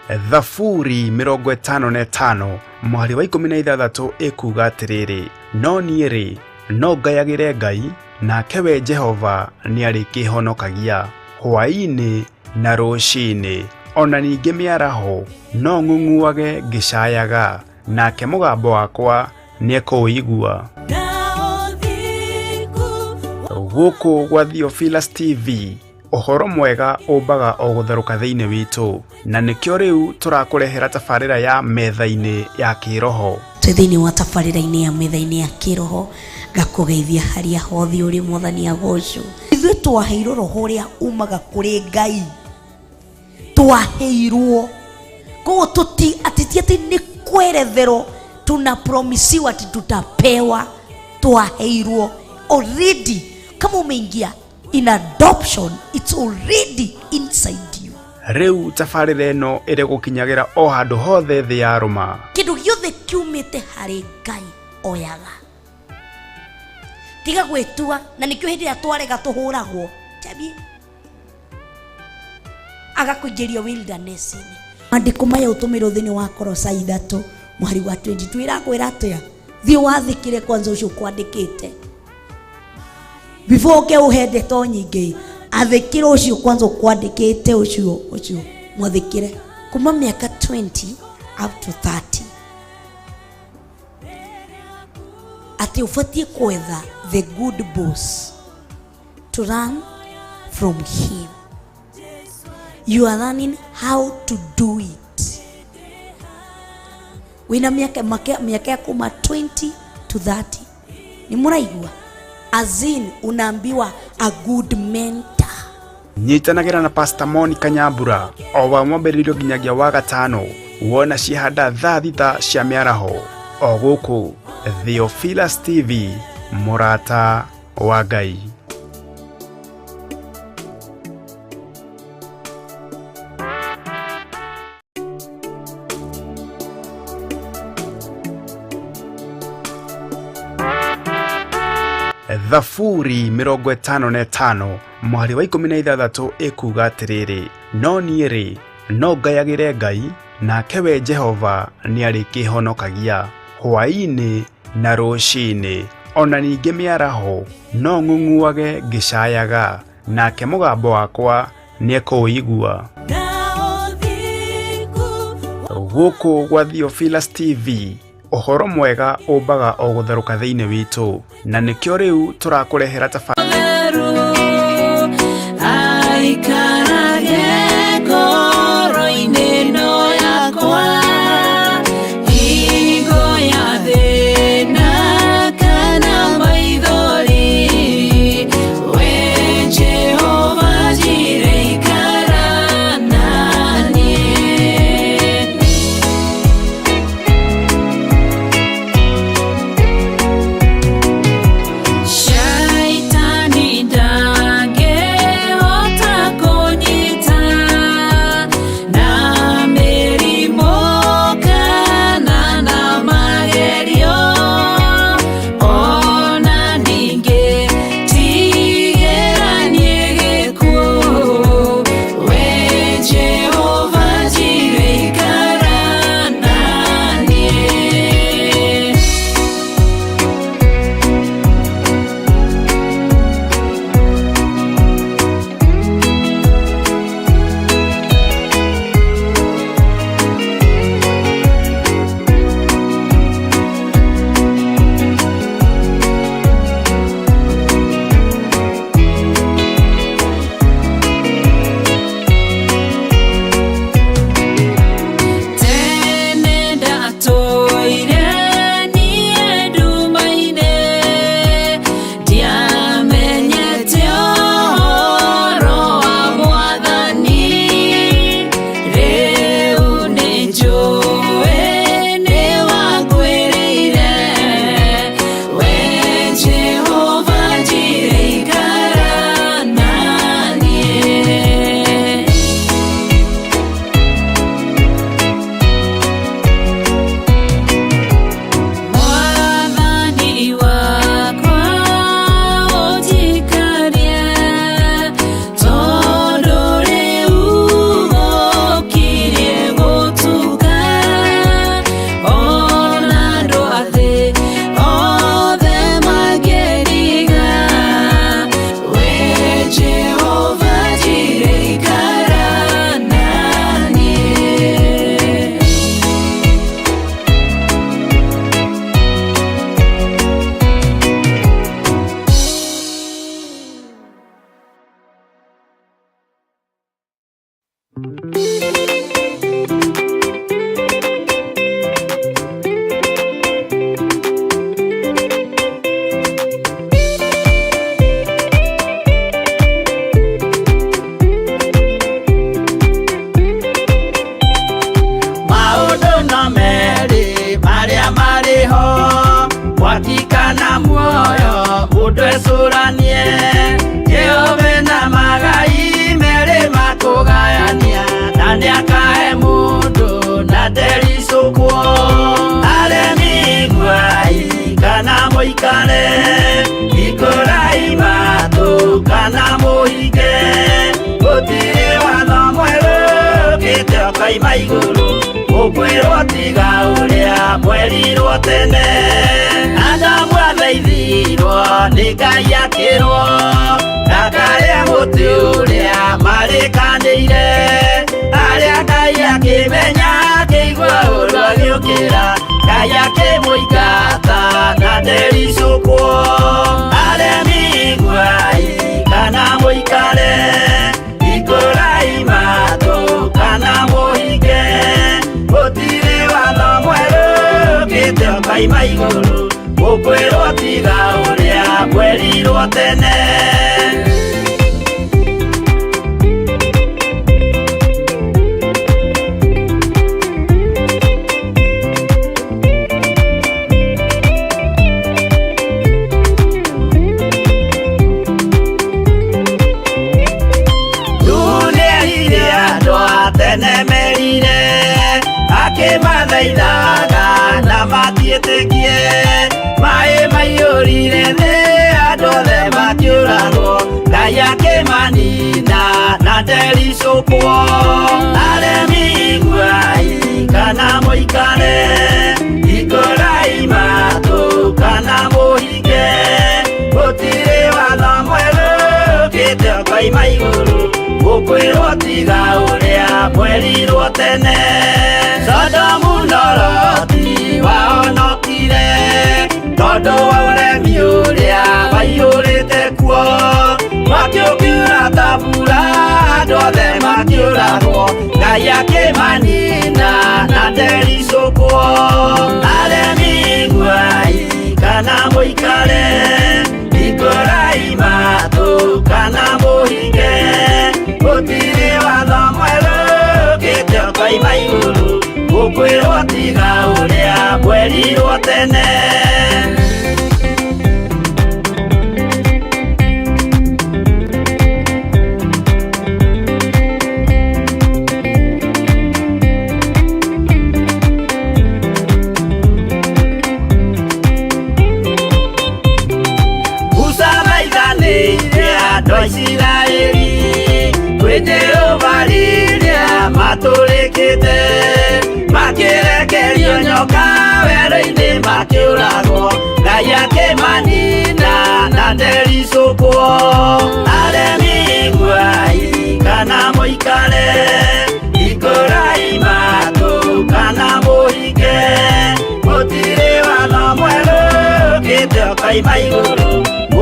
Thaburi 55 mũhari wa 16 ĩkuuga atĩrĩrĩ, no niĩ-rĩ, no ngayagĩre Ngai, nake we Jehova nĩarĩkĩhonokagia. Hwaĩ-inĩ na rũcinĩ, ona ningĩ mĩaraho, no ng'ung'uage ngĩcayaga, nake mũgambo wakwa nĩekũũigua. Gũkũ gwa Theophilus TV, ũhoro mwega ũmbaga o gũtherũka thĩinĩ witũ, na nĩkĩo rĩu tũrakũrehera tabarĩra ya metha-inĩ ya kĩroho. Twĩ thĩinĩ wa tabarĩra-inĩ ya metha-inĩ ya kĩroho, ngakũgeithia harĩa hothe ũrĩ, Mwathani agocwo. Ithuĩ twaheirwo roho ũrĩa umaga kũrĩ Ngai, twaheirwo koguo tuti atĩ ti atĩ nĩ kweretherwo tunapromisiwa ati tutapewa, twaheirwo already. Kama umeingia in adoption, it's already inside you. Rĩu tabarĩra ĩno ĩrĩ gũkinyagĩra o handũ hothe thĩ ya rũma. Kĩndũ gĩothe kiumĩte harĩ Ngai oyaga, tiga gwĩtua, na nĩkĩo hĩndĩ ĩrĩa twarega tũhũragwo Jamie agakũingĩria wilderness-inĩ. Maandĩko maya ũtũmĩrwo thĩinĩ wa Kolosai 3 mũhari wa 22 ĩrakwĩra atĩa? Thiĩ wathĩkĩre kwanza ũcio ũkwandĩkĩte before ũke ũhe ndeto nyingĩ. Athĩkĩra ũcio kwanza ũkwandĩkĩte, ũcio ũcio mwathĩkĩre kuma mĩaka 20 up to 30, atĩ ũbatiĩ kwetha the good boss to run from him. You are learning how to do it. Wĩna mĩaka mĩaka ya kuma 20 to 30, nĩ mũraigua, as in unaambiwa a good mentor. Nyitanagĩra na Pastor Monica Nyambura o wa mwambĩrĩrio nginyagia wa gatano, wona ciahanda thaa 6 cia mĩaraho, o gũkũ Theophilus TV, mũrata wa Ngai. Thaburi 55 mũhari wa 16 ĩkuuga atĩrĩrĩ, no niĩ-rĩ, no ngayagĩre Ngai, nake we Jehova nĩarĩkĩhonokagia. Hwaĩ-inĩ na rũcinĩ, ona ningĩ mĩaraho, no ng'ung'uage ngĩcayaga, nake mũgambo wakwa nĩekũũigua. Gũkũ gwa Theophilus TV, ũhoro mwega ũmbaga o gũtherũka thĩinĩ witũ, na nĩkĩo rĩu tũrakũrehera tabarĩra aikarage ngoro-inĩ ĩno yakwa, hingo ya thĩna kana maithori, we Jehova Jireh ikara na niĩ. Mũndũ ecũranie Jehova na magai merĩ makũgayania na nĩakahe mũndũ na ndericũkwo. Aremi iguai kana mũikare, hingũrai matũ kana mũhinge, gũtirĩ watho mwerũ ũkĩte ũkoima igũrũ, ũkwĩrwo tiga ũrĩa mwerirwo tene. Adamu athaithirwo nĩ Ngai akĩrwo ndakarĩe mũtĩ ũrĩa marĩkanĩire, arĩa Ngai akĩmenya akĩigua ũru agĩũkĩra, Ngai akĩmũingata na ndericũkwo. Aremi iguai kana mũikare, hingũrai matũ kana mũhinge, gũtirĩ watho mwerũ ũkĩte ũkoima igũrũ, ũkwĩrwo tiga ũrĩa mwerirwo tene. Nĩerire andũ a tene merire, akĩmathaithaga na matiĩtĩkie, maĩ maiyũrire thĩ andũ othe makĩũragwo, Ngai akĩmanina na ndericũkwo. Aremi iguai kana mũikare, hingũrai matũ kana mũhinge, gũtirĩ watho mwerũ ũkĩte ũkoima igũrũ, ũkwĩrwo tiga ũrĩa mwerirwo tene. Sodomu na Loti wahonokire tondũ wa ũremi ũrĩa waiyũrĩte kuo, mwaki ũkiura ta mbura andũ othe makĩũragwo, Ngai akĩmanina na ndericũkwo. Aremi iguai kana mũikare, hingũrai matũ kana mũhinge, gũtirĩ watho mwerũ ũkĩte ũkoima igũrũ, ũkwĩrwo tiga ũrĩa mwerirwo tene. Musa thaithanĩire andũ a Isiraeli kwĩ Jehova rĩrĩa matũrĩkĩte, makĩrekerio nyoka werũ-inĩ makĩũragwo, Ngai akĩmanina na ndericũkwo. Aremi iguai kana mũikare, hingũrai matũ kana mũhinge, gũtirĩ watho mwerũ ũkĩte ũkoima igũrũ,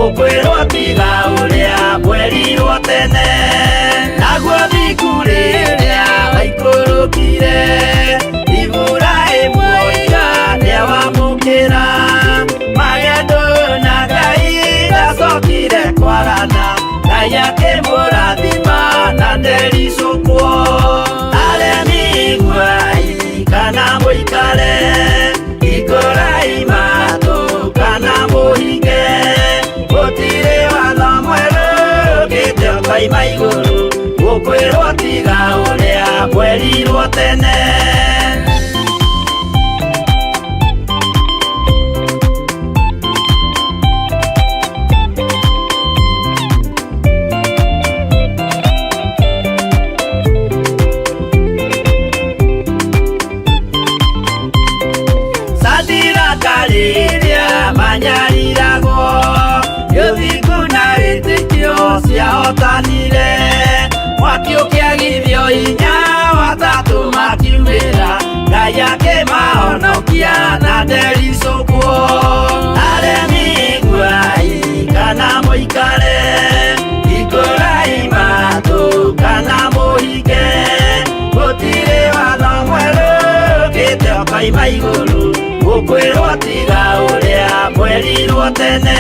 ũkwĩrwo tiga ũrĩa mwerirwo tene. Naguo thingu rĩrĩa waikũrũkire, Iburahĩmu oiga nĩawamũkĩra, magendo na Ngai ndacokire kwarana, Ngai akĩmũrathima na ndericũkwo. Aremi iguai kana mũikare, hingũrai matũ kana mũhinge, gũtirĩ watho mwerũ ũkĩte ũkoima igũrũ, ũkwĩrwo tiga ũrĩa mwerirwo tene. Sadiraka rĩrĩa manyariragwo, ũthingu na wĩtĩkio ciahotanire, mwaki ũkĩagithio hinya watatũ makiumĩra, Ngai akĩmahonokia na ndericũkwo. Aremi iguai kana mũikare, hingũrai matũ kana mũhinge, gũtirĩ watho mwerũ ũkĩte ũkoima igũrũ, ũkwĩrwo tiga ũrĩa mwerirwo tene.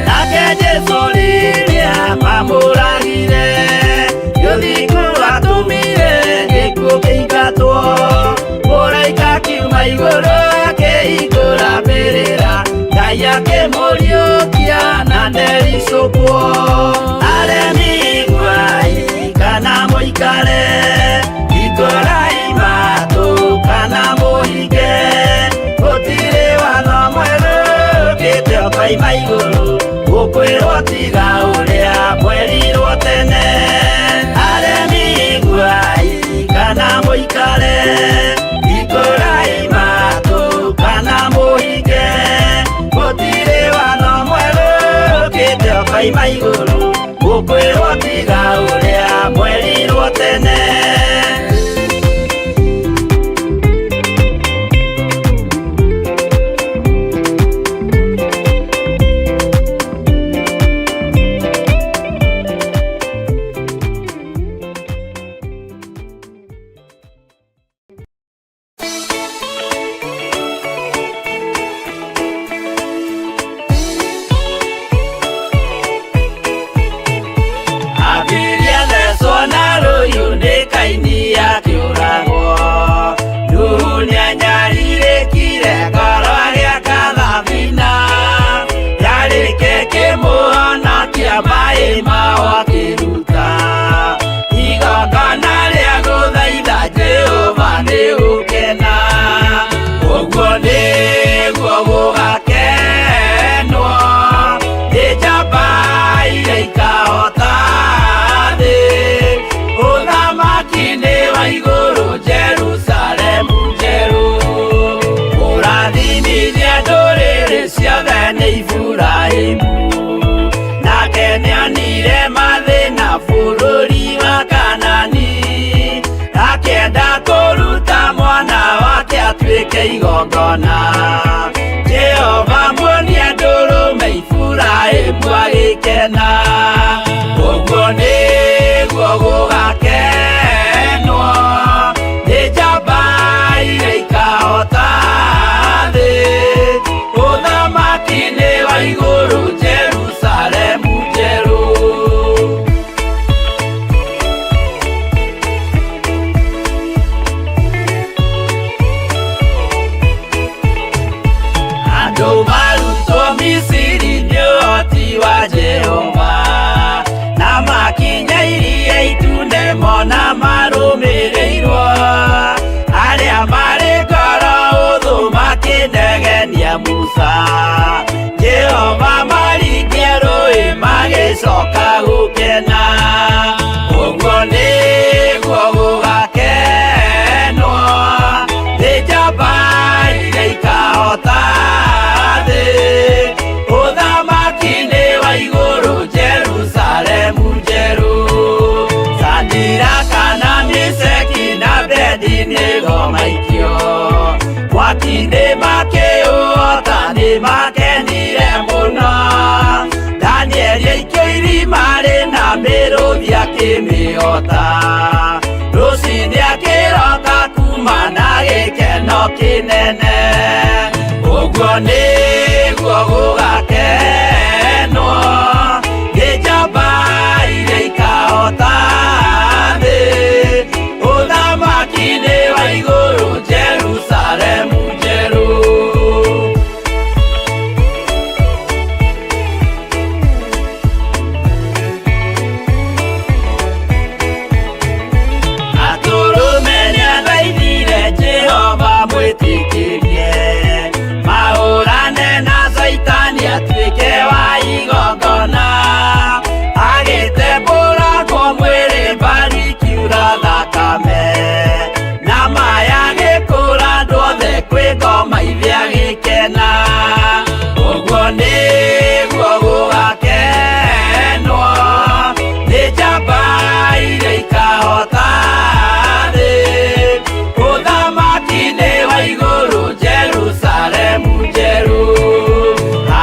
Nake Jesũ rĩrĩa mamũragire, ũthingu watũmire gĩkuũ kĩingatwo, mũraika akiuma igũrũ akĩhingũra mbĩrĩra, Ngai Ngai akĩmũriũkia na ndericũkwo. Aremi iguai kana mũikare, hingũrai matũ kana mũhinge, gũtirĩ watho mwerũ ũkĩte ũkoima igũrũ, gũkwĩrwo tiga ũrĩa mwerirwo tene. Aremi iguai kana mũikare, hingũrai matũ kana mũhinge, gũtirĩ watho mwerũ ũkĩte ũkoima igũrũ, gũkwĩrwo tiga ũrĩa mwerirwo tene. Abiria thecwo na rũhiũ nĩ Kaini akĩũragwo. Nuhu nĩanyarirĩkire ngoro agĩaka thabina, yarĩke kĩmũhonokia maĩ mao akĩruta. Igongona rĩa gũthaitha Jehova nĩ gũkena, ũguo nĩguo gũgakenwo nĩ njamba iria ikahota thĩ. Ũthamaki nĩ wa igũrũ Jerusalemu njerũ, kũrathimithia ndũrĩrĩ ciothe nĩ Iburahĩmu. Nake nĩonire mathĩna bũrũri wa Kanani, akĩenda kũruta mwana wake atuĩke igongona. Jehova muonia ndũrũme Iburahĩmu agĩkena, ũguo nĩguo gũgakenwo nĩ njamba iria ikahota thĩ. Ũthamaki nĩ wa igũrũ Jerusalemu njerũ. Andũ marutwo Misiri nĩ ũhoti wa Jehova, na makinya iria itune mona marũmĩrĩirwo. Arĩa marĩ ngoro ũthũ makĩnegenia Musa, Jehova maringia rũĩ magĩcoka gũkena. Ũguo nĩguo gũgakenwo nĩ njamba iria ikahota thĩ. Ũthamaki nĩ wa igũrũ Jerusalemu njerũ. Sadiraka na Meshaki na Abednego maikio mwaki-inĩ makĩũhota nĩ makenire mũno. Danieli aikio irima rĩna mĩrũthi akĩmĩhota, rũcinĩ akĩroka kuma na gĩkeno kĩnene. Ũguo nĩguo gũgakenwo nĩ njamba iria ikahota thĩ. Ũthamaki nĩ wa igũrũ Jerusalemu njerũ. Atũrũme nĩathaithire Jehova mwĩtĩkĩrie, mahũrane na Caitani atuĩke wa igongona. Agĩtembũrangwo mwĩrĩ mbari ikiura thakame, na maya agĩkũra andũ othe kwĩ ngoma ithe agĩkena. Ũguo nĩguo gũgakenwo nĩ njamba iria ikahota thĩ. Ũthamaki nĩ wa igũrũ Jerusalemu njerũ.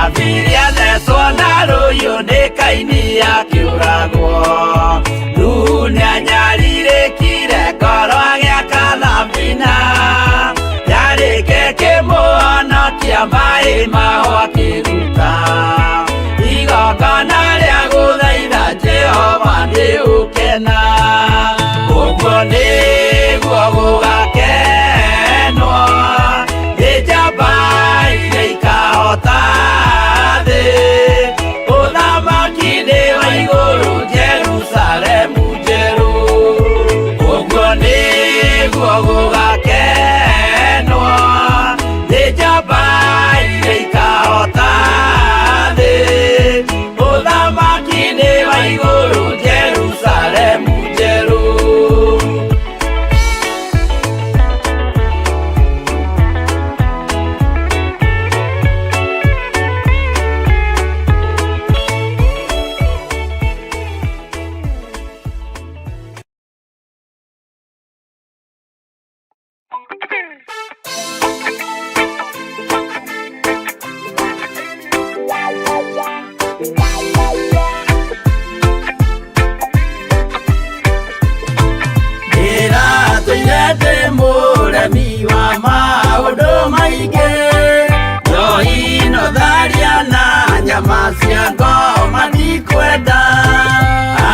Abiria thecwo na rũhiũ nĩ Kaini akĩũragwo. Nuhu nĩanyarirĩkire ngoro agĩaka thabina, yarĩke kĩmũhonokia maĩ mao akĩruta. Igongona rĩa gũthaitha Jehova nĩ ũkena, ũguo nĩguo gũgakenwo nĩ njamba iria ikahota cia ngoma ndikwenda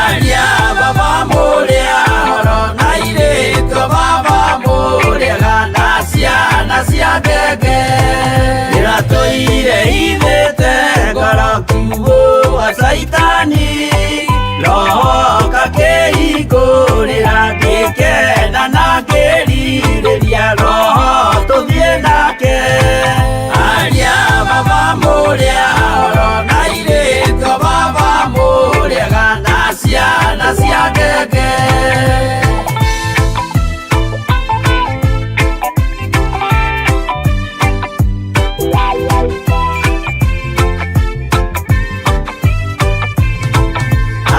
aria baba mũrĩa horo na airĩtu a baba mũrĩega na ciana cia ngenge ĩratũire ithĩte ngoro kiugũ wa Caitani roho kakĩhingũrĩra ngĩkena na ngĩrirĩria roho tũthiĩ nake aria baba mũrĩa horo na airĩtu a baba mũrĩega na ciana cia ngenge.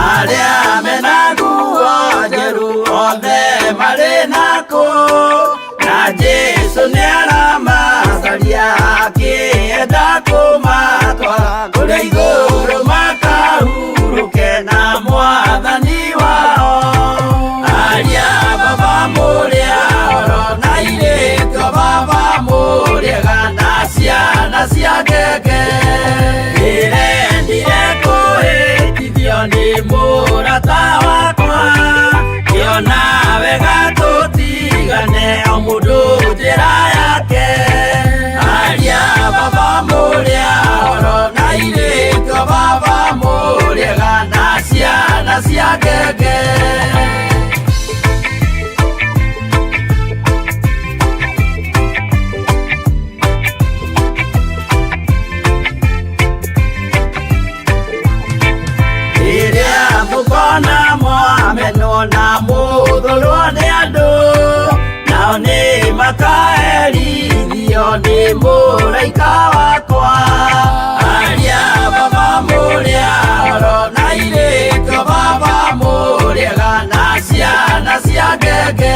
Arĩa mena nguo njerũ othe marĩ nako na Jesũ nĩaramacaria akĩenda kũmatwara kũrĩa igũrũ makahurũke na mwathani wao aria baba mũrĩa horo na airĩtu a baba mũrĩega na ciana cia ngenge ndĩrendire kũhĩtithio nĩ mũrata wakwa ngĩona wega tũtigane o mũndũ njĩra yake aria baba mũrĩa horo na airĩtu a baba mũrĩega na ciana cia ngenge. Rĩrĩa mũkona mwamenwo na mũthũrwo nĩ andũ nao nĩ makaherithio nĩ mũraika wakwa aria baba mũrĩa horo na airĩtu a baba mũrĩega na ciana cia ngenge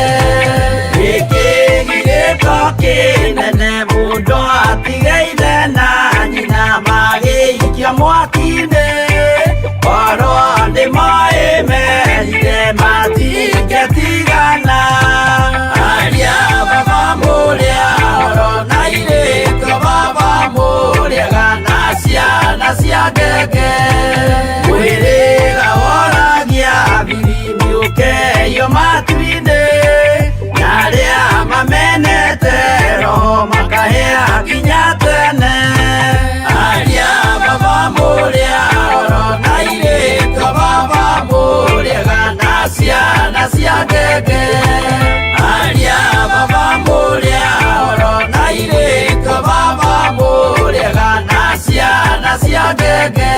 gĩkĩgirĩko kĩnene mũndũ atige ithe na nyina magĩikia mwaki-inĩ korwo nĩ moĩ merire matingĩtigana aria baba mũrĩa horo na airĩtu a baba mũrĩega na ciana cia ngenge mwĩrĩga woragia birimiũkeyo matu-inĩ na arĩa mamenete roho makahĩa nginya tene aria baba mũrĩa horo na airĩtu a baba mũrĩega na ciana cia ngenge aria baba mũrĩa horo na airĩtu a baba mũrĩega na ciana cia ngenge.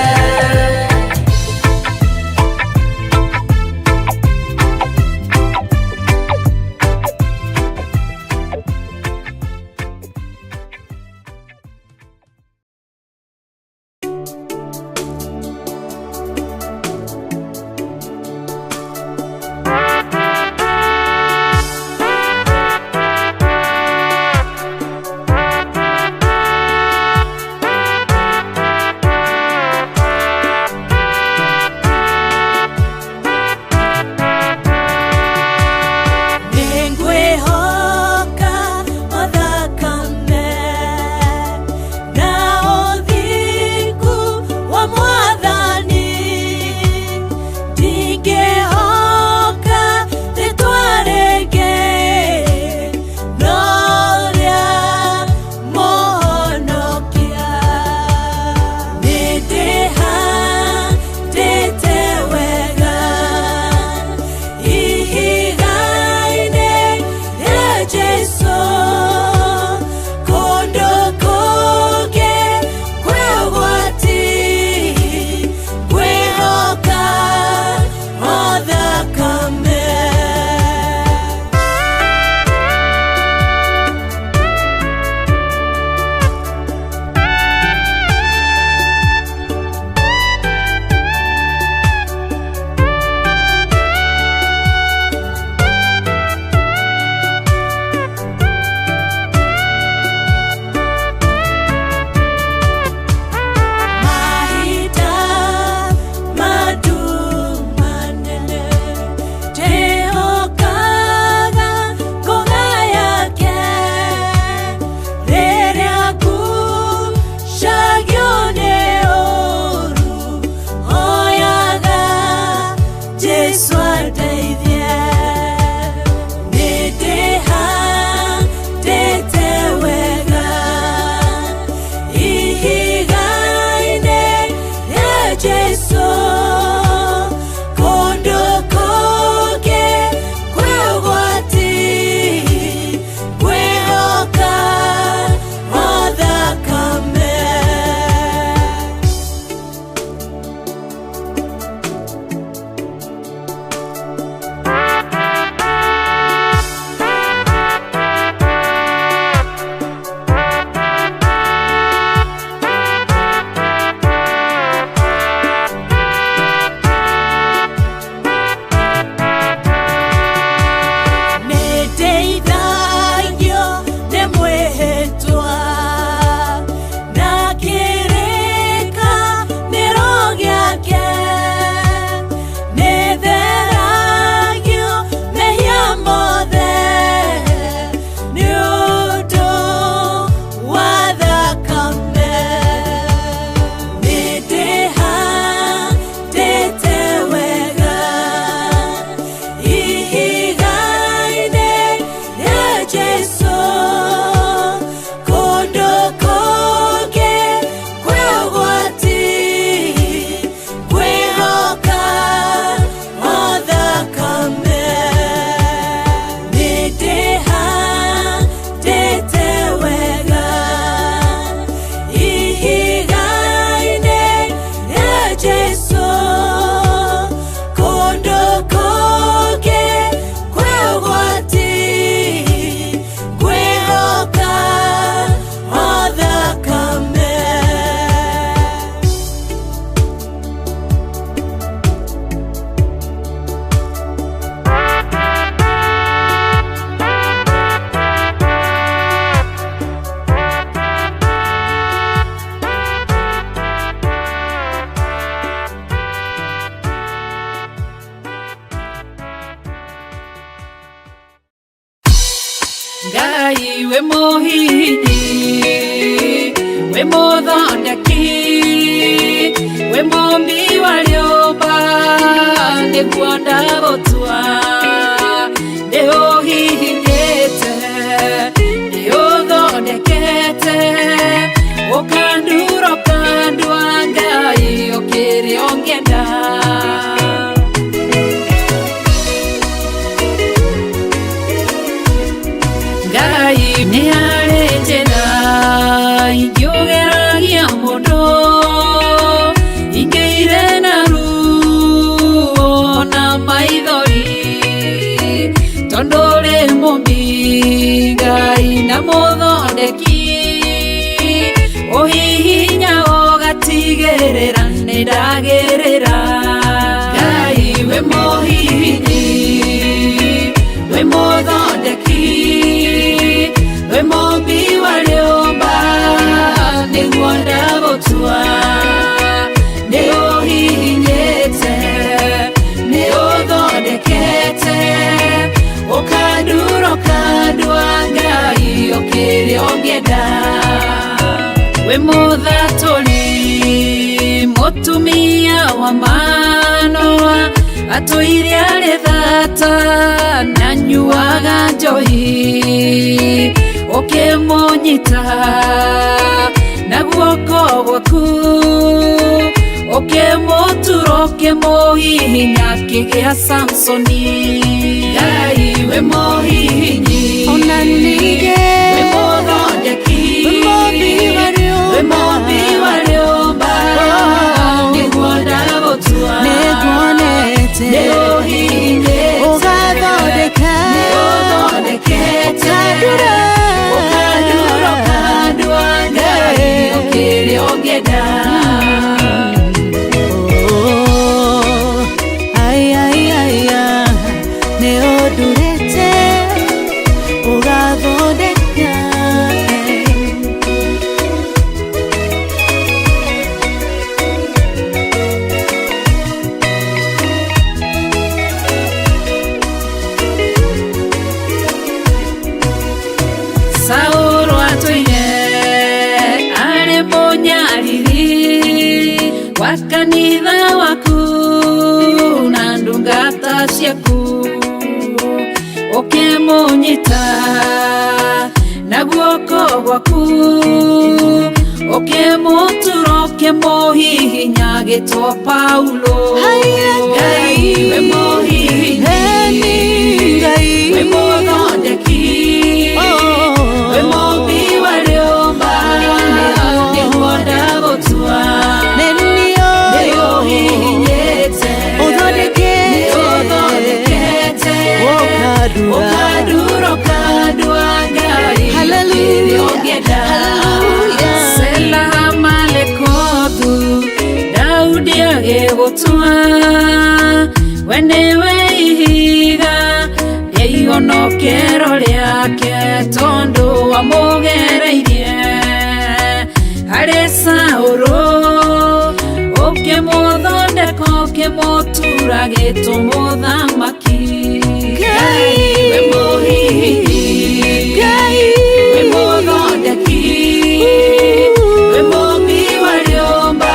We mũhihinyi, we mũthondeki, we mũmbi wa rĩũmba, nĩguo ndagũtua. Nĩ ũhihinyĩte, nĩ ũthondekete, ũkandura ũkandua Ngai ũkĩrĩa ũngĩenda. Ngai nĩ harĩ njĩra ingĩũgeragia mũndũ, ingĩire na ruo na maithori, tondũ ũrĩ mũmbi Ngai na mũthondeki, ũhihinya ũgatigĩrĩra nĩ ndagĩrĩra. Ngai we mũhihinyi, we mũthondeki, we mũmbi wa rĩũmba, nĩguo ndagũtua. Nĩ ũhihinyĩte, nĩ ũthondekete, ũkandura ũkandua Ngai ũkĩrĩa ũngĩenda. We mũthatũri, mũtumia wa Manoa, atũire arĩ thata na nyuaga njohi, ũkĩmũnyita na guoko gwaku, ũkĩmũtura ũkĩmũhihinya akĩgĩa Samsoni. Ngai we mũhihinyi, Ona ningĩ we mũthondeki, we mũmbi wa rĩũmba. We mũmbi wa rĩũmba, nĩguo ndagũtua. Nĩnguonete Nĩ ũhihinyĩte, ũgathondeka nĩ ũthondekete, ũkandura ũkandura ũkandua Ngai ũkĩrĩa ũngĩenda. Oh, ai, ai, ai, ah, nĩ ũndurĩte ũgathondeka. Saũlũ atũire arĩ mũnyariri wa kanitha waku na ndungata ciaku, ũkĩmũnyita na guoko gwaku, ũkĩmũtura ũkĩmũhihinya agĩtwo Paulo. Haiya, Ngai we mũhihinyi, Eni Ngai we mũthondeki, Oh. we mũmbi wa rĩũmba, nĩguo ndagũtua. Nĩ niĩ Nĩ ũhihinyĩte, Ũthondekete. nĩ ũthondekete, Ũkandura. ũkandura ũkandua Ngai Hallelujah. ũkĩrĩa ũngĩenda. Hallelujah. Sela Malekothu, Daudi agĩgũtua, we nĩwe ihiga rĩa ihonokero rĩake, tondũ wamũgereirie harĩ Saũlũ, ũkĩmũthondeka ũkĩmũtura gĩtũ mũthamaki. Ngai. We mũhihinyi, Ngai. we mũthondeki, we mũmbi wa rĩũmba,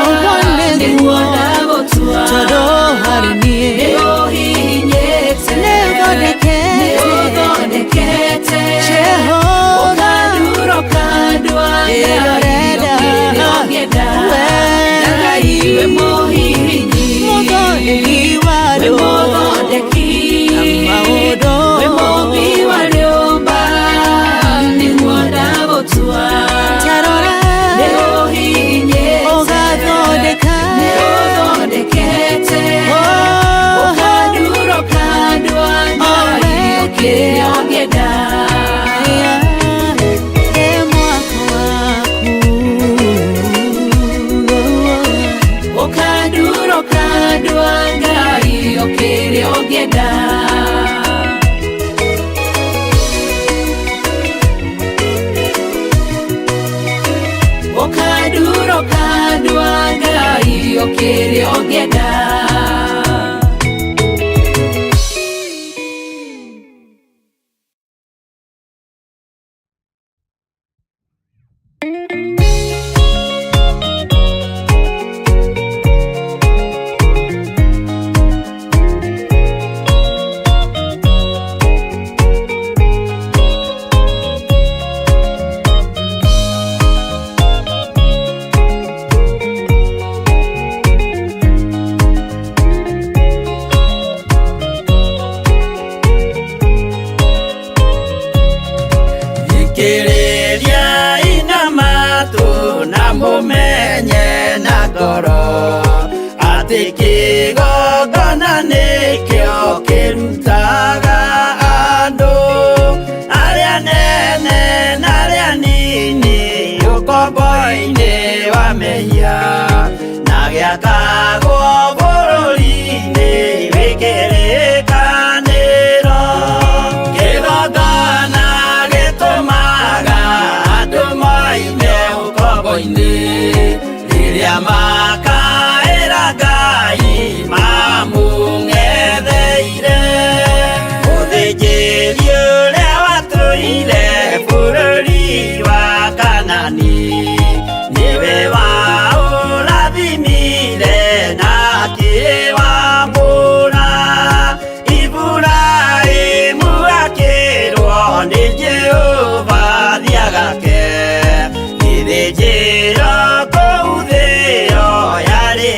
Ũguo nĩguo. nĩguo ndagũtua. Tondũ harĩ niĩ Nĩ ũhihinyĩte, Nĩ ũthondekete. nĩ ũthondekete, Jehova. ũkandura ũkandua Ngai Ĩrorenda. ũkĩrĩa ũngĩenda. We. Ngai we mũhihinyi, Mũthondeki wa we rĩũmba. mũthondeki, Maũndũ. we mũmbi wa rĩũmba, nĩguo ndagũtua. Tarora. Nĩ ũhihinyĩte, Ũgathondeka. nĩ ũthondekete, Oh. ũkandura ũkandua Ngai ũkĩrĩa ũngĩenda. Aya, ĩ mwako waku. Ũkandura ũkandua Ngai ũkĩrĩa ũngĩenda. Ũkandura ũkandua Ngai ũkĩrĩa ũngĩenda. Thikĩrĩria ina matũ na mũmenye na ngoro atĩ kĩgongona nĩkĩo kĩrutaga andũ arĩa nene na arĩa nini ũkombo-inĩ wa mehia na gĩakagwo bũrũri-inĩ wĩ kĩrĩkanĩro. Kĩgongona gĩtũmaga andũ moime ũkombo-inĩ rĩrĩa makaĩra Ngai mamũng'etheire. Mũthĩnjĩri ũrĩa watũire bũrũri wa Kanani nĩwe waũrathimire na akĩwamũra. Iburahĩmu akĩrwo nĩ Jehova thiagake gĩthĩnjĩro kũu thĩo yarĩ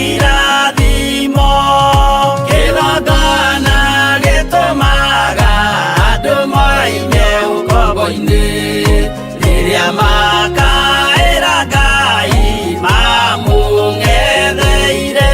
irathimo. Kĩgongona gĩtũmaga andũ moime ũkombo-inĩ rĩrĩa makaĩra Ngai mamũng'etheire.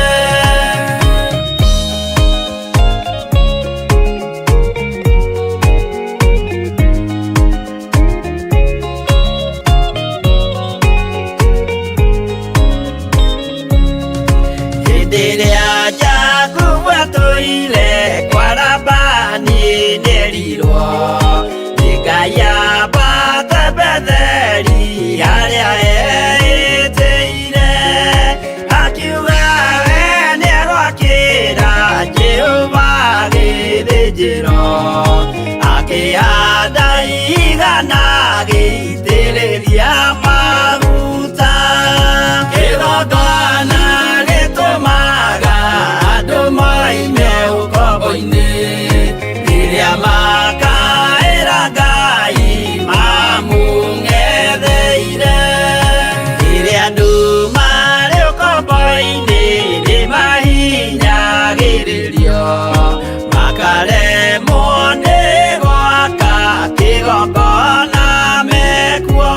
Hĩndĩ ĩrĩa Jakubu atũire kwa Labani nĩerirwo nĩ Ngai ambate Betheli harĩa eĩtĩire. Akiuga we nĩegwakĩra Jehova gĩthĩnjĩro, akĩhanda igana agĩitĩrĩria maguta. Kĩgongona gĩtũmaga andũ moime ũkombo-inĩ rĩrĩa makaĩra Ngai mamũng'etheire. Rĩrĩa andũ marĩ ũkombo-inĩ nĩmahinyagĩrĩrio makaremwo nĩ gwaka kĩgongona mekuo.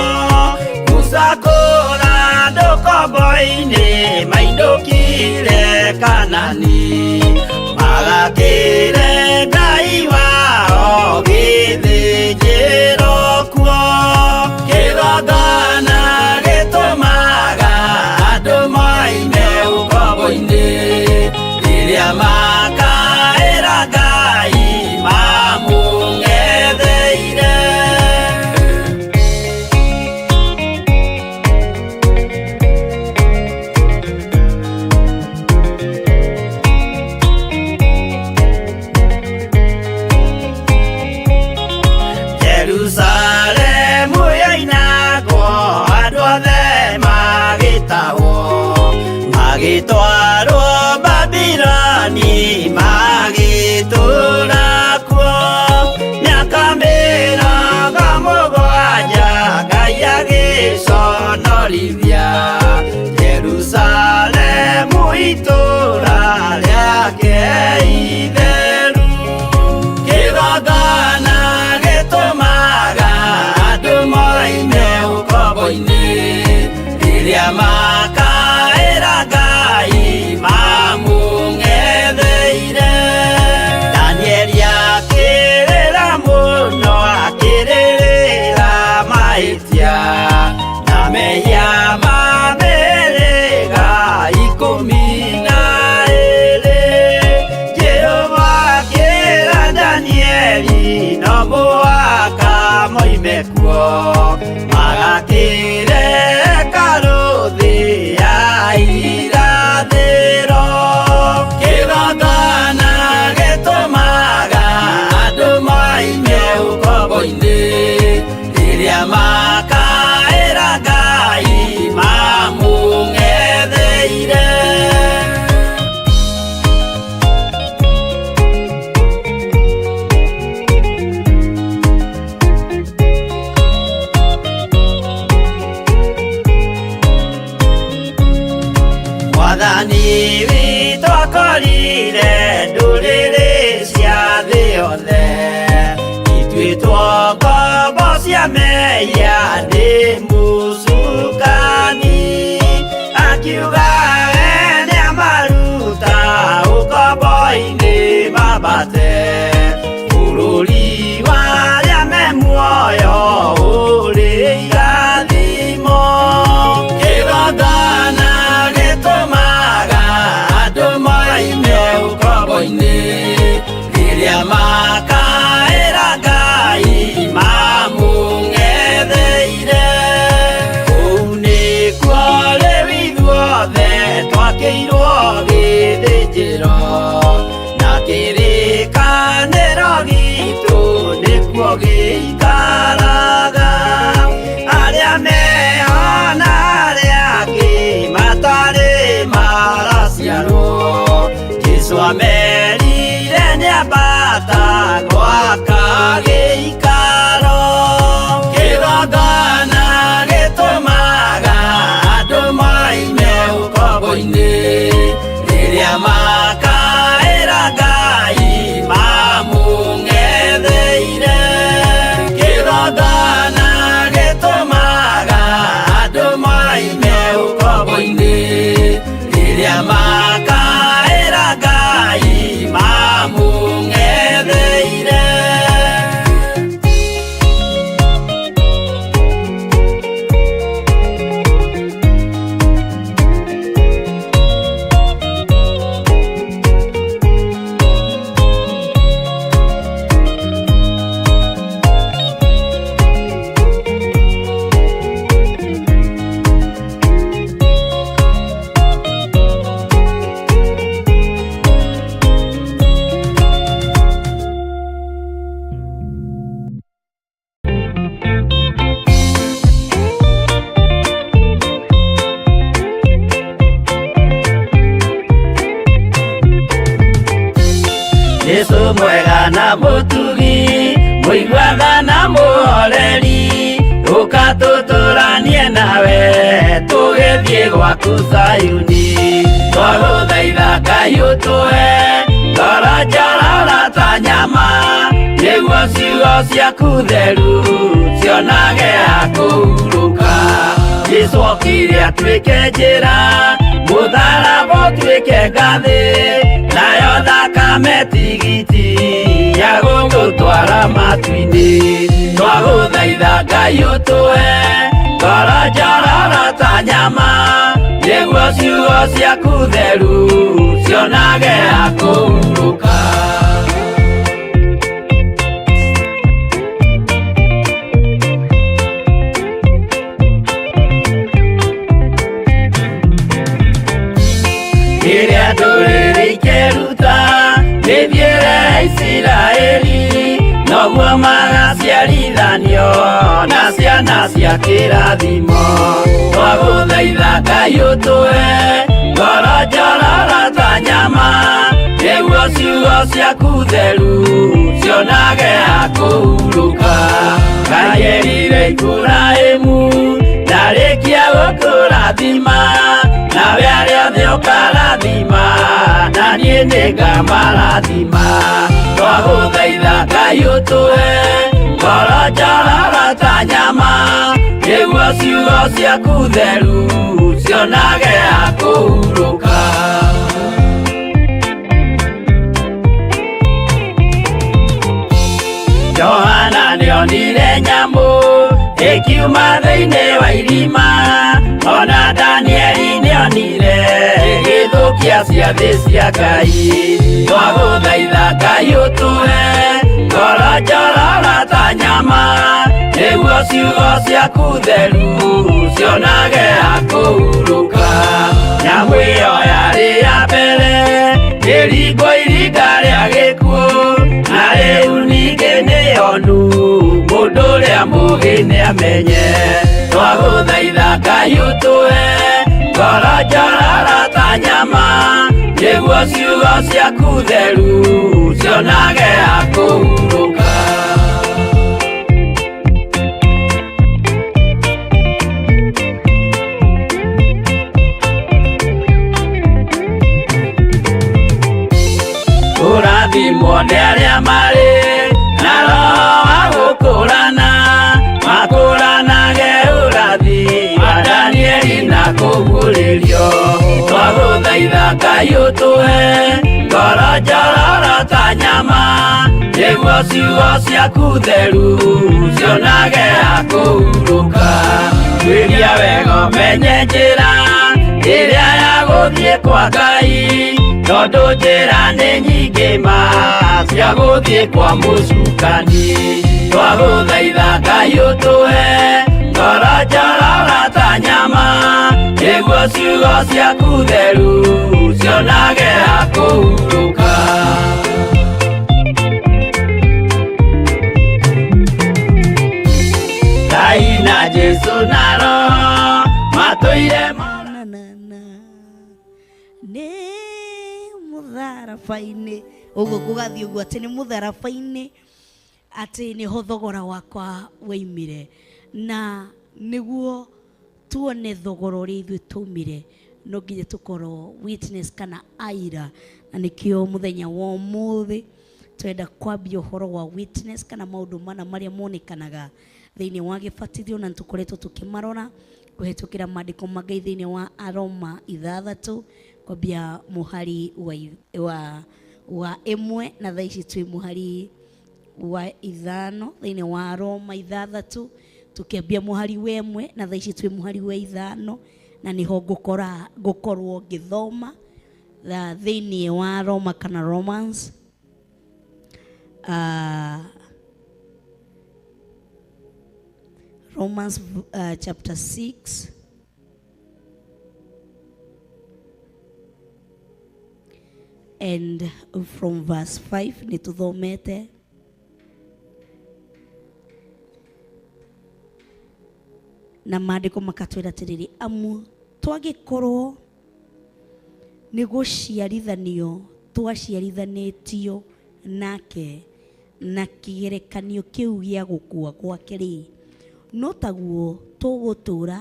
Musa kũra andũ ũkombo-inĩ mainũkire Kanani magakĩre Ngai wao gĩthĩnjĩro kuo. Kĩgongona gĩtũmaga andũ moime ũkombo-inĩ rĩrĩa makaĩra Ngai mamũng'etheire. Jerusalemu yoinagwo andũ othe magĩtahwo magĩtwarwo Babiloni magĩtũũra kuo mĩaka mĩrongo mũgwanja Ngai agĩconorithia Jerusalemu itũũra rĩake itheru. Kĩgongona gĩtũmaga andũ moime ũkombo-inĩ rĩrĩa makaĩra Ngai mamũng'etheire. Danieli akĩrĩra mũno akĩrĩrĩra mahĩtia na mehia ma mĩhĩrĩga ikũmi na ĩĩrĩ. Jehova akĩra Danieli no mũhaka moime kuo magakĩre hekarũ thĩ ya irathĩro. Kĩgongona gĩtũmaga andũ moime ũkombo-inĩ rĩrĩa makaĩra witũ akorire ndũrĩrĩ cia thĩ yothe ituĩtwo ngombo cia mehia nĩ mũcukani akiuga we nĩamaruta ũkombo-inĩ mambate bũrũri wa arĩa me muoyo ũrĩ irathimo kĩgongona gĩtũmaga andũ moime ũkombo-inĩ rĩrĩa makaĩra Ngai mamũng'etheire kũu nĩkuo rĩu ithuothe twakĩirwo gĩthĩnjĩro na kĩrĩkanĩro gitũ nĩkuo gĩikaraga arĩa meho na arĩa angĩ matarĩ maraciarwo Jesũ amerire nĩambata gwaka gĩikaro kĩgongona gĩtũmaga andũ moime ũkombo-inĩ rĩrĩa makaĩra Ngai mamũng'etheire kĩgongona gĩtũmaga andũ moime ũkombo-inĩ rĩrĩa makaĩra Ngai mamũng'etheire. Jesu mwega na mũtugi mũiguaga na mũhoreri ũka tũtũranie nawe tũgĩthiĩ gwaku Zayuni twagũthaitha Ngai ũtũhe ngoro njororo ta nyama nĩguo ciugo ciaku theru cionage ha kũhurũka Jesu okire atuĩke njĩra mũtharaba ũtuĩke ngathĩ nayo thakame tigiti ya gũgũtwara matu-inĩ twagũthaitha Ngai ũtũhe ngoro njororo ta nyama nĩguo ciugo ciaku theru cionage ha kũhurũka. Rĩrĩa ndũrĩrĩ ikeruta mĩthiĩre ya Isiraeli noguo magaciarithanio na ciana cia kĩrathimo twagũthaitha Ngai ũtũhe ngoro njororo ta nyama nĩguo ciugo ciaku theru cionage ha kũhurũka Ngai erire Iburahĩmu ndarĩkia gũkũrathima nawe arĩa othe ũkarathima na niĩ nĩngamarathima twagũthaitha Ngai ũtũhe ngoro njororo ta nyama nĩguo ciugo ciaku theru cionage ha kũhurũka. Johana nĩonire nyamũ ĩkiuma thĩinĩ wa irima ona Danieli nĩonire ĩgĩthũkia ciathĩ cia Ngai twagũthaitha Ngai ũtũhe ngoro njororo ta nyama nĩguo ciugo ciaku theru cionage ha kũhurũka nyamũ ĩyo yarĩ ya mbere ĩringwo iringa rĩa gĩkuũ na rĩu ningĩ nĩyonu mũndũ ũrĩa mũũgĩ nĩamenye twagũthaitha Ngai ũtũhe ngoro njororo ta nyama nĩguo ciugo ciaku theru cionage ha kũhurũka. marĩ na roho wa gũkũrana makũranage ũrathi wa Danieli na kũguũrĩrio. Twagũthaitha Ngai ũtũhe ngoro njororo ta nyama nĩguo ciugo ciaku theru cionage ha kũhurũka. Tuĩria wega ũmenye njĩra ĩrĩa ya gũthiĩ kwa Ngai tondũ njĩra nĩ nyingĩ ma cia gũthiĩ kwa mũcukani. Twagũthaitha Ngai ũtũhe ngoro njororo ta nyama nĩguo ciugo ciaku theru cionage ha kũhurũka. Ngai na Jesũ na Roho matũire na na na nĩ mũtharaba-inĩ ũguo gũgathiĩ ũguo atĩ nĩ mũtharaba-inĩ atĩ nĩho thogora wakwa waimire na nĩguo tuone thogora ũrĩa ithuĩ twaumire no nginya tũkorwo witness kana aira na nĩkĩo mũthenya wa ũmũthĩ twenda kwambia ũhoro wa witness kana maũndũ mana marĩa monekanaga thĩinĩ wa gĩbatithio na nĩtũkoretwo tũkĩmarora kũhetũkĩra maandĩko ma Ngai thĩinĩ wa Aroma 6 kwambia mũhari wa 1 na thaa ici twĩ mũhari wa 5 thĩinĩ wa Aroma 6 tukiambia mũhari wa 1 na thaa ici twĩ mũhari wa 5 na nĩho ngũkorwo ngĩthoma thĩinĩ wa Roma kana Romans Romans chapter 6 and from verse 5 nĩtũthomete na maandĩko makatwĩra atĩrĩrĩ amu twagĩkorwo nĩ gũciarithanio twaciarithanĩtio nake na kĩgerekanio kĩu gĩa gũkua gwake rĩ no taguo tũgũtũra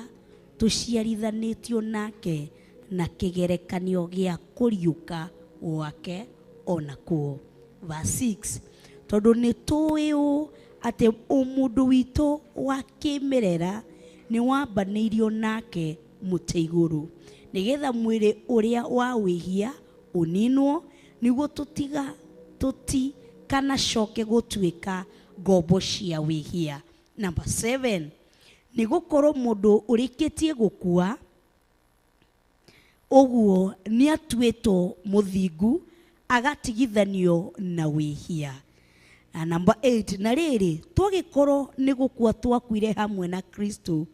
tũciarithanĩtio nake na kĩgerekanio gĩa kũriũka gwake onakuo. Verse 6 tondũ nĩ tũĩ ũũ atĩ ũmũndũ witũ wa kĩmerera nĩ wambanĩirio nake mũtĩ igũrũ nĩgetha mwĩrĩ ũrĩa wa wĩhia ũninwo nĩguo tũtikanacoke gũtuĩka ngombo cia wĩhia. Number 7 nĩ gũkorwo mũndũ ũrĩkĩtie gũkua ũguo nĩatuĩtwo mũthingu agatigithanio na wĩhia. Na number 8 na rĩrĩ twagĩkorwo nĩ gũkua twakuire hamwe na Kristo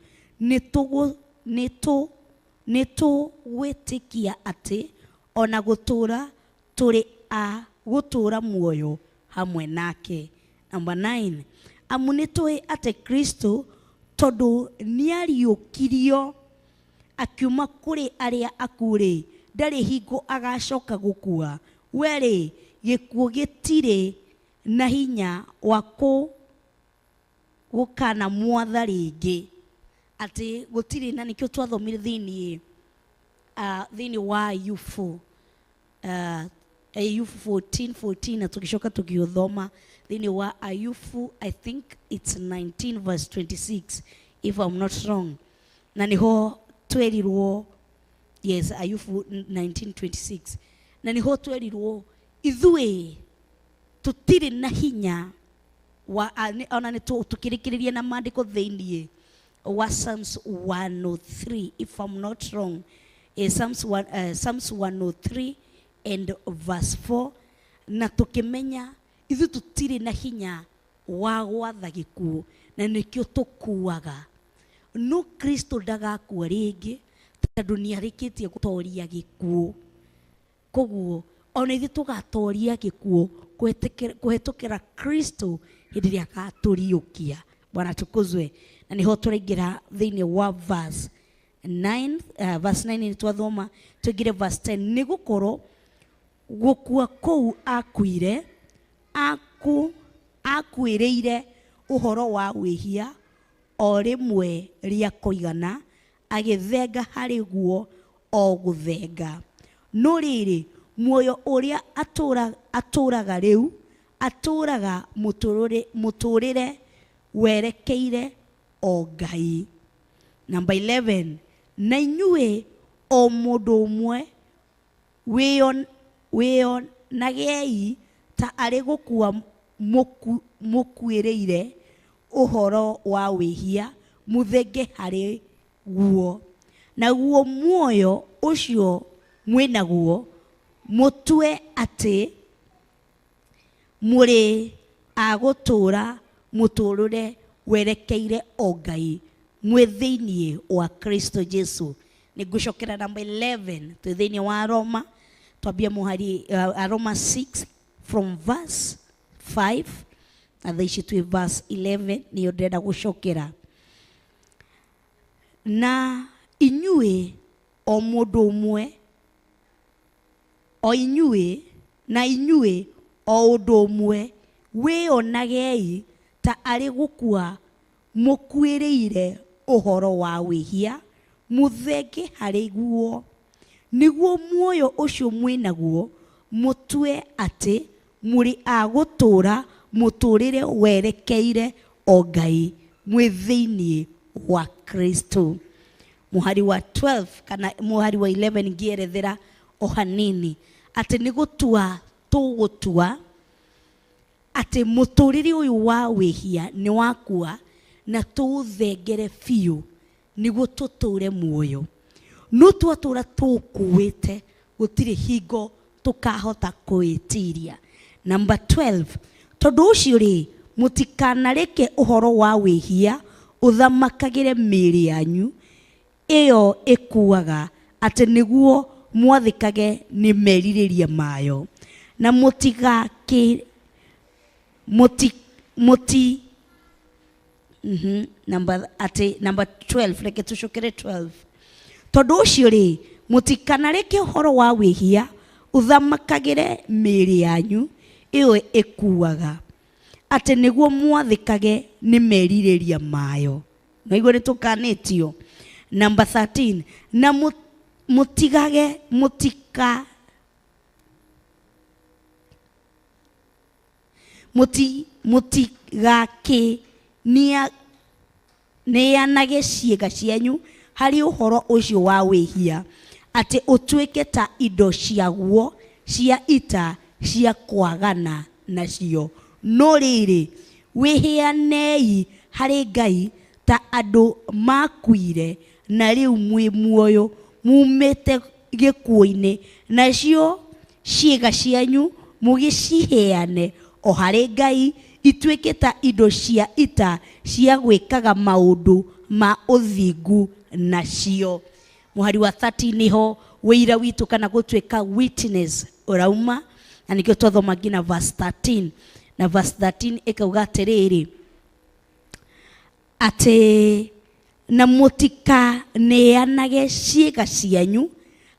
nĩtũgwĩtĩkia atĩ ona gũtũra tũrĩ a gũtũra muoyo hamwe nake. Number 9 amu nĩtũĩ atĩ Kristo tondũ nĩariũkirio akiuma kũrĩ arĩa akuũ-rĩ ndarĩ hingo agacoka gũkua we-rĩ gĩkuũ gĩtirĩ na hinya wa gũkana mwatha rĩngĩ atĩ gũtirĩ na nĩkĩo twathomire thĩinĩ wa Ayubu Ayubu 14:14 na tũgĩcoka tũgĩũthoma thĩinĩ wa Ayubu I think it's 19 verse 26 if I'm not wrong na nĩho twerirwo yes Ayubu 19:26 na nĩho twerirwo ithuĩ tũtirĩ na hinya wa ona nĩ tũkĩrĩkĩrĩria na maandĩko thĩinĩ wa Psalms 103 if I'm not wrong Psalms 103 and verse 4 na tũkĩmenya ithuĩ tũtirĩ na hinya wa gwatha gĩkuũ na nĩkĩo tũkuaga no Kristo ndagakua rĩngĩ tondũ nĩarĩkĩtie gũtoria gĩkuũ koguo ona ithuĩ tũgatoria gĩkuũ kũhetũkĩra Kristo hĩndĩ ĩrĩa agatũriũkia. Bwana tukuzwe. Na nĩho tũraingĩra thĩinĩ wa verse 9 verse 9 nĩ twathoma tũingĩre verse 10 nĩ gũkorwo gũkua kũu akuire akuĩrĩire ũhoro wa wĩhia o rĩmwe rĩa kũigana agĩthenga harĩ guo o gũthenga no rĩrĩ muoyo ũrĩa atũraga rĩu Atũũraga mũtũũrĩre werekeire o Ngai. Namba 11, na inyuĩ o mũndũ ũmwe wĩonagei ta arĩ gũkua mũkuĩrĩire ũhoro wa wĩhia, mũthenge harĩ guo, naguo muoyo ũcio mwĩnaguo mũtue atĩ mũrĩ a gũtũũra mũtũũrĩre werekeire o Ngai mwĩ thĩinĩ wa Kristo Jesu. Nĩ ngũcokera namba 11, twĩ thĩinĩ wa Roma, twambie mũhari Roma 6 from verse 5 na thaa ici twĩ verse 11, nĩyo ndĩrenda gũcokera. Na inyuĩ o mũndũ ũmwe, o inyuĩ na inyuĩ o ũndũ ũmwe wĩonagei ta arĩ gũkua mũkuĩrĩire ũhoro wa wĩhia, mũthenge harĩ guo, nĩguo muoyo ũcio mwĩnaguo mũtue atĩ mũrĩ a gũtũũra mũtũũrĩre werekeire o Ngai mwĩ thĩinĩ wa Kristo. Mũhari wa 12 kana mũhari wa 11 ngĩerethera o hanini atĩ nĩ gũtua tũgũtua atĩ mũtũũrĩre ũyũ wa wĩhia nĩ wakua na tũũthengere biũ nĩguo tũtũũre muoyo. No twatũũra tũũkuĩte gũtirĩ hingo tũkahota kwĩtiria. Namba 12, tondũ ũcio rĩ, mũtikanareke ũhoro wa wĩhia ũthamakagĩre mĩĩrĩ yanyu ĩyo ĩkuaga, atĩ nĩguo mwathĩkage nĩ merirĩria mayo, na mũtigakĩ mũti mũti namba atĩ namba 12, reke tũcokere 12. Tondũ ũcio rĩ, mũtikanareke ũhoro wa wĩhia ũthamakagĩre mĩĩrĩ yanyu ĩyo ĩkuaga, atĩ nĩguo mwathĩkage nĩ merirĩria mayo. Naigua nĩ tũkanĩtio. Namba 13, na mũtigage mũtika mũti mũtigakĩ neanage ciĩga cianyu harĩ ũhoro ũcio wa wĩhia, atĩ ũtuĩke ta indo ciaguo cia ita cia kwagana nacio. No rĩrĩ, wĩheanei harĩ Ngai ta andũ makuire na rĩu mwĩ muoyo mumĩte gĩkuũ-inĩ, nacio ciĩga cianyu mũgĩciheane o harĩ Ngai ituĩke ta indo cia ita cia gwĩkaga maũndũ ma ũthingu nacio. Mũhari wa 13 nĩho wĩira witũ kana gũtuĩka witness ũrauma, na nĩkĩo twathoma nginya verse 13. Na verse 13 ĩkauga atĩrĩrĩ, atĩ na mũtikaneanage ciĩga cianyu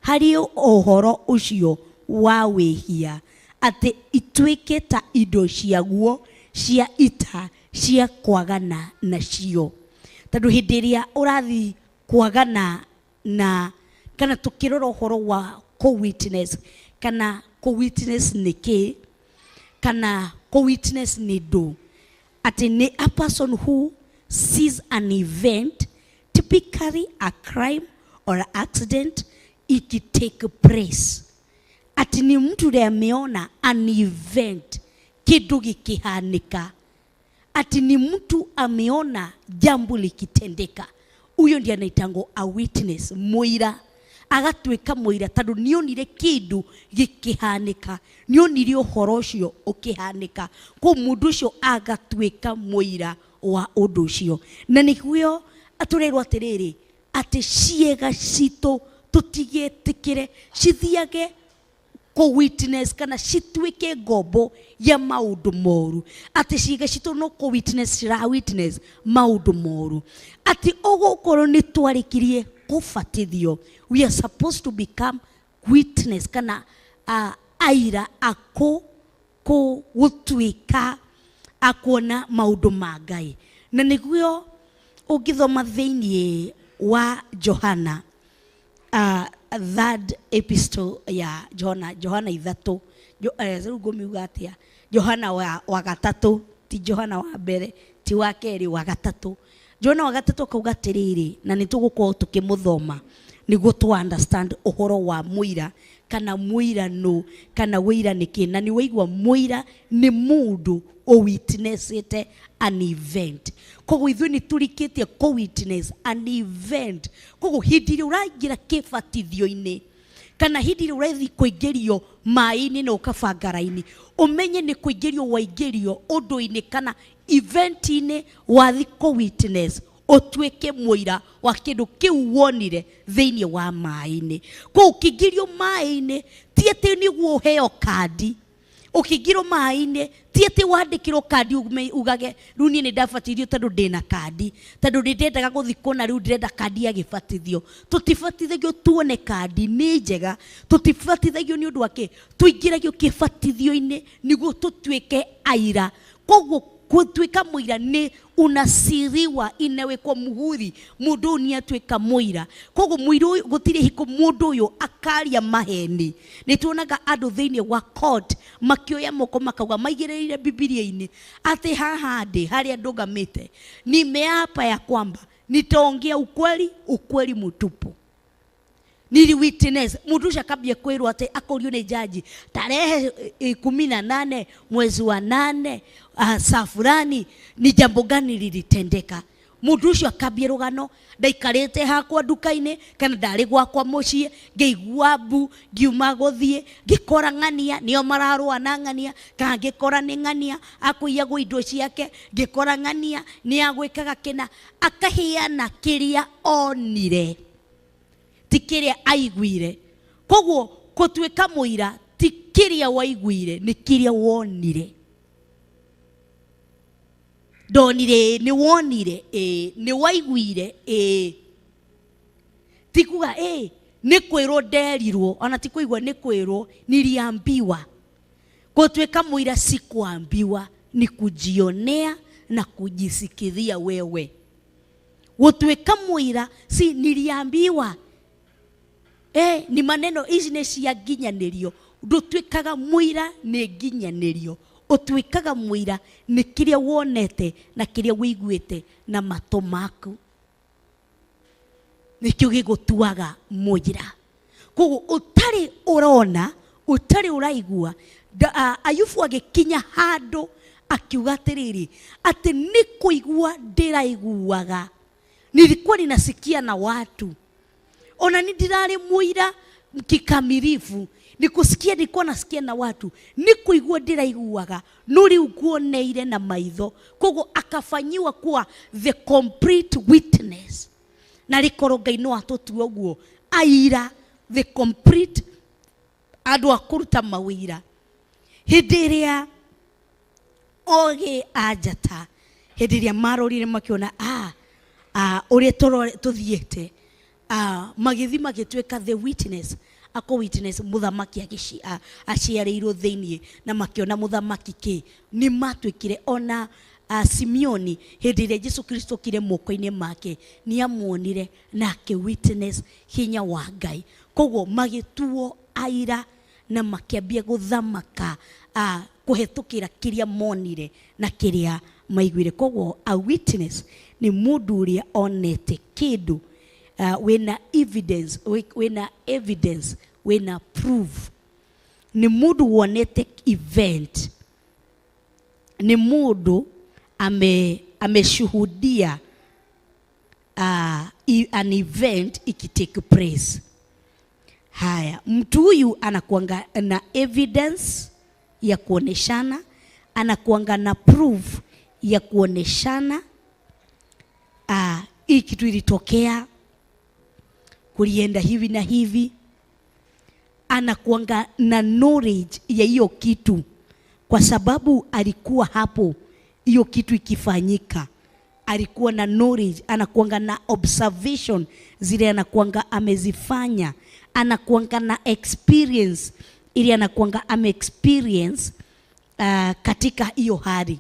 harĩ ũhoro ũcio wa wĩhia, atĩ ituĩke ta indo ciaguo cia ita cia kwagana nacio. Tondũ hĩndĩ ĩrĩa ũrathiĩ kwagana na kana tũkĩrora ũhoro wa co-witness, kana co-witness nĩ kĩ, kana co-witness nĩ ndũ, atĩ nĩ a person who sees an event, typically a crime or accident, ikitake place. Ati ni mtu ule ameona an event, kitu gikihanika. Ati ni mtu ameona jambo likitendeka. Huyo ndiye anaitangwo a witness, muira. Agatuĩka mũira tondũ nĩonire kĩndũ gĩkĩhanĩka, nĩonire ũhoro ũcio ũkĩhanĩka. Kwa mũndũ ũcio agatuĩka mũira wa ũndũ ũcio. Na nĩguo tũrerwo atĩrĩrĩ, atĩ ciĩga citũ tũtigetĩkĩre cithiage kũ witness kana cituĩke ngombo ya maũndũ moru, atĩ ciĩga citũ no kũ witness cira witness maũndũ moru, atĩ ũgũkorwo nĩ twarĩkirie kũbatithio, we are supposed to become witness kana aira akũ gũtuĩka akuona maũndũ ma Ngai. Na nĩguo ũngĩthoma thĩinĩ wa Johana, third epistle ya Johana, Johana ithatũ, rĩu ngũmiuga atĩa? Johana wa gatatũ, ti Johana wa mbere, ti wa kerĩ, wa gatatũ. Johana wa gatatũ akauga atĩrĩrĩ, na nĩ tũgũkorwo tũkĩmũthoma nĩguo tũ understand ũhoro wa mũira, kana mũira nũ, kana wĩira nĩ kĩ. Na nĩ waigua mũira nĩ mũndũ ũwitnessĩte an event. Koguo ithuĩ nĩ tũrikĩtie kũ witness an event. Koguo hĩndĩ ĩrĩa ũraingĩra kĩbatithio-inĩ, kana hĩndĩ ĩrĩa ũrathiĩ kũingĩrio maĩ-inĩ na ũkabanga raini, ũmenye nĩ kũingĩrio waingĩrio ũndũ-inĩ kana event-inĩ wathiĩ kũ witness, ũtuĩke mũira wa kĩndũ kĩu wonire thĩinĩ wa maĩ-inĩ. Koguo ũkĩingĩrio maĩ-inĩ ti atĩ nĩguo ũheo kandi. Ũkĩingĩrwo maĩ-inĩ ti atĩ wandĩkĩrwo kandi ugage rĩu niĩ nĩ ndabatithio tondũ ndĩna kandi, tondũ nĩ ndendaga gũthiĩ kũna, rĩu ndĩrenda kandi ya gĩbatithio. Tũtibatithagio tuone kandi nĩ njega, tũtibatithagio nĩ ũndũ wa kĩ, tũingĩragio kĩbatithio-inĩ nĩguo tũtuĩke aira. Koguo gũtuĩka mũira nĩ unasiriwa, inawekwo muhuri, mũndũ ũyũ nĩ atuĩka mũira. Koguo mũira ũyũ gũtirĩ hingo mũndũ ũyũ akaria maheni. Nĩ tuonaga andũ thĩinĩ wa court makĩoya moko makauga maigĩrĩire Bibilia-inĩ atĩ haha ndĩ harĩa ndũgamĩte nimeapa ya kwamba nitaongea ukweli, ukweli mtupu. Nili witness. Mũndũ ũcio akambia kwĩrwo atĩ akorio nĩ jaji tarehe 18 mwezi wa 8, saa fulani ni jambo gani lilitendeka. Mũndũ ũcio akambia rũgano, ndaikarĩte hakwa nduka-inĩ kana ndarĩ gwakwa mũciĩ, ngĩigua mbu, ngiuma gũthiĩ, ngĩkora ng'ania nĩo mararũa na ng'ania, kana ngĩkora nĩ ng'ania akũiyagwo indo ciake, ngĩkora ng'ania nĩ agwĩkaga kĩna, akaheana kĩrĩa onire, ti kĩrĩa aiguire. Koguo gũtuĩka mũira ti kĩrĩa waiguire, nĩ kĩrĩa wonire. Ndonire, nĩ wonire, nĩ waiguire, ti kuga nĩ kwĩrwo nderirwo, ona ti kũigua nĩ kwĩrwo, niliambiwa. Gũtuĩka mũira si kuambiwa, ni kujionea na kujisikiria wewe. Gũtuĩka mũira si niliambiwa, ni maneno ici nĩ cia nginyanĩrio. Ndũtuĩkaga mũira nĩ nginyanĩrio, ũtuĩkaga mũira nĩ kĩrĩa wonete na kĩrĩa wĩiguĩte na matũ maku, nĩkĩo gĩgũtuaga mũira. Koguo ũtarĩ ũrona, ũtarĩ ũraigua, Ayubu agĩkinya handũ akiuga atĩrĩrĩ, atĩ nĩ kũigua ndĩraiguaga, nilikuwa ninasikia na watu, ona ni ndirarĩ mũira kikamilifu, nikusikia nilikuwa nasikia na watu, ni kuigua ndĩraiguaga, no rĩu nguoneire na maitho. Koguo akafanyiwa kuwa the complete witness. Na rĩkorwo Ngai no atũtue ũguo, aira the complete, andũ a kũruta mawĩra. Hĩndĩ ĩrĩa ogĩ a njata, hĩndĩ ĩrĩa marorire makĩona ũrĩa tũthiĩte, magĩthiĩ magĩtuĩka the witness, ako witness mũthamaki aciarĩirwo thĩinĩ, na makĩona mũthamaki kĩ, nĩ matuĩkire ona Simeoni hĩndĩ ĩrĩa Jesu Kristo okire moko-inĩ make, nĩ amuonire na akĩ witness hinya wa Ngai. Koguo magĩtuo aira na makĩambia gũthamaka kũhetũkĩra kĩrĩa monire na kĩrĩa maiguire. Koguo a witness nĩ mũndũ ũrĩa onete kĩndũ, wĩna evidence, wĩna evidence, wĩna proof. Nĩ mũndũ wonete event, nĩ mũndũ ameshuhudia an event ikitake place. Haya, mtu huyu anakuanga na evidence ya kuoneshana, anakuanga na proof ya kuoneshana hii kitu ilitokea, kulienda hivi na hivi. Anakuanga na knowledge ya hiyo kitu kwa sababu alikuwa hapo hiyo kitu ikifanyika. Alikuwa na knowledge, anakuanga na observation zile anakuanga amezifanya, anakuanga na experience ili anakuanga ame experience katika hiyo hali.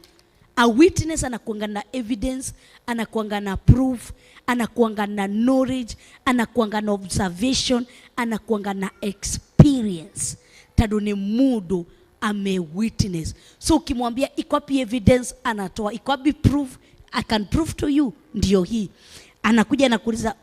A witness anakuanga na evidence, anakuanga na proof, anakuanga na knowledge, anakuanga na observation, anakuanga na experience. Tondũ nĩ mũndũ Ame witness. So ukimwambia iko wapi evidence, anatoa. Iko wapi proof, I can prove to you, ndio hii. Anakuja na kuuliza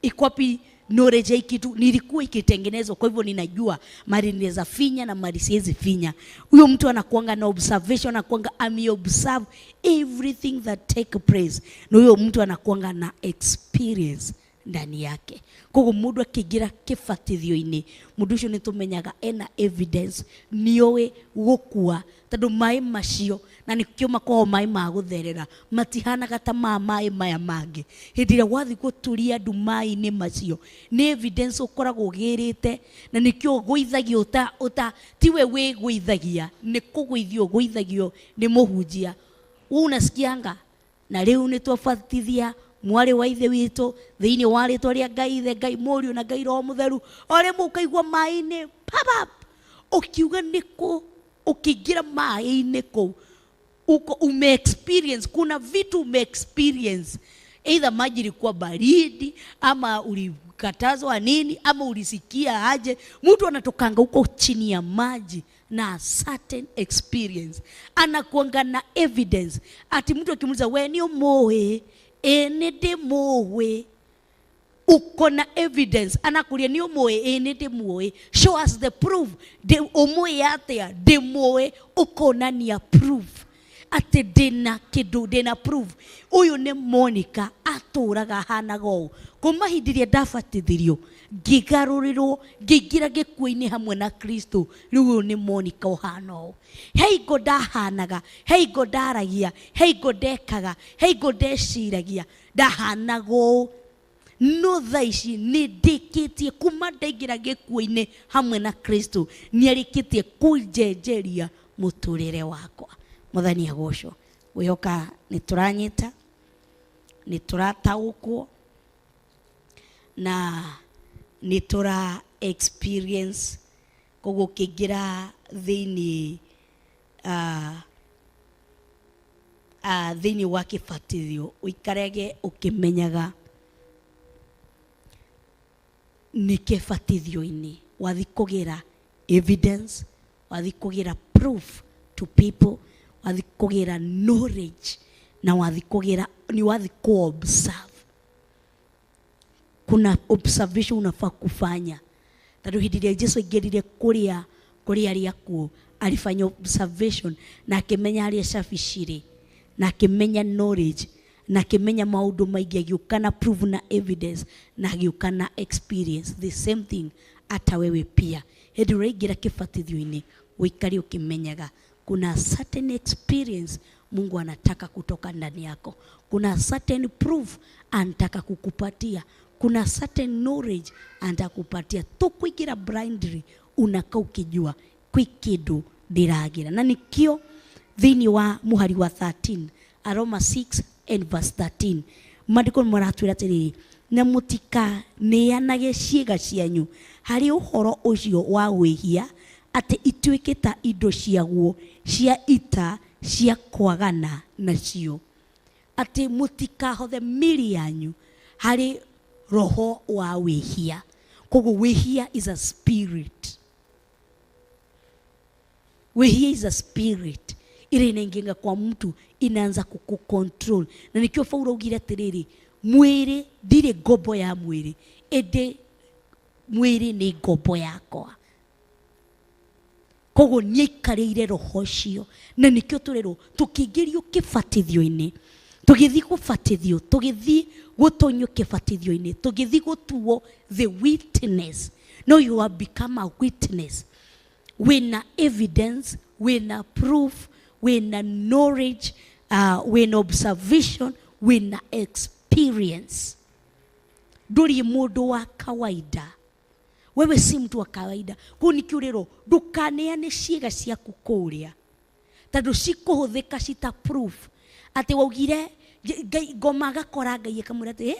iko wapi knowledge ya hii kitu, nilikuwa ikitengenezwa, kwa hivyo ninajua mali ninaweza finya na mali siwezi finya. Huyo mtu anakuanga na observation, anakuanga ame observe everything that take place, na huyo mtu anakuanga na experience ndani yake. Koguo mundu akĩingĩra kĩbatithio-inĩ, mũndũ ũcio nĩ tũmenyaga ena evidence, nĩoĩ gũkua, tondũ maĩ macio, na nĩkĩo makoragwo maĩ ma gũtherera, matihanaga ta ma maĩ maya mangĩ. Hĩndĩ ĩrĩa wathiĩ gũturia ndu maĩ-inĩ macio, nĩ evidence ũkoragwo ũgĩrĩte, na nĩkĩo ũgũithagio ũta, ũta, tiwe wĩgũithagia, nĩ kũgũithio ũgũithagio nĩ mũhunjia. Wewe unasikianga, na rĩu nĩ twabatithia mwarĩ wa ithe witũ thĩinĩ wa rĩtwa rĩa Ngai Ithe, Ngai Mũriũ na Ngai Roho Mũtheru. O rĩmwe ũkaigua maĩ-inĩ papap, ũkiuga nĩ kũ, ũkĩingĩra maĩ-inĩ kũu uko ume experience, kuna vitu ume experience, either maji ilikuwa baridi ama ulikatazwa nini ama ulisikia aje. Mtu anatokanga huko chini ya maji na certain experience, anakuanga na evidence. Ati mtu akimuuliza we ni ũmũĩ, ĩ nĩ ndĩmũĩ, uko na evidence. Anakuria ni ũmũĩ, ĩ nĩ ndĩmũĩ, show us the proof. Ndĩ ũmũĩ atĩa? Ndĩmũĩ. Ũkonania proof atĩ ndĩna kĩndũ, ndĩna proof. Ũyũ nĩ Monica atũraga ahanaga ũũ. Kuma hĩndĩ ĩrĩa ndabatithirio, ngĩgarũrĩrwo, ngĩingĩra gĩkuũ-inĩ hamwe na Kristo, rĩu ũyũ nĩ Monica ũhana ũũ. He hingo ndahanaga, he hingo ndaragia, he hingo ndekaga, he hingo ndeciragia, ndahanaga ũũ. No thaa ici nĩ ndĩkĩtie, kuma ndaingĩra gĩkuũ-inĩ hamwe na Kristo, nĩ arĩkĩtie kũnjenjeria mũtũrĩre wakwa. Mwathani agocwo. Ngwĩhoka nĩ tũranyita, nĩ tũrataũkwo, na nĩ tũra experience. Koguo ũkĩingĩra thĩinĩ, thĩinĩ wa kĩbatithio, ũikarage ũkĩmenyaga nĩ kĩbatithio-inĩ wathi kũgĩra evidence, wathi kũgĩra proof to people, wathi kũgĩra knowledge, na wathi kũgĩra, ni wathi ku-observe. Kuna observation unafaa kufanya. Tondũ hĩndĩ ĩrĩa Jesu aingĩrire kũrĩa arĩa akuũ, alifanya observation na akĩmenya harĩa cabi cirĩ, na akĩmenya knowledge, na akĩmenya maũndũ maingĩ, agĩũka na proof na evidence, na agĩũka na experience. The same thing hata wewe pia. Hĩndĩ ĩrĩa ũraingĩra kĩbatithio-inĩ, ũikare ũkĩmenyaga kuna certain experience Mungu anataka kutoka ndani yako. Kuna certain proof anataka kukupatia. Kuna certain knowledge anataka kukupatia. Tukuingira blindly, unakaa ukijua kwi kindu ndiragira. Na nikio thĩinĩ wa mũhari wa 13, Aroma 6 and verse 13, maandĩko nĩ maratwĩra atĩrĩrĩ, na mũtikaneanage ciĩga cianyu harĩ ũhoro ũcio wa wĩhia, atĩ ituĩke ta indo ciaguo cia ita cia kwagana nacio. Atĩ mũtikahothe mĩĩrĩ yanyu harĩ roho wa wĩhia. Koguo wĩhia is a spirit. Wĩhia is a spirit. Ile inaingia kwa mtu inaanza kukucontrol. Na nikio Paulo augire atĩrĩrĩ, mwĩrĩ ndirĩ ngombo ya mwĩrĩ, ĩndĩ mwĩrĩ nĩ ngombo yakwa. Koguo nĩaikarĩire roho ũcio. Na nikio tũrerwo tũkĩingĩrio kĩbatithio-inĩ, tũgĩthiĩ gũbatithio, tũgĩthiĩ gũtonyio kĩbatithio-inĩ, tũgĩthiĩ gũtuo the witness. No, you have become a witness. Wĩna evidence, wĩna proof, wĩna knowledge, wĩna observation, wĩna experience. Ndũrĩ mũndũ wa kawaida. Wewe si mtu wa kawaida. Kũu nĩkĩo ũrerwo ndũkaneane ciĩga ciaku kũrĩa, tondũ cikũhũthĩka cita proof. Atĩ waugire, Ngai, ngoma agakora Ngai akamwĩra atĩ,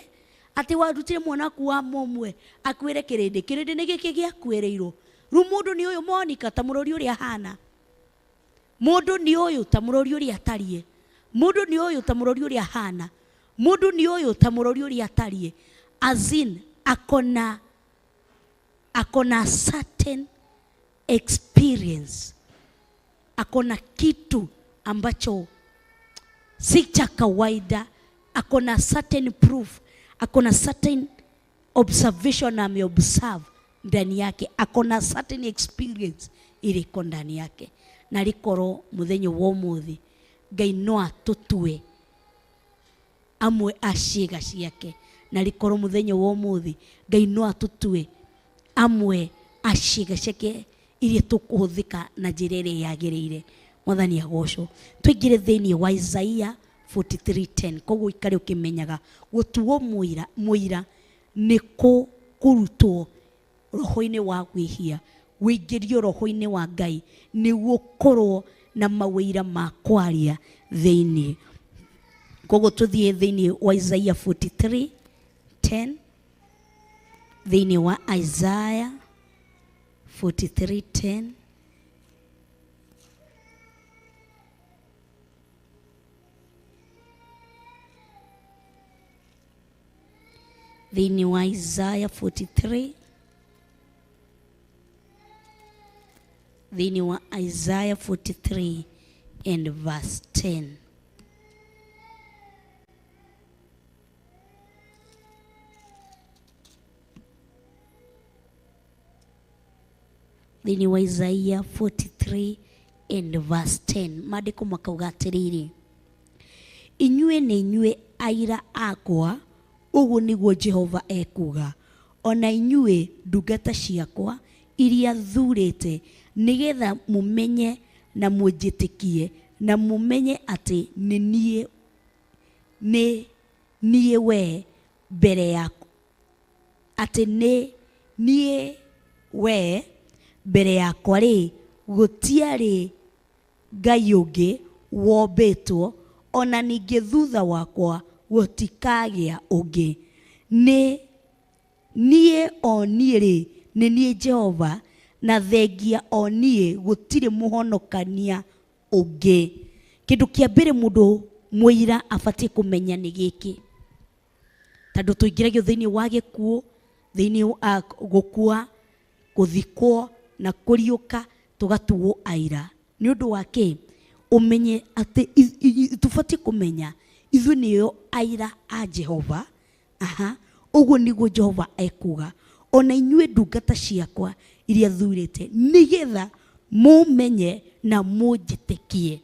atĩ warutire mwana waku wa mũmwe akwĩre kĩrĩndĩ, kĩrĩndĩ nĩ gĩkĩ gĩakuĩrĩirwo. Rĩu mũndũ nĩ ũyũ Monica, ta mũrori ũrĩa ahana. Mũndũ nĩ ũyũ ta mũrori ũrĩa atariĩ. Mũndũ nĩ ũyũ ta mũrori ũrĩa ahana. Mũndũ nĩ ũyũ ta mũrori ũrĩa atariĩ. As in, akona certain experience. Akona kitu ambacho si cha kawaida, akona certain proof, akona certain observation ameobserve ndani yake, akona certain experience iriko ndani yake. Na rikorwo muthenya wa umuthi Ngai no atutue amwe a ciĩga ciake, na rikorwo muthenya wa umuthi Ngai no atutue amwe a ciĩga ciake iria tũkũhũthĩka na njĩra ĩrĩa yagĩrĩire. Mwathani agocwo. Tũingĩre thĩinĩ wa Isaiah 43:10. Koguo ikare ũkĩmenyaga gũtuo mũira nĩ kũrutwo roho-inĩ wa gwĩhia, wĩingĩrio roho-inĩ wa Ngai nĩguo ũkorwo na mawĩra ma kwaria thĩinĩ. Koguo tũthiĩ thĩinĩ wa Isaiah 43:10, thĩinĩ wa Isaiah 43:10. Thĩinĩ wa Isaiah 43, thĩinĩ wa Isaiah 43 and verse 10. Thĩinĩ wa Isaiah 43 and verse 10, maandĩko makauga atĩrĩrĩ, inyuĩ nĩ inyuĩ aira akwa, ũguo nĩguo Jehova ekuuga, ona inyuĩ ndungata ciakwa iria thurĩte, nĩgetha mũmenye na mũnjĩtĩkie na mũmenye atĩ nĩ niĩ we mbere yaku, atĩ nĩ niĩ we mbere yakwa rĩ, gũtiarĩ Ngai ũngĩ wombĩtwo, ona ningĩ thutha wakwa gũtikagĩa ũngĩ. Nĩ niĩ o niĩ rĩ, nĩ niĩ Jehova, na thengia o niĩ gũtirĩ mũhonokania ũngĩ. Kĩndũ kĩa mbere mũndũ mũira abatiĩ kũmenya nĩ gĩkĩ, tondũ tũingĩragio thĩinĩ wa gĩkuũ, thĩinĩ wa gũkua, gũthikwo na kũriũka, tũgatuo aira. Nĩ ũndũ wa kĩ? Ũmenye atĩ tũbatiĩ kũmenya ithuĩ nĩo aira a Jehova. Aha, ũguo nĩguo Jehova ekuga, ona inyuĩ ndungata ciakwa iria thurĩte, nĩgetha mũmenye na mũnjĩtĩkie.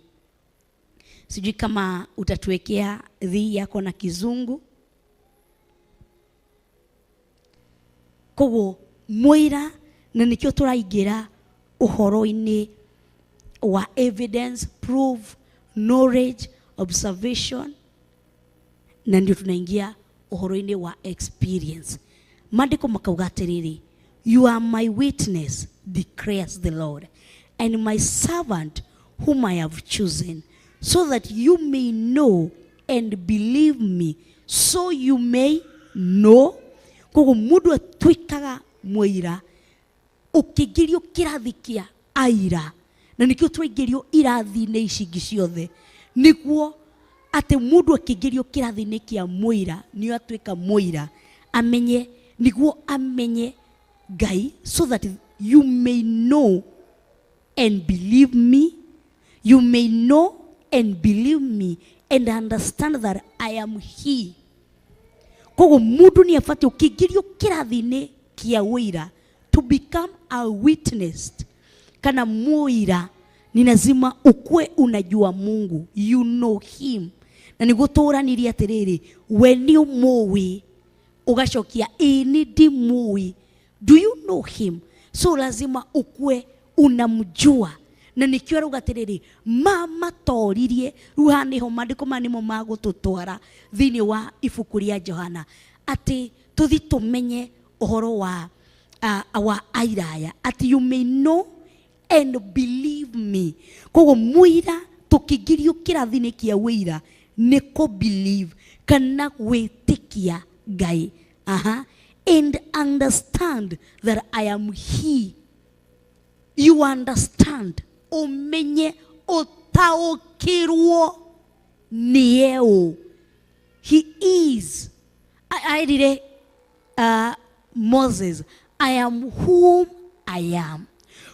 Sijui kama utatuwekea dhii yako na Kizungu. Koguo mũira, na nĩkĩo tũraingĩra ũhoro-inĩ wa evidence, proof, knowledge, observation, na ndio tunaingia ũhoro-inĩ wa experience. Maandĩko makauga atĩrĩrĩ, you are my witness, declares the Lord, and my servant whom I have chosen, so that you may know and believe me, so you may know. Koguo mũndũ atuĩkaga mũira ũkĩingĩrio kĩrathi kĩa aira, na nĩkĩo twaingĩrio irathi-inĩ ici ingĩ ciothe, nĩguo atĩ mũndũ akĩingĩrio kĩrathi-inĩ kĩa mũira nĩo atuĩka mũira, amenye, nĩguo amenye Ngai, so that you may know and believe me, you may know and believe me and understand that I am he. Koguo mũndũ nĩ abatiĩ ũkĩingĩrio kĩrathi-inĩ kĩa ũira, to become a witness kana mũira, ni lazima ukue unajua Mungu, you know him. Na nĩguo tũranirie atĩrĩrĩ, we nĩ ũmũĩ, ũgacokia ĩĩ nĩ ndimũĩ. Do you know him? So lazima ukue unamjua. Na nĩkĩo arauga atĩrĩrĩ, mamatoririe. Rĩu haha nĩho maandĩko maya nĩmo magũtũtwara thĩinĩ wa ibuku rĩa Johana, atĩ tũthi tũmenye ũhoro wa aira aya, atĩ you may know and believe me. Koguo mũira tũkĩingĩrio kĩrathi-inĩ kĩa ũira nĩ kũ believe kana gwĩtĩkia Ngai. Aha. And understand that I am he. You understand, ũmenye, ũtaũkĩrwo nĩye ũ. He is. Aerire Moses, I am whom I am.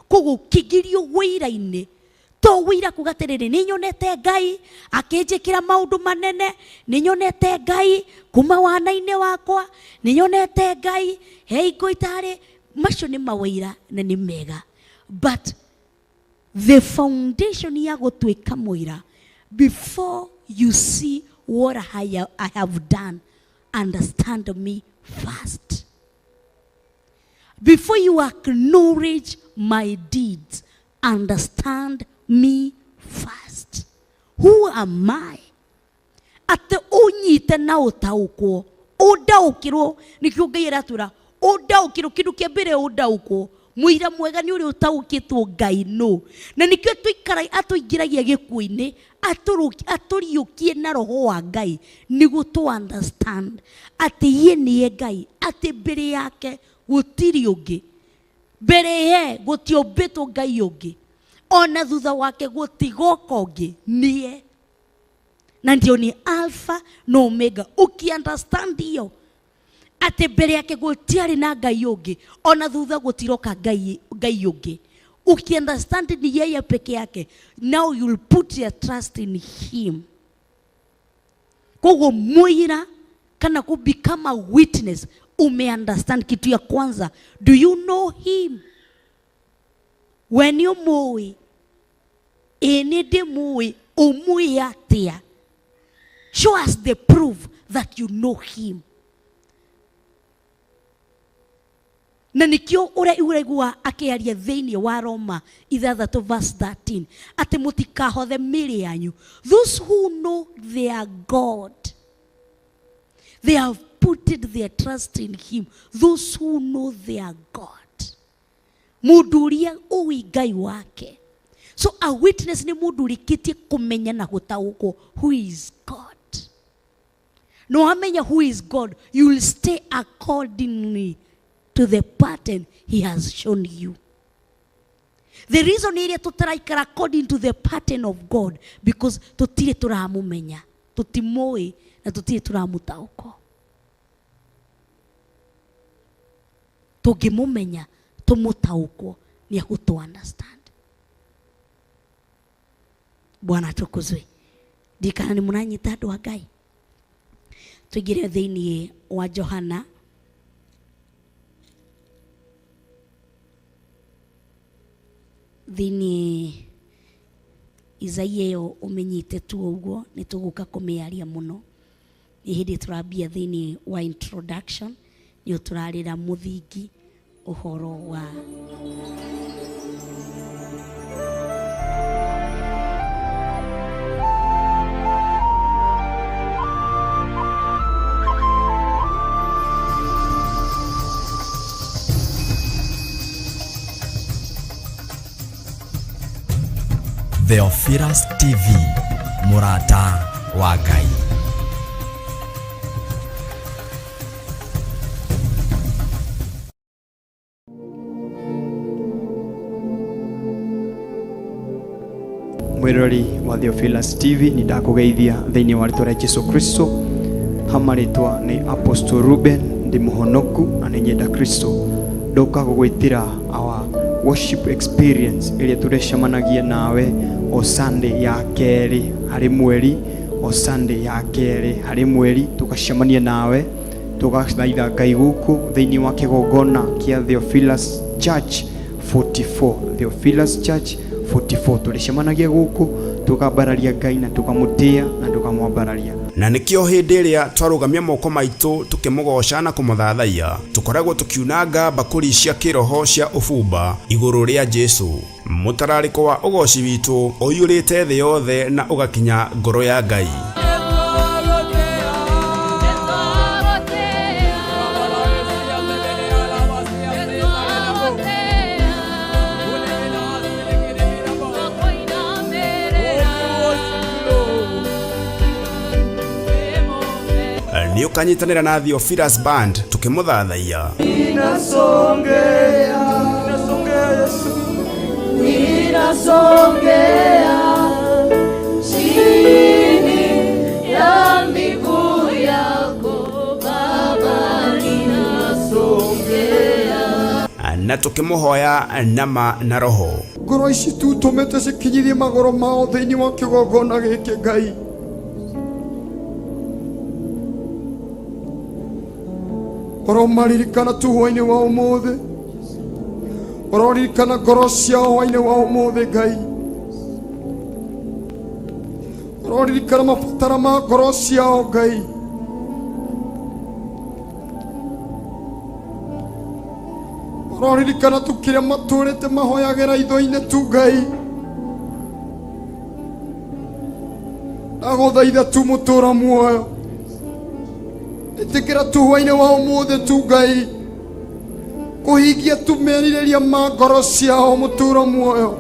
Koguo ũkĩingĩrio wĩira-inĩ, To wĩira kuga atĩrĩrĩ, nĩ nyonete Ngai akĩnjĩkĩra maũndũ manene, nĩ nyonete Ngai kuma wana-inĩ wakwa, nĩ nyonete Ngai he hingo itarĩ. Macio nĩ mawĩira na nĩ mega, but the foundation ya gũtuĩka mũira, before you see what I have done, understand me first. Before you acknowledge my deeds, understand me first. Who am I? Atĩ ũnyite na ũtaũkwo, ũndaũkĩrwo. Nĩkĩo Ngai aratwĩra ũndaũkĩrwo. Kĩndũ kĩa mbere ũndaũkwo, mũira mwega nĩ ũrĩa ũtaũkĩtwo Ngai nũ. Na nĩkĩo tũikara atũingĩragia gĩkuũ-inĩ, atũriũkie na roho wa Ngai, nĩguo tũ understand atĩ ye nĩye Ngai, atĩ mbere yake gũtirĩ ũngĩ, mbere ye gũtiũmbĩtwo Ngai ũngĩ, ona thutha wake gũtigoka ũngĩ, niye. Na ndio ni Alpha na Omega. Uki understand hiyo atĩ mbere yake gũtiarĩ na Ngai ũngĩ, ona thutha gũtiroka Ngai Ngai ũngĩ, uki understand ni yeye peke yake, now you'll put your trust in him. Koguo mũira kana ku become a witness, ume understand kitu ya kwanza, do you know him? We nĩ ũmũĩ? Ĩ, nĩ ndĩmũĩ. Ũmũĩ atĩa? Show us the proof that you know him. Na nikio ũrĩa ũraigua akĩaria thĩinĩ wa Roma 6 verse 13 atĩ mũtikahothe mĩĩrĩ yanyu. Those who know their God, they have put their trust in him. Those who know their God, mũndũ ũrĩa ũĩ Ngai wake. So a witness nĩ mũndũ ũrĩkĩtie kũmenya na gũtaũkwo who is God. No wamenya who is God, you will stay accordingly to the pattern he has shown you. The reason ĩrĩa tũtaraikara according to the pattern of God, because tũtirĩ tũramũmenya, tũtimũĩ na tũtirĩ tũramũtaũkwo. Tũngĩmũmenya tũmũtaũkwo, nĩ egũtũ understand. Bwana atukuzwe. Ndikana nĩ mũranyita andũ a Ngai. Tũingĩre thĩinĩ wa Johana thĩinĩ Isaia ĩyo ũmĩnyite tu ũguo, nĩ tũgũka kũmĩaria mũno. Nĩ hĩndĩ tũrambia thĩinĩ wa introduction, nĩ tũrarĩra mũthingi ũhoro wa Theophilus TV, mũrata wa Ngai. Mwirori wa Theophilus TV, nĩ ndakũgeithia thĩinĩ wa rĩtwa rĩa Jesu Kristo. Hama rĩtwa nĩ Apostle Ruben, ndĩ mũhonoku na nĩ nyenda Kristo. Ndoka gũgwĩtĩra our worship experience ĩrĩa tũrecemanagia nawe o Sunday ya kerĩ harĩ mweri, o Sunday ya kerĩ harĩ mweri tũgacemania nawe, tũgathaitha Ngai gũkũ thĩinĩ wa kĩgongona kĩa Theophilus Church 44, Theophilus Church 44. Tũrĩcemanagia gũkũ tũkambararia Ngai na tũkamũtĩa na tũkamwambararia. Na nĩkĩo hĩndĩ ĩrĩa twarũgamia moko maitũ tũkĩmũgoca na kũmũthathaiya, tũkoragwo tũkiunanga mbakũri cia kĩroho cia ũbumba igũrũ rĩa Jesu. Mũtararĩko wa ũgoci witũ ũiyũrĩte thĩ yothe na ũgakinya ngoro ya Ngai. Nĩ ũkanyitanĩra na Theophilus Band tũkĩmũthathaiya. Ninasongea, ninasongea Yesu, ninasongea chini ya miguu yako Baba, ninasongea. Na tũkĩmũhoya nama na roho. Ngoro ici tu tũmĩte cikinyithie magũrũ mao thĩinĩ wa kĩgongona gĩkĩ Ngai. Ũromaririkana tu hwainĩ wa ũmũthĩ, ũroririkana ngoro ciao hwainĩ wa ũmũthĩ Ngai, ũroririkana mabatara ma ngoro ciao Ngai. Ũroririkana tu kĩrĩa matũrĩte mahoyagĩra itho-inĩ tu Ngai. Ndagũthaitha tu mũtũra muoyo, ĩtĩkĩra tu hwainĩ wa ũmũthĩ tu Ngai kũhingia tu merirĩria ma ngoro ciao mũtũra muoyo.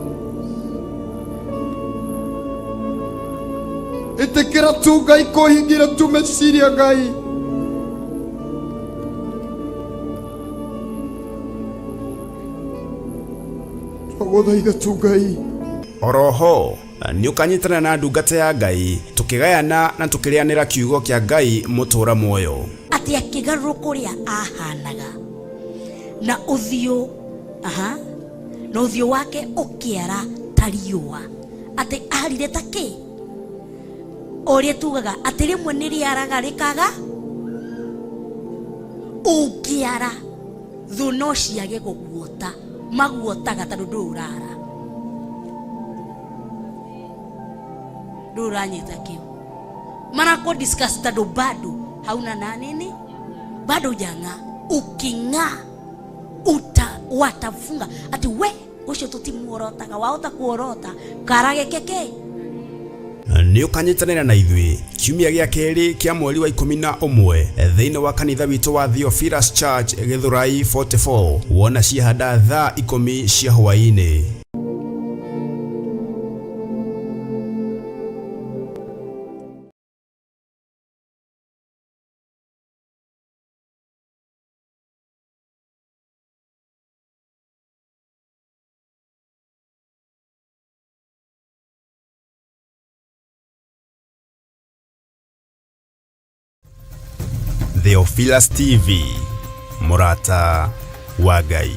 Ĩtĩkĩra tu Ngai kũhingira tu meciria Ngai. Twagũthaitha tu Ngai. Oroho nĩ ũkanyitanĩra na ndungata ya Ngai tũkĩgayana na tũkĩrĩanĩra kiugo kĩa Ngai mũtũra muoyo. Atĩ akĩgarũrũka ũrĩa ahanaga na ũthiũ, aha, na ũthiũ wake ũkĩara ta riũa, atĩ arire ta kĩ ũrĩa tugaga atĩ rĩmwe nĩ rĩaraga rĩkaga ũngĩara thũ no ciage gũguota, maguotaga tondũ ndũrĩ ũrara, ndũrĩ ũranyita kĩu, marako discuss tondũ bado hauna na nini, bado hujang'aa. Uking'aa watafunga ati we ucio tutimuorotaga, wahota kuorota karage keke. Nĩ ũkanyitanĩra na ithuĩ kiumia gĩa kerĩ kĩa mweri wa 11 thĩinĩ wa kanitha witũ wa Theophilus Church Gĩthũrai 44 wona ciahanda thaa 10 cia hwaĩ-inĩ. Theophilus TV, mũrata wa Ngai.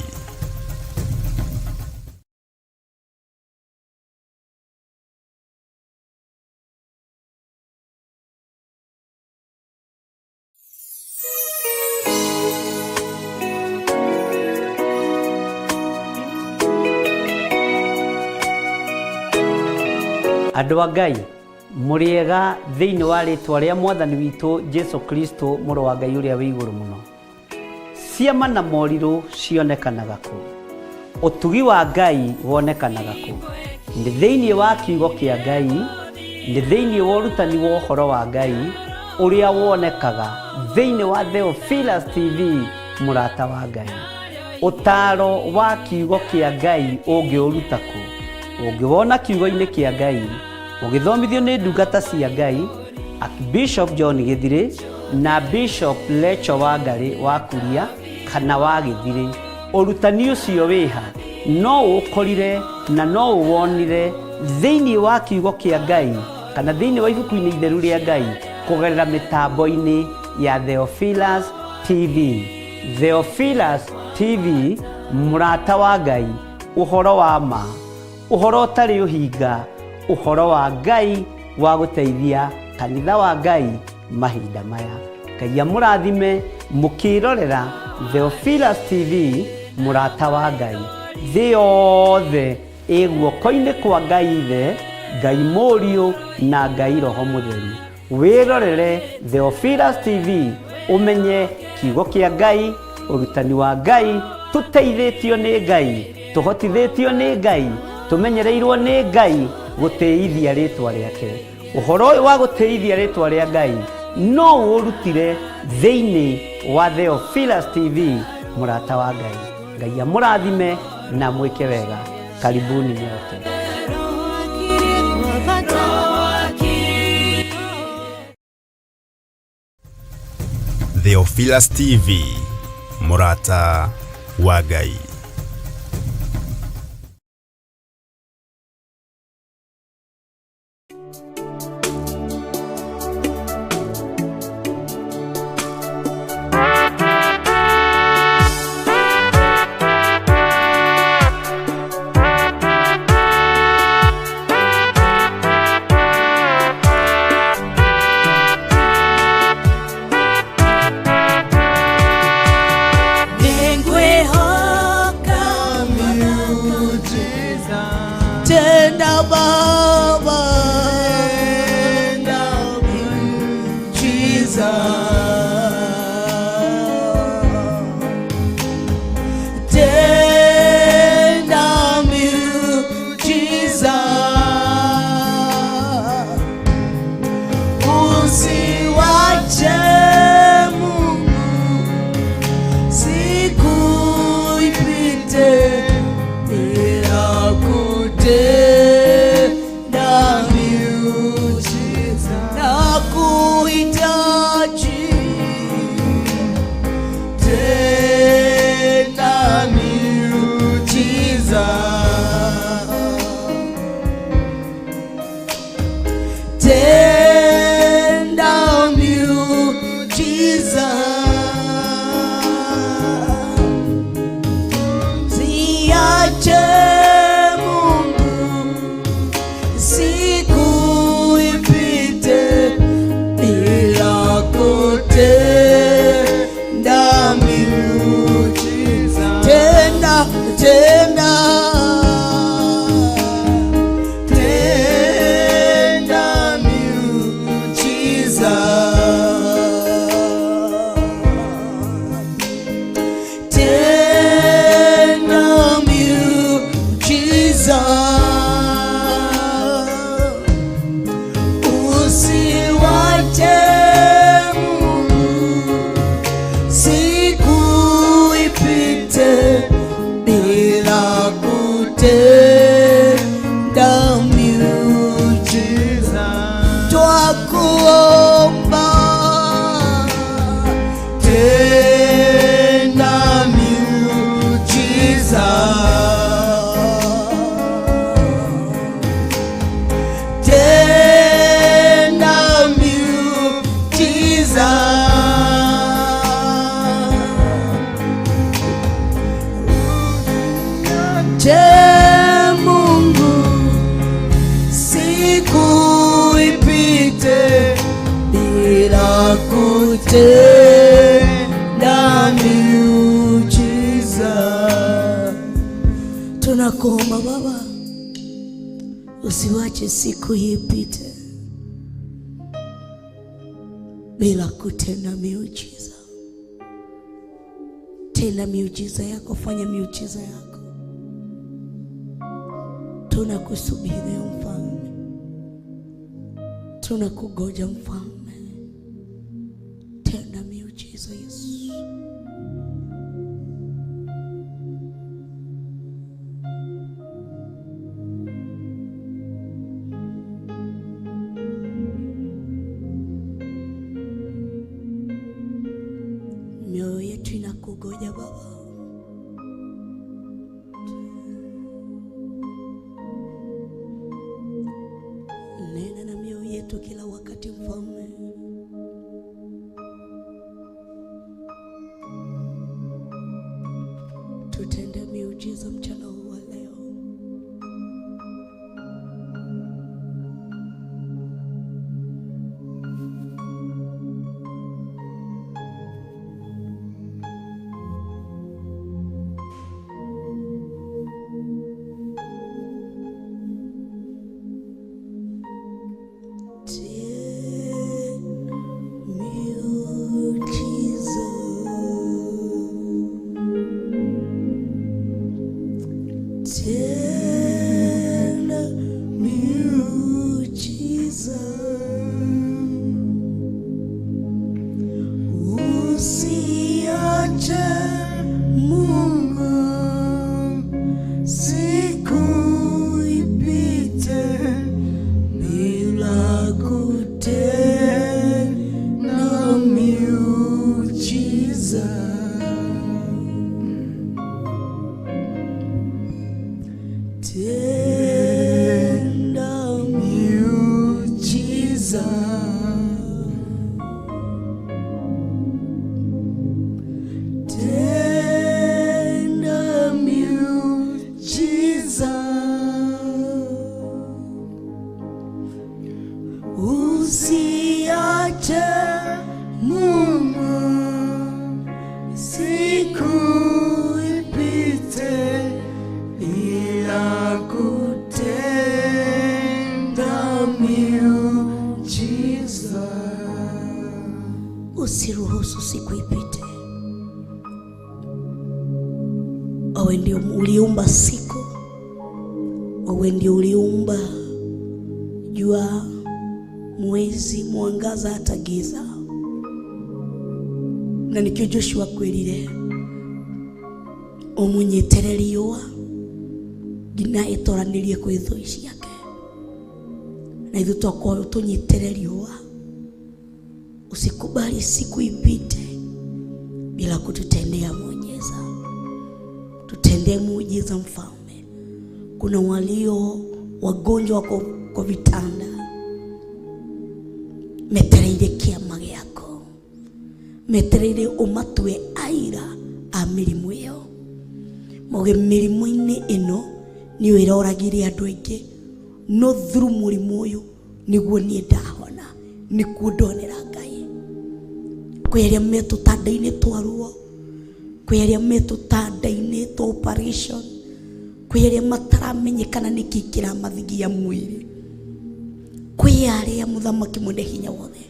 Andũ a Ngai mũrĩega thĩinĩ wa rĩtwa rĩa mwathani witũ Jesu Kristo mũrũ wa Ngai ũrĩa wĩ igũrũ mũno. Ciama na morirũ cionekanaga kũ? Ũtugi wa Ngai wonekanaga kũ? Nĩ thĩinĩ wa kiugo kĩa Ngai, nĩ thĩinĩ wa ũrutani wa ũhoro wa Ngai ũrĩa wonekaga thĩinĩ wa Theophilus TV mũrata wa Ngai. Ũtaaro wa kiugo kĩa Ngai ũngĩũruta kũ? Ũngĩwona kiugo-inĩ kĩa Ngai ũgĩthomithio nĩ ndungata cia Ngai Archbishop John Gĩthirĩ na Bishop Lecho Wangari wa Kuria kana wa Gĩthirĩ. Ũrutani ũcio wĩha no ũkorire na no ũwonire thĩinĩ wa kiugo kĩa Ngai kana thĩinĩ wa ibuku-inĩ itheru rĩa Ngai kũgerera mĩtambo-inĩ ya Theophilus TV. Theophilus TV, mũrata wa Ngai, ũhoro wa ma, ũhoro ũtarĩ ũhinga, ũhoro wa Ngai wa gũteithia kanitha wa Ngai mahinda maya. Ngai amũrathime mũkĩrorera Theophilus TV, mũrata wa Ngai. Thĩ yothe ĩ guoko-inĩ kwa Ngai Ithe, Ngai Mũriũ na Ngai Roho Mũtheru. Wĩrorere Theophilus TV ũmenye kiugo kĩa Ngai, ũrutani wa Ngai, tũteithĩtio nĩ Ngai, tũhotithĩtio nĩ Ngai, tũmenyereirwo nĩ Ngai gũtĩithia rĩtwa rĩake. Ũhoro ũyũ wa gũtĩithia rĩtwa rĩa Ngai no ũrutire thĩinĩ wa Theophilus TV, mũrata wa Ngai. Ngai amũrathime na mwĩke wega. Karibuni nyote. Theophilus TV, mũrata wa Ngai. Usiache Mungu siku ipite bila kutenda miujiza. Tenda, tenda, tenda miujiza. Tenda miujiza. Usiwache Mungu siku ipite bila kutenda miujiza. Twakuomba tenda miujiza. Tenda miujiza. Je, Mungu siku ipite bila kutenda miujiza. Tunakuomba Baba, usiwache siku hii ipite bila kutenda miujiza. Tenda miujiza yako, fanya miujiza yako. Tunakusubiri Mfalme, tunakugoja Mfalme. Tenda miujiza Yesu. Mioyo yetu inakugoja Baba. Nena na mioyo yetu kila wakati Mfalme. Tutende miujiza mchana huu wa leo. Tenda miujiza. Tenda miujiza. Usiache Mungu siku ipite bila kutenda miujiza. Tenda miujiza. Tenda miujiza. Usiache Mungu siku ipite bila kutenda miujiza. Usiruhusu siku ipite. Wewe ndio uliumba siku, wewe ndio uliumba jua, mwezi, mwangaza, hata giza. Na nikio Joshua kwirire umunyitere riũa nginya ĩtoranĩrie kwĩ thũ ciake, na ithuĩ twakorwo tũnyitĩre riũa. Usikubali siku ipite bila kututendea muujiza. Tutendee muujiza Mfalme. Kuna walio wagonjwa wako kwa vitanda, metereire kĩama gĩako, metereire ũmatue aira a mĩrimũ ĩyo. Mauge mĩrimũ-inĩ ĩno nĩyo ĩroragire andũ aingĩ, no through mũrimũ ũyũ nĩguo niĩ ndahona, nĩkuo ndonera Ngai. Kwĩ arĩa me tũtanda-inĩ twa ruo, kwĩ arĩa me tũtanda-inĩ twa operation, kwĩ arĩa mataramenyekana nĩkĩ kĩramathigia mwĩrĩ, kwĩ arĩa mũthamaki mwene hinya wothe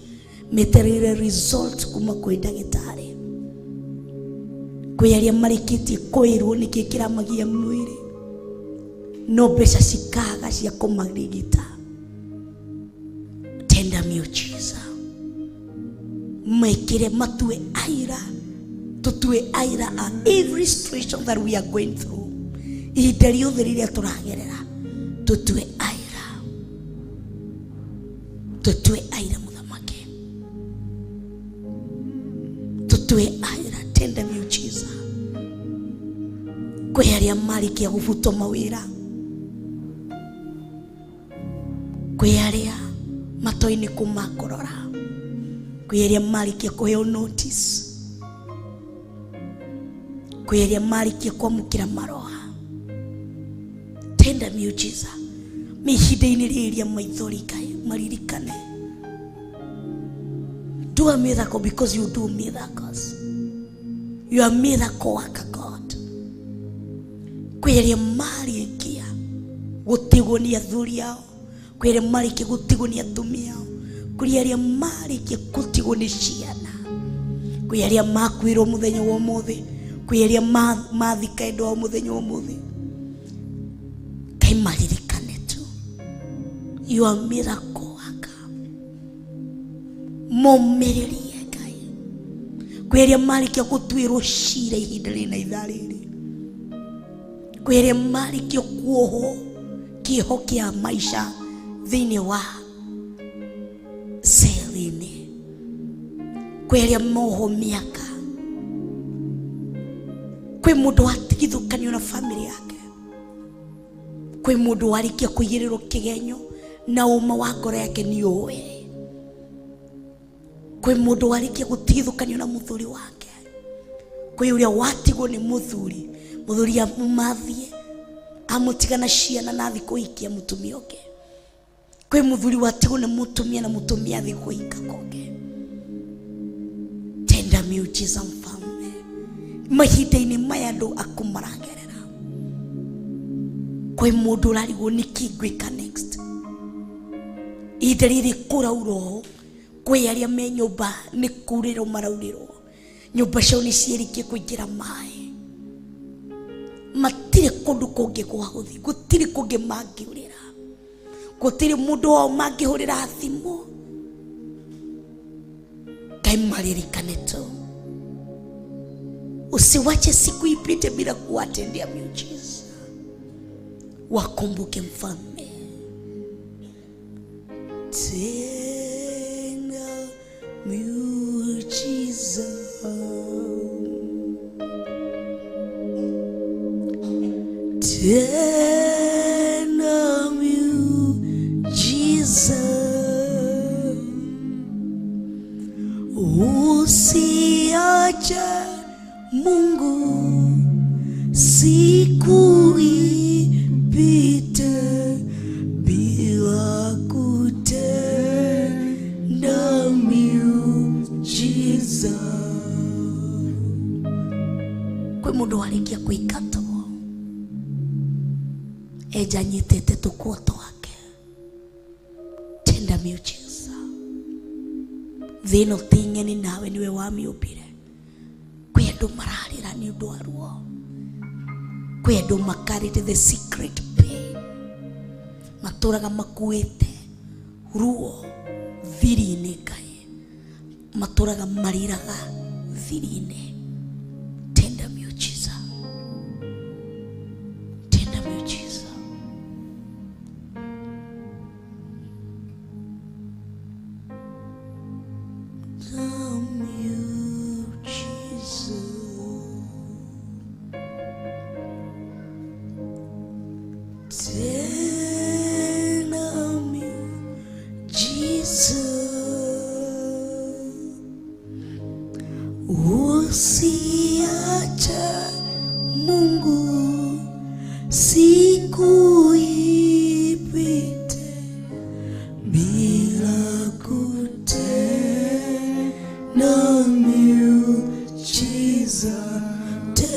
metereire result kuma kwĩ ndagĩtarĩ, kwĩ arĩa marĩkĩtie kwĩrwo nĩkĩ kĩramagia mwĩrĩ no mbeca cikaga cia kũmarigita. Tenda miujiza, mekire matue aira, tutue aira a every situation that we are going through. Ihinda rĩothe rĩrĩa tũragerera tutue aira, tutue aira mũthamaki, tutue aira. Tenda miujiza. Kwĩ arĩa marĩkia gũbutwo mawĩra, kwĩ arĩa matoĩ nĩ kũ makũrora, kwĩ arĩa marĩkia kũheo notice, kwĩ arĩa marĩkia kwamũkĩra marũa. Tenda miujiza ihinda-inĩ rĩrĩ rĩa maithori Ngai maririkane. Do a miracle because you do miracles. You are miracle worker God. Kwĩ arĩa marĩkia gũtigwo nĩ athuri ao, kwĩ arĩa marĩkia gũtigwo nĩ atumia ao, kwĩ arĩa marĩkia gũtigwo nĩ ciana, kwĩ arĩa makuĩrwo mũthenya wa ũmũthĩ, kwĩ arĩa mathika endwa ao mũthenya wa ũmũthĩ. Ngai maririkane tu. You are miracle worker. Momĩrĩrie Ngai. Kwĩ arĩa marĩkia gũtuĩrwo cira ihinda rĩna ithaa rĩrĩ, kwĩ arĩa marĩkia kuohwo kĩoho kĩa maica thĩinĩ wa cell-inĩ, kwĩ arĩa moho mĩaka, kwĩ mũndũ watigithũkanio na family yake, kwĩ mũndũ warĩkia kũigĩrĩrwo kĩgenyo na ũma wa ngoro yake nĩ ũĩ, kwĩ mũndũ warĩkia gũtigithũkanio na mũthuri wake, kwĩ ũrĩa watigwo nĩ mũthuri, mũthuri amumathiĩ amũtiga na ciana na athiĩ kũhikia mũtumia ũngĩ, kwĩ mũthuri watigwo nĩ mũtumia na mũtumia athiĩ kũhika kũngĩ. Tenda miujiza mfalme mahinda-inĩ maya andũ aku maragerera. Kwĩ mũndũ ũrarigwo nĩkĩ ngwĩka next, ihinda rĩrĩ kũraura ũũ, kwĩ arĩa me nyũmba nĩ kurĩrwo maraurĩrwo, nyũmba ciao nĩ ciĩrĩkie kũingĩra maĩ, matirĩ kũndũ kũngĩ gwa gũthiĩ, gũtirĩ kũngĩ mangĩũrĩra, gũtirĩ mũndũ wao mangĩhũrĩra thimũ. Ngai maririkane tu, usiwache siku ipite bila kuwatendea miujiza. Wakumbuke mfalme. Tenda miujiza, tenda miujiza, usiache Mungu siku ipite bila kutenda miujiza. Kwĩ mũndũ warĩkia kũingatwo eja anyitĩte tũkuo twake. Tenda miujiza. Thĩ ĩno ti ng'eni, nawe nĩwe wamĩũmbire. Kwĩ andũ mararĩra nĩ ũndũ wa ruo, kwĩ andũ makarĩte the secret pain, matũraga makuĩte ruo thiri-inĩ Ngai, matũraga marĩraga thiri-inĩ. Tenda miujiza, tenda miujiza. Miujiza. Tenda miujiza, usiache Mungu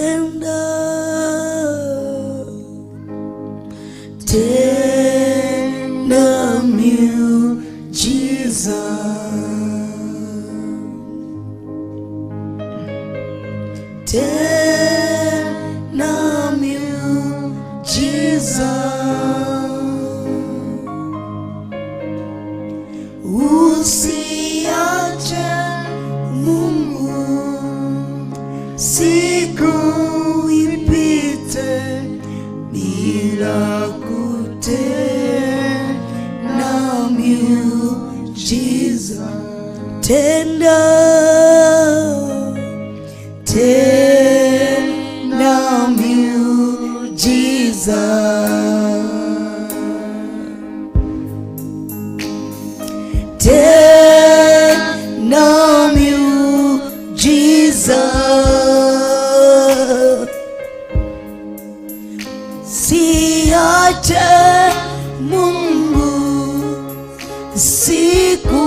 Tenda, tenda miujiza. Tenda miujiza. Usiache Mungu siku ipite bila kutenda miujiza. Tenda, tenda miujiza. Tenda miujiza. Siache Mungu siku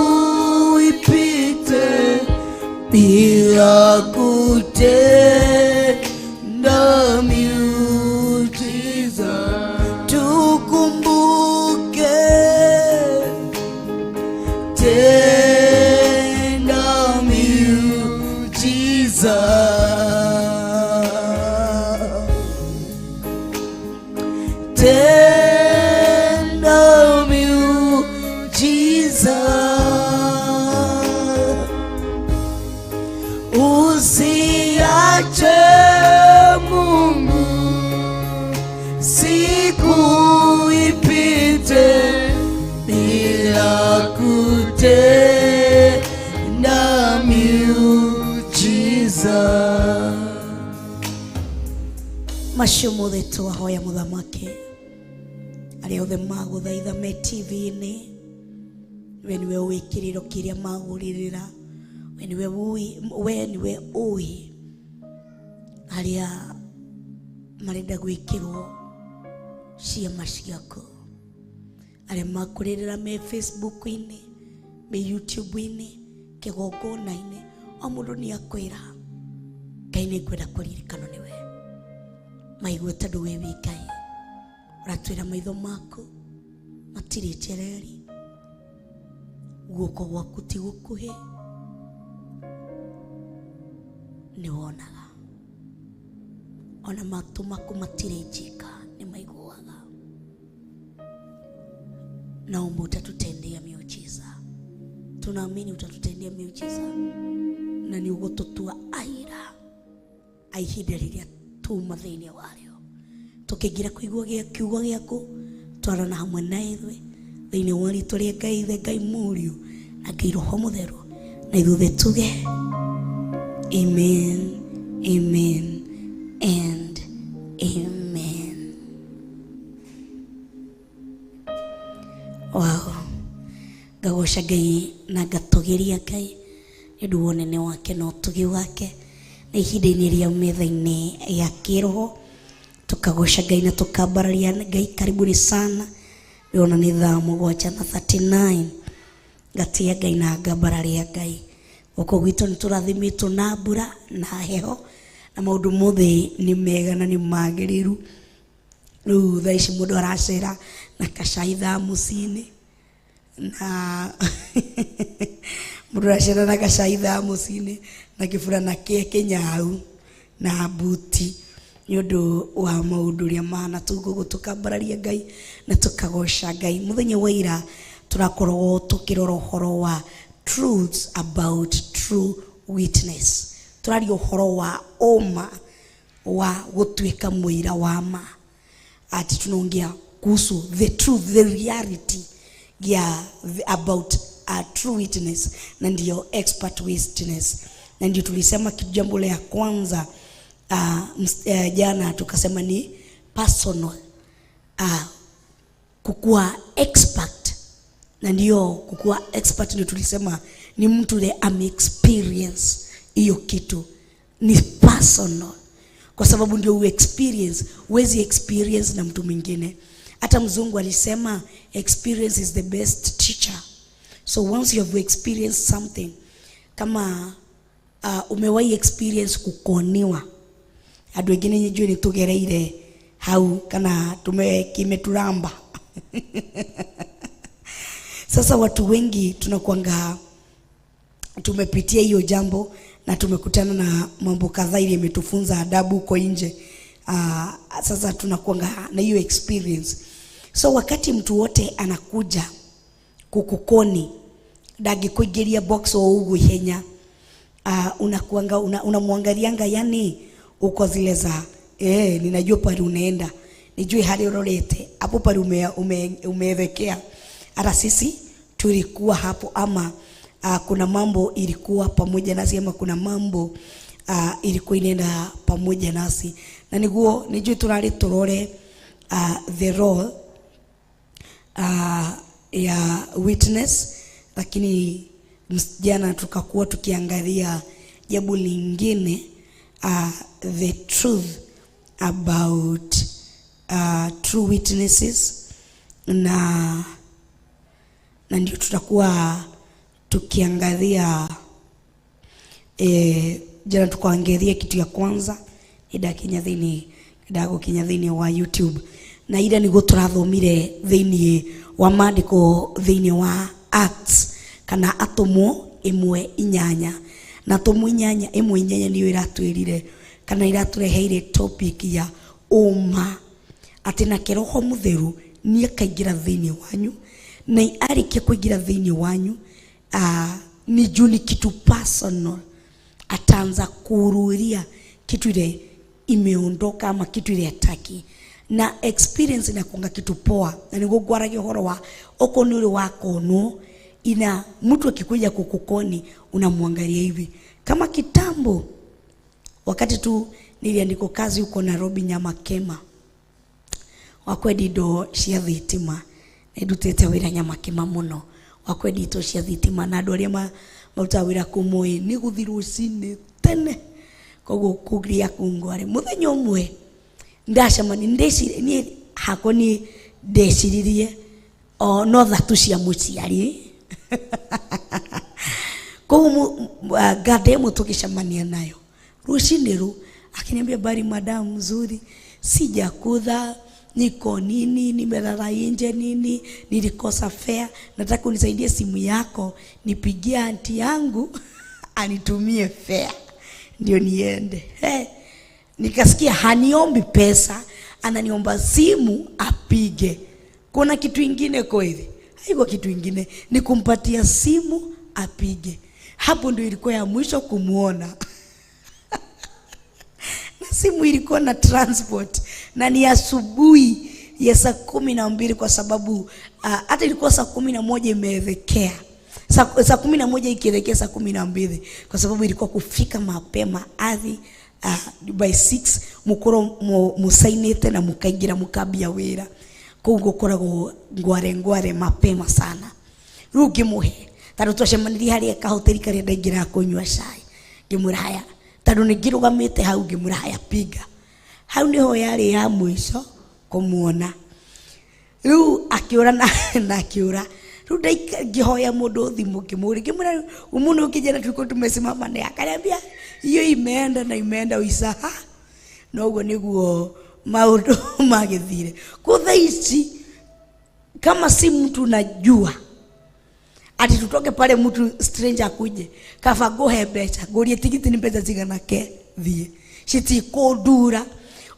ipite bila kutenda miujiza. Tukumbuke tenda miujiza. Tenda miujiza. Usiache Mungu siku ipite bila kutenda miujiza. Macio mothe twahoya muthamaki aria othe maguthaitha me TV-inĩ, we niwe ũĩ kĩrĩro kĩrĩa magũrĩrĩra, we niwe ũĩ, we niwe ũĩ arĩa marenda gwĩkĩrwo ciama ciaku, arĩa makũrĩrĩra me Facebook-inĩ, me YouTube-inĩ, kĩgongona-inĩ, o mũndũ nĩ akwĩra Ngai nĩ ngwenda kũririkanwo nĩwe, maigue tondũ we wĩ Ngai ũratwĩra maitho maku matirĩ njereri, guoko gwaku ti gũkuhĩ, nĩ wonaga, ona matũ maku matirĩ njika, nĩ maiguaga. Naomba utatutendea miujiza, tunaamini utatutendea miujiza na nĩ ũgũtũtua aira a ihinda rĩrĩa tuma thĩinĩ warĩo, tũkĩingĩra kũigua kiugo gĩaku, twarana hamwe na ithuĩ thĩinĩ wa rĩtwa rĩa Ngai Ithe, Ngai Mũriũ na Ngai Roho Mũtheru, na ithuothe tuge amen, amen and amen. Wow, ngagoca Ngai na ngatũgĩria Ngai nĩ ũndũ wa ũnene wake na ũtugi wake, na ihinda-inĩ rĩa metha-inĩ ya kĩroho tukagoca Ngai na tukambararia Ngai. Karibuni sana, ndĩrona nĩ thaa 7 na 39. Ngatia Ngai na ngambararia Ngai. Gũkũ gwitũ nĩ tũrathimĩtwo na mbura na heho na maũndũ mothe nĩ mega na nĩ magĩrĩru. Rĩu thaa ici mũndũ aracera na kacai thamuci-inĩ, na mũndũ aracera na kacai thamuci-inĩ na kĩburana kĩa kĩnyau na buti nĩ ũndũ wa maũndũ ũrĩa mahana. Tũgũgũ tũkambararia Ngai na tũkagoca Ngai. Mũthenya wa ira tũrakoragwo tũkĩrora ũhoro wa truths about true witness. Tũraria ũhoro wa ũma wa gũtuĩka mũira wa ma, ati tunaongea kuhusu the truth, the reality ya about a true witness, na ndio expert witness. Na ndio tulisema kitu jambo la kwanza jana tukasema ni personal, kukua expert. Na ndio kukua expert ndio tulisema ni mtu le ame experience hiyo kitu, ni personal, kwa sababu ndio experience, huwezi experience na mtu mwingine. Hata mzungu alisema experience is the best teacher. So once you have experienced something, kama umewahi experience kukoniwa, Andũ aingĩ nĩ njũĩ nĩ tũgereire hau kana kimeturamba. Sasa watu wengi tunakuanga tumepitia hiyo jambo na tumekutana na mambo kadhaa ile imetufunza adabu huko nje. Sasa tunakuanga na hiyo experience. So wakati mtu wote anakuja kukukoni ndangĩkũingĩria box o ũguo ihenya, unakuanga unamwangalianga yani uko zile za ninajua pale unaenda, nijue hali urorete hapo pale umeelekea. Hata sisi tulikuwa hapo ama kuna mambo ilikuwa pamoja nasi ama kuna mambo ilikuwa inaenda pamoja nasi, na niguo nijue turari turore the role ya witness, lakini jana tukakuwa tukiangalia jambo lingine, the truth about true witnesses, na ndio tutakuwa tukiangalia. Jana tukaangalia kitu ya kwanza ndakinya thini ndagukinya thini wa YouTube, na ira niguo turathomire thini wa maandiko thini wa Acts kana Atũmwo 1:8, na Atũmwo 1:8 niyo iratwirire kana iratureheire topic ya ũma atĩ nake Roho Mũtheru nĩakaingĩra thĩinĩ wanyu, na arĩkia kũingĩra thĩinĩ wanyu ni juu ni kitu personal, ataanza kuururia kitu ile imeondoka ama kitu ile hataki. Na experience inakuanga kitu poa, na niguo ngwaragia ũhoro wa okorwo nĩ ũrĩ wakonwo, ina mtu akikuja kukukoni unamwangalia hivi. Kama kitambo wakati tu niliandikwa kazi huko Nairobi Nyamakema, wakwendi indo cia thitima, nĩndutĩte wĩra Nyamakema mũno wa kwendia indo cia thitima, na andũ arĩa marutaga wĩra kũu moĩ nĩ gũthiĩ rũcinĩ tene, koguo kũgĩa kũu ngware. Mũthenya ũmwe ndacemania, niĩ hakwa niĩ ndeciririe o no thatu cia mũciari. Koguo nganda ĩmwe tũgĩcemania nayo rũcinĩ rũ, akiniambia bari madam mzuri, sijakudha, niko nini, nimelala nje nini, nilikosa fare, nataka unisaidie simu yako nipigie aunti yangu anitumie fare ndio niende. Hey, nikasikia haniombi pesa, ananiomba simu apige. Kuna kitu ingine kweli? Haiko kitu ingine, ni kumpatia simu apige. Hapo ndio ilikuwa ya mwisho kumuona. Na simu ilikuwa na transport, na ni asubuhi ya saa 12, kwa sababu hata ilikuwa saa 11 imeelekea. Saa 11 ikielekea saa 12, kwa sababu ilikuwa kufika mapema hadi by 6 mukoro musainite na mukaingira mukambia wira. Koguo gukoragwo ngware ngware mapema sana. Riu ngimuhe tondu twacemanirie haria kahoteri karia ndaingĩraga kũnyua cai, ngĩmwĩra haya, tondu nĩ ngĩrũgamĩte hau, ngĩmwĩra haya piga. Hau nĩho yarĩ ya mũico kũmuona. Riu akĩũra na akĩũra. Riu ngĩhoya mũndũ thimũ, ngĩmũria, ngĩmwĩra ũmũnũ ũkĩnjĩra tulikuwa tumesimama naye, akaniambia hiyo imeenda na imeenda uisaha. Noguo nĩguo maũndũ magĩthire. Kwa thaa ici kama si mtu najua ati tutoke pale mtu stranger akuje kaba nguhe mbeca ngurie tigiti ni mbeca cigana ke thie citikũndura.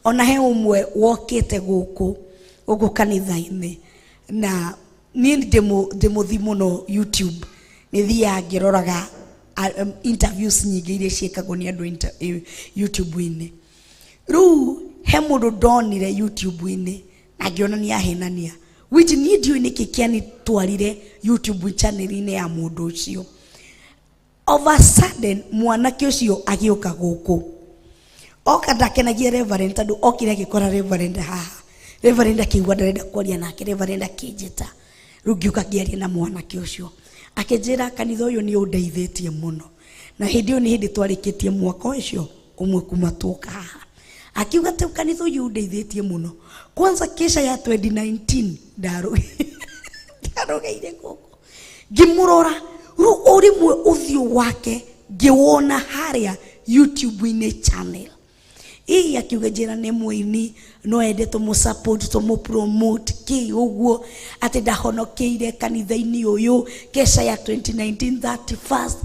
Ona he ũmwe wokĩte gũkũ gũkũ kanitha-inĩ, na niĩ ndĩmũthi mũno YouTube, nĩ thiaga ngĩroraga interviews nyingĩ iria ciĩkagwo nĩ andũ YouTube-inĩ. Rĩu he mũndũ ndonire YouTube-inĩ na ngĩona nĩ ahenania, which niĩ ndiũĩ nĩkĩ kĩanitwarire YouTube channel-inĩ ya mũndũ ũcio. Of a sudden mwanake ũcio agĩũka gũkũ, oka ndakenagia Reverend tondũ okire agĩkora Reverend haha. Reverend akĩigua ndarenda kwaria nake, Reverend akĩnjĩta. Rĩu ngĩũka ngĩaria na mwanake ũcio, akĩnjĩra kanitha ũyũ nĩ ũndeithĩtie mũno, na hĩndĩ ĩyo nĩ hĩndĩ twarĩkĩtie mwaka ũcio ũmwe kuma twoka haha. Akiuga atĩ kanitha ũyũ ũndeithĩtie mũno, kwanza kesha ya 2019 ndarũgeire gũkũ. Ngĩmũrora rĩu o rĩmwe ũthiũ wake ngĩwona harĩa YouTube-inĩ channel. Ii akiuga njĩra nĩ mũini no ende tũmũ support tũmũ promote kĩ ũguo atĩ ndahonokeire kanitha-inĩ ũyũ kesha ya 2019 31st.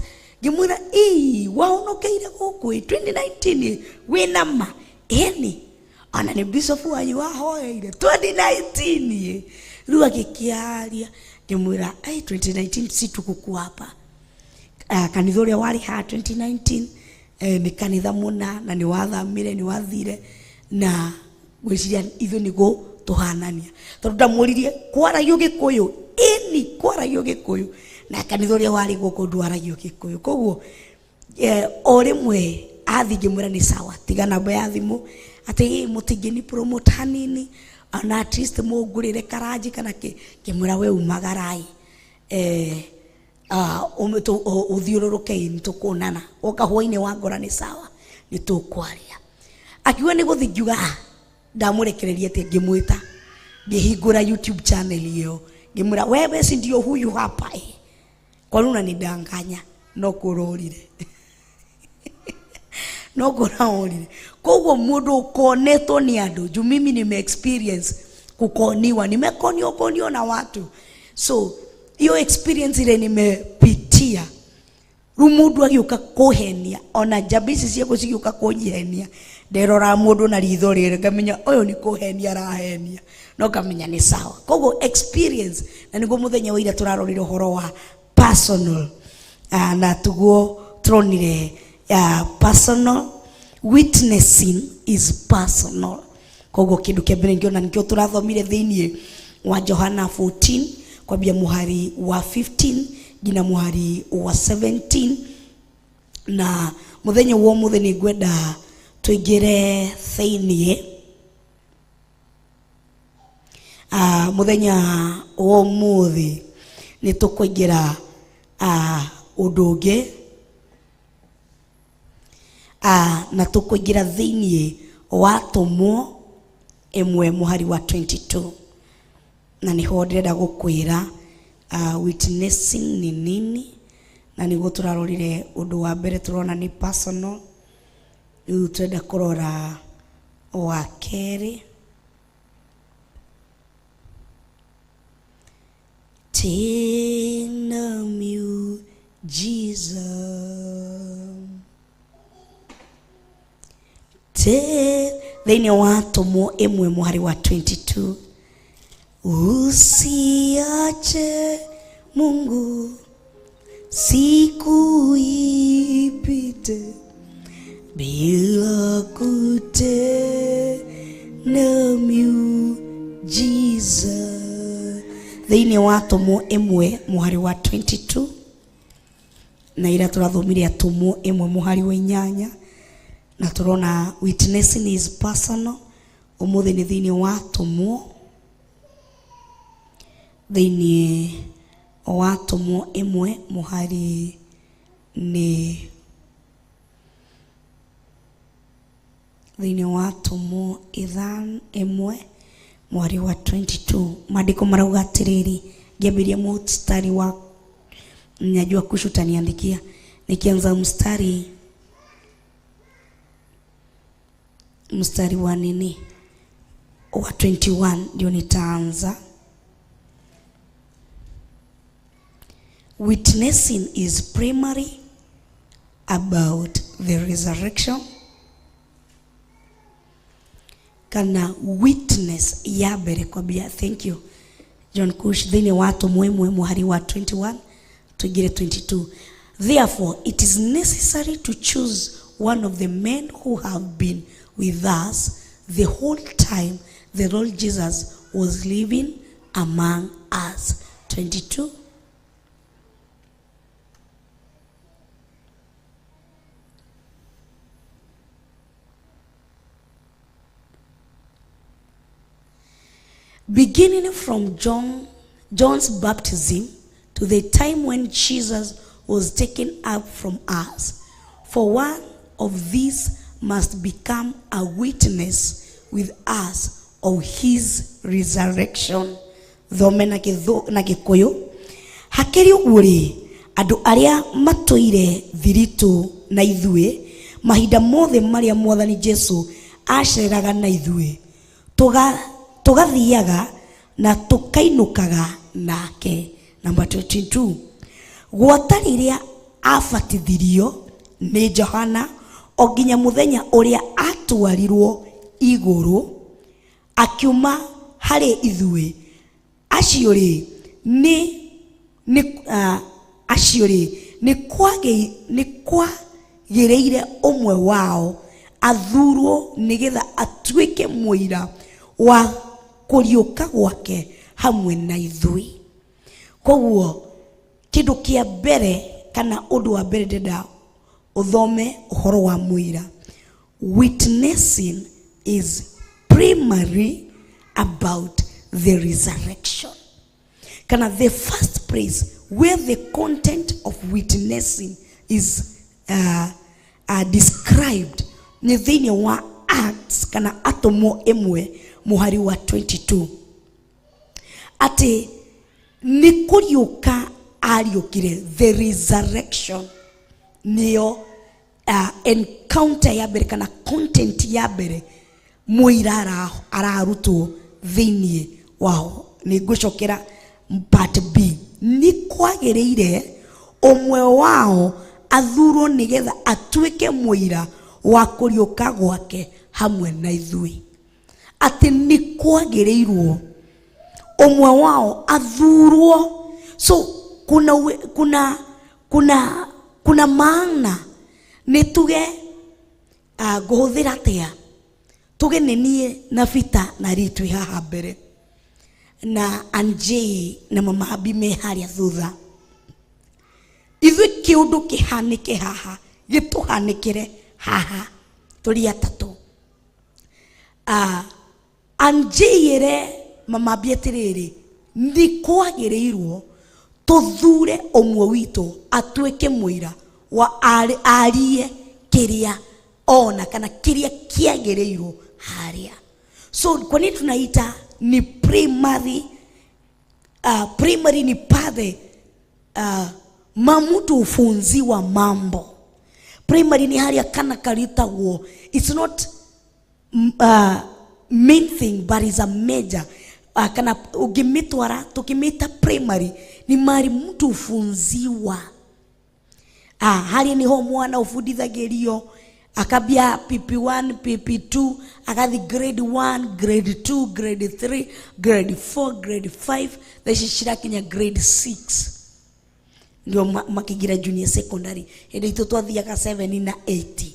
Ngĩmwĩra ii wahonokeire gũkũ ĩ 2019 wĩna ma ĩni ona nĩ bishop wanyu wahoeire 2019 ĩ. Rĩu agĩkĩaria ngĩmwĩra ai 2019 si tukukua hapa. Kanitha ũrĩa warĩ haha 2019 nĩ kanitha mũna na nĩ wathamire nĩ wathire na gwĩciria ithuĩ nĩguo tũhanania tondũ ndamũririe kwaragio gĩkũyũ ĩni kwaragio gĩkũyũ na kanitha ũrĩa warĩ gũkũ ndwaragio gĩkũyũ koguo o rĩmwe athi ngĩmwĩra nĩ sawa tiga namba ya thimũ atĩ mũtingĩni promote hanini ona at least mũngũrĩre karanji kana kĩ ngĩmwĩra we umagarai uthiũrũrũke nĩ tũkuonana woka hwainĩ wangora nĩ sawa nĩ tũkwaria akiuga nĩ gũthiĩ ngiuga ah ndamũrekereria atĩ ngĩmwĩta ngĩhingũra YouTube channel ĩyo ngĩmwĩra wewe si ndio huyu hapa eh kwani unanidanganya no kũrorire no kũraorire koguo mũndũ ũkonetwo nĩ andũ juu mimi nime experience kukoniwa nimekoniwa koniwa na watu so hiyo experience ile nimepitia rĩu mũndũ agĩũka kũhenia ona njamba ici ciakwa cigĩũka kũnjihenia nderora mũndũ na ritho rĩrĩ ngamenya ũyũ nĩ kũhenia arahenia no ngamenya nĩ sawa koguo experience na nĩguo mũthenya wa ira tũrarorire ũhoro wa personal na tuguo tũronire personal witnessing is personal koguo kĩndũ kĩa mbere ngĩona nĩkĩo tũrathomire thĩiniĩ wa Johana 14 kwambia muhari wa 15 nginya muhari wa 17 na muthenya wa ũmũthĩ nĩ ngwenda tũingĩre thĩiniĩ muthenya wa ũmũthĩ nĩ tũkũingĩra ũndũ ũngĩ na tũkũingĩra thĩiniĩ wa Atũmwo ĩmwe mũhari wa 22 na nĩho ndĩrenda gũkwĩra witnessing ni nini na nĩguo tũrarorire ũndũ wa mbere tũrona nĩ personal rĩu tũrenda kũrora wa kerĩ tena miujiza thĩinĩ wa Atũmwo ĩmwe mũhari wa 22 usiache Mungu siku ipite bila kutenda miujiza thĩinĩ wa Atũmwo ĩmwe mũhari wa 22 na ira tũrathomire Atũmwo ĩmwe mũhari wa 8 na tũrona witnessing is personal ũmũthĩ nĩ thĩinĩ wa Atũmwo thĩinĩ wa Atũmwo ĩmwe mũhari nĩ thĩinĩ wa Atũmwo ĩmwe mũhari wa 22 maandĩko marauga atĩrĩrĩ ngĩambĩrĩria mstari wa najua kushu utaniandikia nikianza mstari wa nini wa 21 ndio nitaanza. Witnessing is primary about the resurrection kana witness ya mbere kwambia. Thank you John Kush. Thĩinĩ wa Atũmwo ĩmwe mũhari wa 21 tuingire 22 therefore it is necessary to choose one of the men who have been with us the whole time the Lord Jesus was living among us. 22 beginning from John's baptism to the time when Jesus was taken up from us. For one of these must become a witness with us of his resurrection. Thome na Gĩkũyũ. Hakĩrĩ ũguo rĩ, andũ arĩa matũire thiritũ na ithuĩ mahinda mothe marĩa Mwathani Jesu Aceraga na ithuĩ, tũgathiaga na tũkainũkaga nake. Namba 22, gwata rĩrĩa abatithirio nĩ Johana o nginya mũthenya ũrĩa atwarirwo igũrũ akiuma harĩ ithuĩ. Acio rĩ nĩ acio rĩ nĩ kwagĩrĩire ũmwe wao athurwo nĩgetha atuĩke mũira wa kũriũka gwake hamwe na ithuĩ. Koguo kĩndũ kĩa mbere kana ũndũ wa mbere ndĩrenda ũthome ũhoro wa mũira. Witnessing is primary about the resurrection. Kana the first place where the content of witnessing is described nĩ thĩinĩ wa Acts kana Atũmwo 1 mũhari wa 22, atĩ nĩ kũriũka ariũkire. The resurrection nĩyo encounter ya mbere kana content ya mbere mũira ararutwo thĩinĩ wao. Nĩ ngũcokera part B. Nĩ kwagĩrĩire ũmwe wao athurwo nĩgetha atuĩke mũira wa kũriũka gwake hamwe na ithuĩ. Atĩ nĩ kwagĩrĩirwo ũmwe wao athurwo. So kuna maana nĩ tuge ngũhũthĩra atĩa, tuge nĩ niĩ na Peter na Ritwi haha mbere na Anjei na Mama Abi me harĩa thutha. Ithuĩ kĩũndũ kĩhanĩke haha, gĩtũhanĩkĩre haha tũrĩ atatũ. Anjei ĩre Mama Abi atĩrĩrĩ, nĩ kwagĩrĩirwo tũthure ũmwe witũ atuĩke mũira wa arie kĩrĩa ona kana kĩrĩa kĩagĩrĩirwo harĩa. So kwa nini tunaita ni primary? Primary ni pale mamutu ufunziwa mambo. Primary ni harĩa kana karitagwo. It's not main thing but is a major. Kana ugimitwara tukimita primary ni mari mtu ufunziwa. Harĩa niho mwana ubundithagĩrio akambia PP1, PP2, agathi grade 1, grade 2, grade 3, grade 4, grade 5, thaa ici cirakinya grade 6. Ndio makigira junior secondary. Hĩndĩ itũ twathiaga 7 na 8.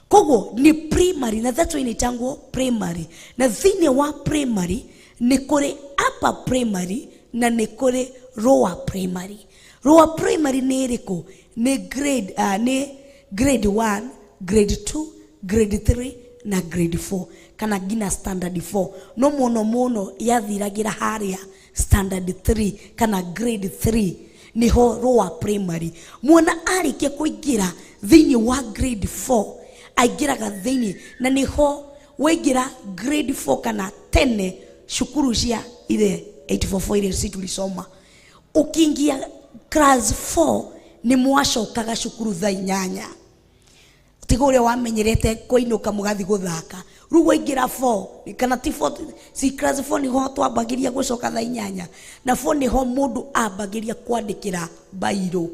Koguo ni primary, na that's why inaitangwo primary. Na thĩinĩ wa primary nĩ kũrĩ upper primary na nĩ kũrĩ lower primary. Lower primary nĩ ĩrĩkũ? Nĩ grade 1, grade 2, grade 3 na grade 4 kana nginya standard 4. No mũno mũno yathiragĩra harĩa standard 3 kana grade 3 niho lower primary. Mwana arĩkia kũingĩra thĩinĩ wa grade 4 aingĩraga thĩinĩ, na niho waingĩra grade 4 kana 10 cukuru cia ile 844 ile si tulisoma. Ukiingia class 4 ni mwacokaga cukuru thaa 8. Tiga ũrĩa wamenyerete kũinũka mũgathi gũthaka. Rĩu waingĩra 4 kana ti 4, si class 4 niho twambagĩria gũcoka thaa 8, na 4 niho mũndũ ambagĩria kwandĩkĩra bairo.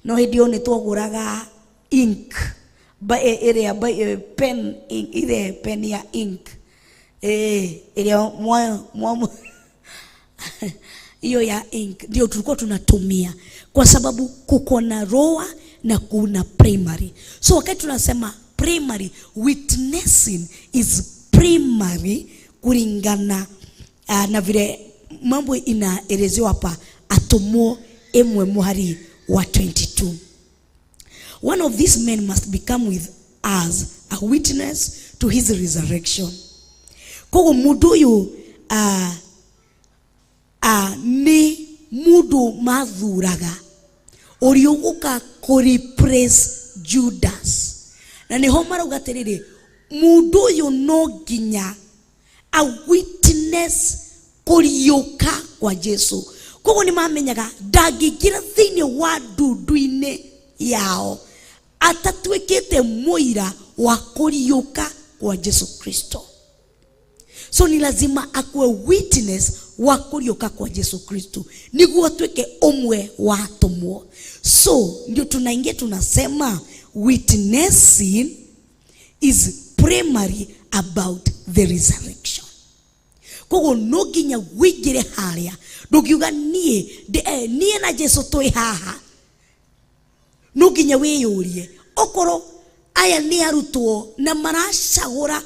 No hĩndĩ ĩyo nĩ twagũraga ink, ĩrĩa pen ink, ile pen ya ink. Ĩrĩa mwa hiyo ya ink ndio tulikuwa tunatumia, kwa sababu kuko na lower na kuna primary. So wakati tunasema primary, witnessing is primary kulingana na vile mambo inaelezewa hapa Atũmwo 1 mũhari wa 22. One of these men must become with us a witness to his resurrection. Koguo mũndũ ũyũ nĩ mũndũ mathuraga ũrĩa ũgũka kũ replace Judas. Na nĩho marauga atĩrĩrĩ, mũndũ ũyũ no nginya a witness kũriũka kwa Jesu. Koguo nĩ mamenyaga ndangĩingĩra thĩinĩ wa ndundu-inĩ yao atatuĩkĩte mũira wa kũriũka kwa Jesu Kristo. So ni lazima akuwe witness wa kũriũka kwa Jesu Kristo niguo atuĩke ũmwe wa atũmwo. So ndio tunaingia tunasema witnessing is primary about the resurrection. Koguo no nginya wĩingĩre harĩa, ndũngiuga niĩ niĩ na Jesu twĩ haha. No nginya wĩyũrie okorwo aya nĩ arutwo na maracagũra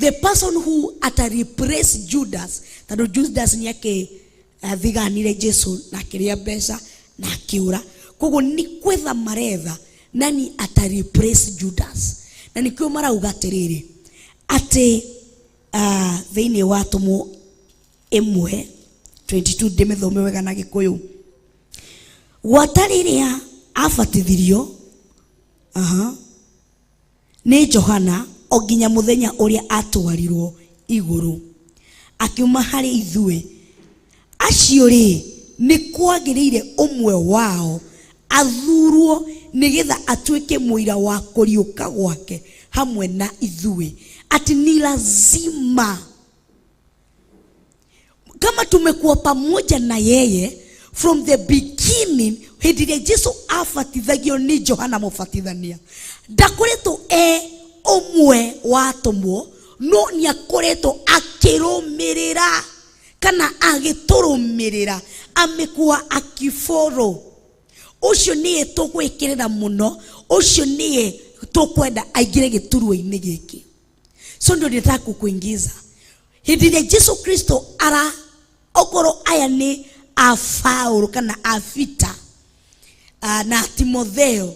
the person who ata replace Judas, tondũ Judas nĩ akĩthiganire Jesu na akĩrĩa mbeca na akĩũra. Koguo nĩ kwetha maretha nani ata replace Judas, na nĩkĩo marauga atĩrĩrĩ atĩ thĩinĩ wa atũmwo 1:22 ndĩmĩthome wega na Gĩkũyũ. Gwata rĩrĩa abatithirio nĩ Johana o nginya mũthenya ũrĩa atwarirwo igũrũ akiuma harĩ ithuĩ acio rĩ nĩ kwagĩrĩire ũmwe wao athurwo nĩgetha atuĩke mũira wa kũriũka gwake hamwe na ithuĩ. Ati ni lazima kama tumekuwa pamoja na yeye from the beginning, hĩndĩ ĩrĩa Jesu abatithagio nĩ Johana Mũbatithania, ndakoretwo e ũmwe wa atũmwo, no nĩ akoretwo akĩrũmĩrĩra kana agĩtũrũmĩrĩra, amekuwa akiforo. Ũcio nĩye tũgwĩkĩrĩra mũno, ũcio nĩye tũkwenda aingĩre gĩturwa-inĩ gĩkĩ. So ndio ndĩtaka kukuingiza hĩndĩ ĩrĩa Jesu Kristo ara okorwo aya nĩ a Paulo kana a Peter na Timotheo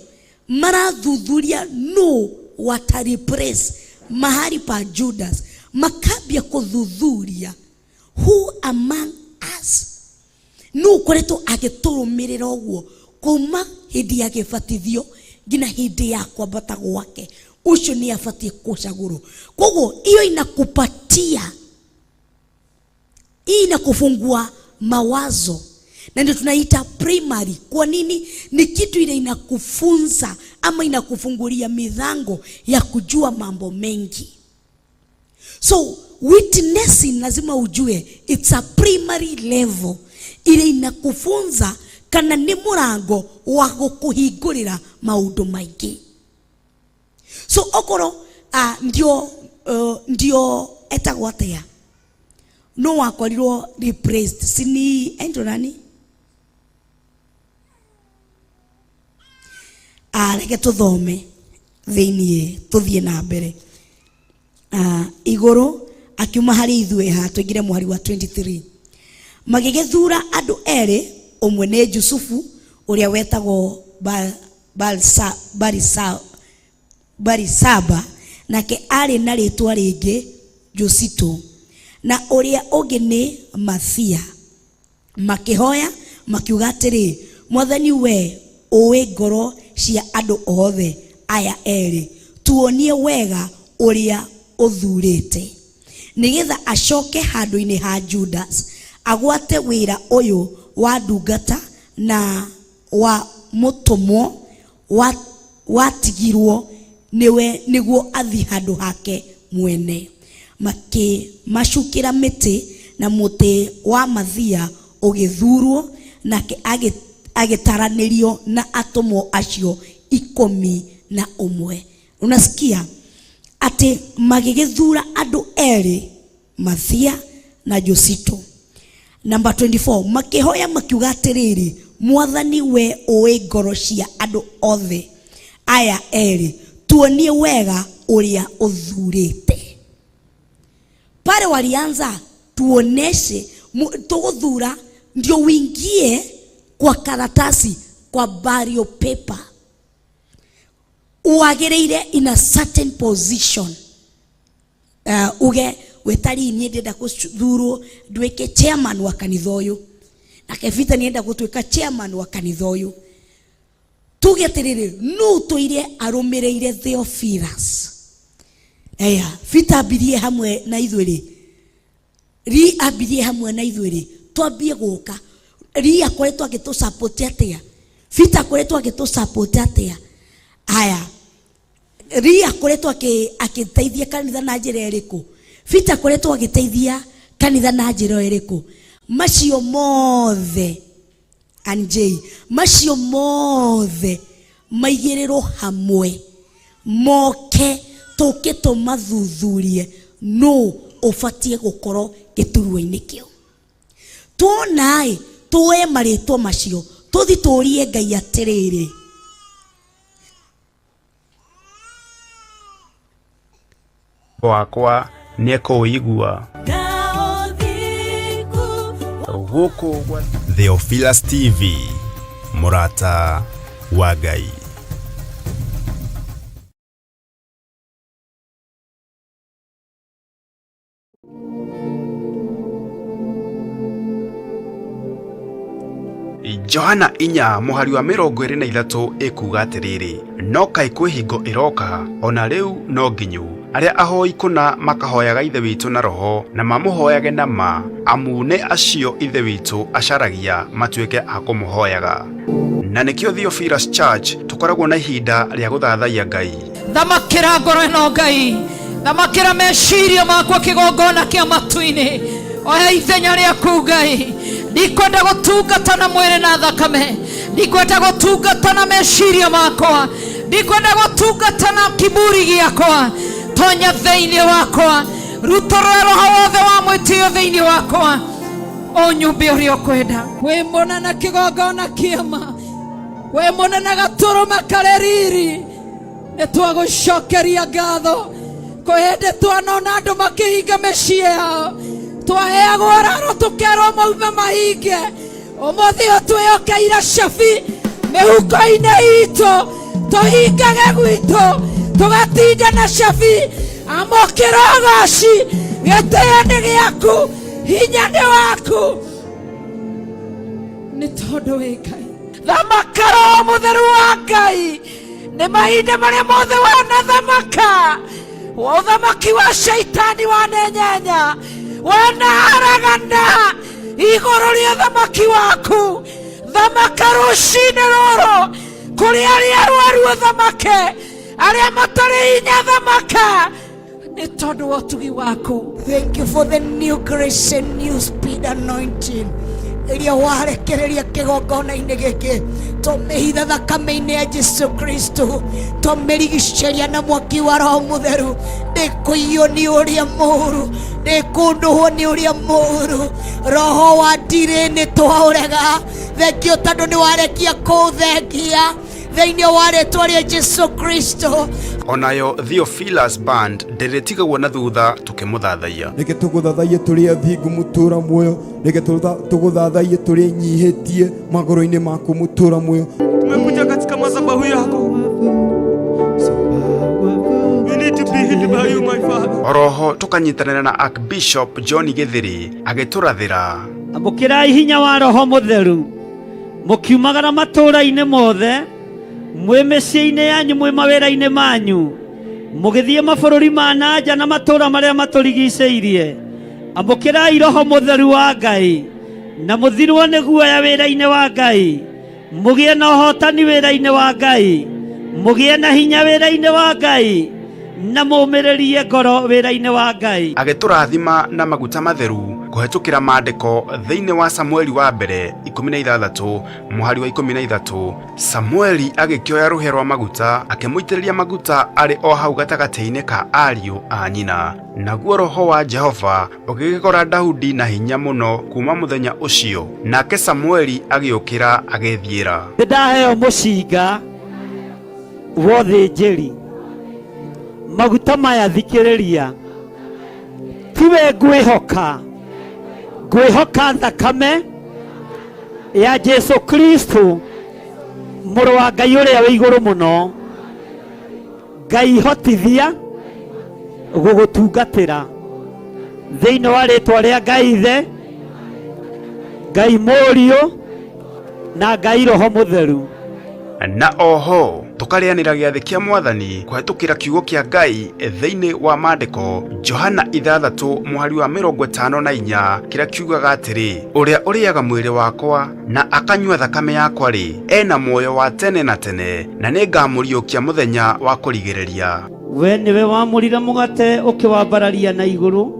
marathuthuria no wata replace mahali pa Judas, makambia kuthuthuria who among us no ukoretwo agĩtũrũmĩrĩra ũguo kuma hĩndĩ ya gĩbatithio nginya hĩndĩ ya kwambata gwake, ũcio nĩ abatiĩ kũcagũrwo. Koguo hiyo inakupatia, hii inakufungua mawazo, na ndio tunaita primary. Kwa nini? Ni kitu ile inakufunza ama inakufungulia milango ya kujua mambo mengi. So witnessing lazima ujue it's a primary level ile inakufunza kana ni murango wa gukuhingurira maundu maingi. So okoro ndio etagwo atia, no wakorirwo replaced sini Andrew nani reke tuthome thiini tuthie na mbere. Iguru akiuma hari ithuĩ ha tũingĩre mweri wa 23 magĩgĩthura andũ erĩ, ũmwe nĩ Jusufu ũrĩa wetagwo Barisaba, nake arĩ na rĩtwa rĩngĩ Josito, na ũrĩa ũngĩ nĩ Mathia. Makĩhoya makiuga atĩrĩ, Mwathani we ũĩ ngoro cia andũ othe aya erĩ, tuonie wega ũrĩa ũthurĩte, nĩgetha acoke handũ-inĩ ha Judas agwate wĩra ũyũ wa ndungata na wa mũtũmwo watigirwo niwe nĩguo athi handũ hake mwene. Makĩmacukĩra mĩtĩ, na mũtĩ wa Mathia ũgĩthurwo, nake agĩtaranĩrio na atũmwo acio 11. Unasikia atĩ magĩgĩthura andũ erĩ, Mathia na Josito. Number 24, makĩhoya makiuga atĩrĩrĩ, Mwathani we ũĩ ngoro cia andũ othe aya erĩ, tuonie wega ũrĩa ũthurĩte. Pale walianza tuoneshe tũgũthura ndio uingie kwa karatasi, kwa burial paper, uagĩrĩire in a certain position. Uge wetari niĩ ndĩrenda gũthurwo nduĩke chairman wa kanitha ũyũ, nake Peter nĩenda gũtuĩka chairman wa kanitha ũyũ. Tuge atĩrĩrĩ, nũ tũire arũmĩrĩire Theophilus? Eya, Peter ambirie hamwe na ithuĩ rĩ, Ri ambirie hamwe na ithuĩ rĩ, twambie gũka. Ri akoretwo agĩtũ support atĩa? Peter akoretwo agĩtũ support atĩa? Aya, Ria akoretwo agĩteithia kanitha na njĩra ĩrĩkũ? Peter akoretwo agĩteithia kanitha na njĩra ĩrĩkũ? Macio mothe Anjei, macio mothe maigĩrĩrwo hamwe moke tũke tũmathuthurie nũ ũbatiĩ gũkorwo gĩturwa-inĩ kĩu. Tuona-ĩ, tuoe marĩtwa macio tũthi tũrie Ngai atĩrĩrĩ, wakwa nĩekũũigua. Gũkũ gwa Theophilus TV, mũrata wa Ngai. Johana 4 mũhari wa 23 ĩkuuga atĩrĩrĩ, no kaĩ kwĩ hingo ĩroka ona rĩu no nginyu arĩa ahoi kũna makahoyaga Ithe witũ na roho na mamũhoyage na ma, amu nĩ acio Ithe witũ acaragia matuĩke a kũmũhoyaga. Na nĩkĩo Theophilus Church tũkoragwo na ihinda rĩa gũthathaiya Ngai. Thamakĩra ngoro ĩno Ngai, thamakĩra meciria makwa kĩgongona kĩa matu-inĩ, oya ithenya rĩaku Ngai. Ndikwenda gũtungata na mwĩrĩ na thakame, ndikwenda gũtungata na meciria makwa, ndikwenda gũtungata na kiburi gĩakwa. Tonya thĩinĩ wakwa, rutũrũra roho wothe wa mwĩtĩo thĩinĩ wakwa, ũnyumbe ũrĩa ũkwenda. Wĩ mũnene kĩgongona kĩama, wĩ mũnene gatũrũme karĩ riri, nĩ twagũcokeria ngatho. Kwĩ hĩndĩ twanona andũ makĩhinga mĩciĩ yao, twaheagwo raro tũkerwo maume mahinge. Ũmũthĩ ũyũ twĩhokeire cabi mĩhuko-inĩ itũ, tũhingage gwitũ, tũgatinda na cabi. Amũkĩra ũgoci, gĩtĩo nĩ gĩaku, hinya nĩ waku, nĩ tondũ wĩ Ngai. Thamaka Roho Mũtheru wa Ngai, nĩ mahinda marĩa mothe wanathamaka, ũthamaki wa shaitani wanenyenya, wanaharagana igũrũ rĩa ũthamaki waku. Thamaka rũcinĩ rũrũ kũrĩ arĩa arwaru ũthamake, arĩa matarĩ hinya thamaka, nĩ tondũ wa ũtugi waku. Thank you for the new grace and new speed anointing ĩrĩa warekereria kĩgongona-inĩ gĩkĩ. Tũmĩhitha thakame-inĩ ya Jesu Kristo, tũmĩrigicĩria na mwaki wa Roho Mũtheru. Ndĩkũiywo nĩ ũrĩa mũũru, ndĩkũndũhwo nĩ ũrĩa mũũru. Roho wa ndirĩ nĩ twaũrega. Thengio tondũ nĩ warekia kũũthengia thĩinĩ wa rĩtwa rĩa Jesu Kristo. Onayo Theophilus Band ndĩrĩtigagwo na thutha tũkĩmũthathaiya. Reke tũgũthathaiye tũrĩ athingu mũtũra muoyo, reke tũgũthathaiye tũrĩ nyihĩtie magũrũ-inĩ maku mũtũra muoyo. Tumekuja katika madhabahu yako. We need to be healed by you, my Father. Oroho tũkanyitanĩra na Archbishop John Gĩthĩri agĩtũrathĩra. Amũkĩrai hinya wa Roho Mũtheru, mũkiumagara matũũra-inĩ mothe, mwĩ mĩciĩ-inĩ yanyu, mwĩ mawĩra-inĩ manyu, mũgĩthiĩ mabũrũri ma na nja na matũũra marĩa matũrigicĩirie. Amũkĩrai Roho Mũtheru wa Ngai, na mũthirwo nĩ guoya wĩra-inĩ wa Ngai, mũgĩe na ũhotani wĩra-inĩ wa Ngai, mũgĩe na hinya wĩra-inĩ wa Ngai, na mũmĩrĩrie ngoro wĩra-inĩ wa Ngai. Agĩtũrathima na maguta matheru kũhetũkĩra maandĩko thĩinĩ wa Samueli wa mbere 16 mũhari wa 13. Samueli agĩkĩoya rũhĩa rwa maguta akĩmũitĩrĩria maguta arĩ o hau gatagatĩ-inĩ ka ariũ a nyina. Naguo roho wa Jehova ũgĩgĩkora Daudi na hinya mũno kuma mũthenya ũcio, nake Samueli agĩũkĩra agĩthiĩra. Nĩndaheo mũcinga wa ũthĩnjĩri, maguta maya thikĩrĩria, tiwe ngwĩhoka, ngwĩhoka thakame ya Jesu Kristo mũrũ wa Ngai ũrĩa wĩ igũrũ mũno. Ngai hotithia gũgũtungatĩra thĩinĩ wa rĩtwa rĩa Ngai Ithe, Ngai Mũriũ na Ngai Roho Mũtheru. Na oho Tũkarĩanĩra gĩathĩ kĩa Mwathani kũhetũkĩra kiugo kĩa Ngai thĩinĩ wa maandĩko Johana 6 mũhari wa 54 kĩrĩa kiugaga atĩrĩ, ũrĩa ũrĩaga mwĩrĩ wakwa na akanyua thakame yakwa rĩ, ena muoyo wa tene na tene, na nĩngamũriũkia mũthenya wa kũrigĩrĩria. We nĩwe wamũrire mũgate ũkĩwambararia na igũrũ,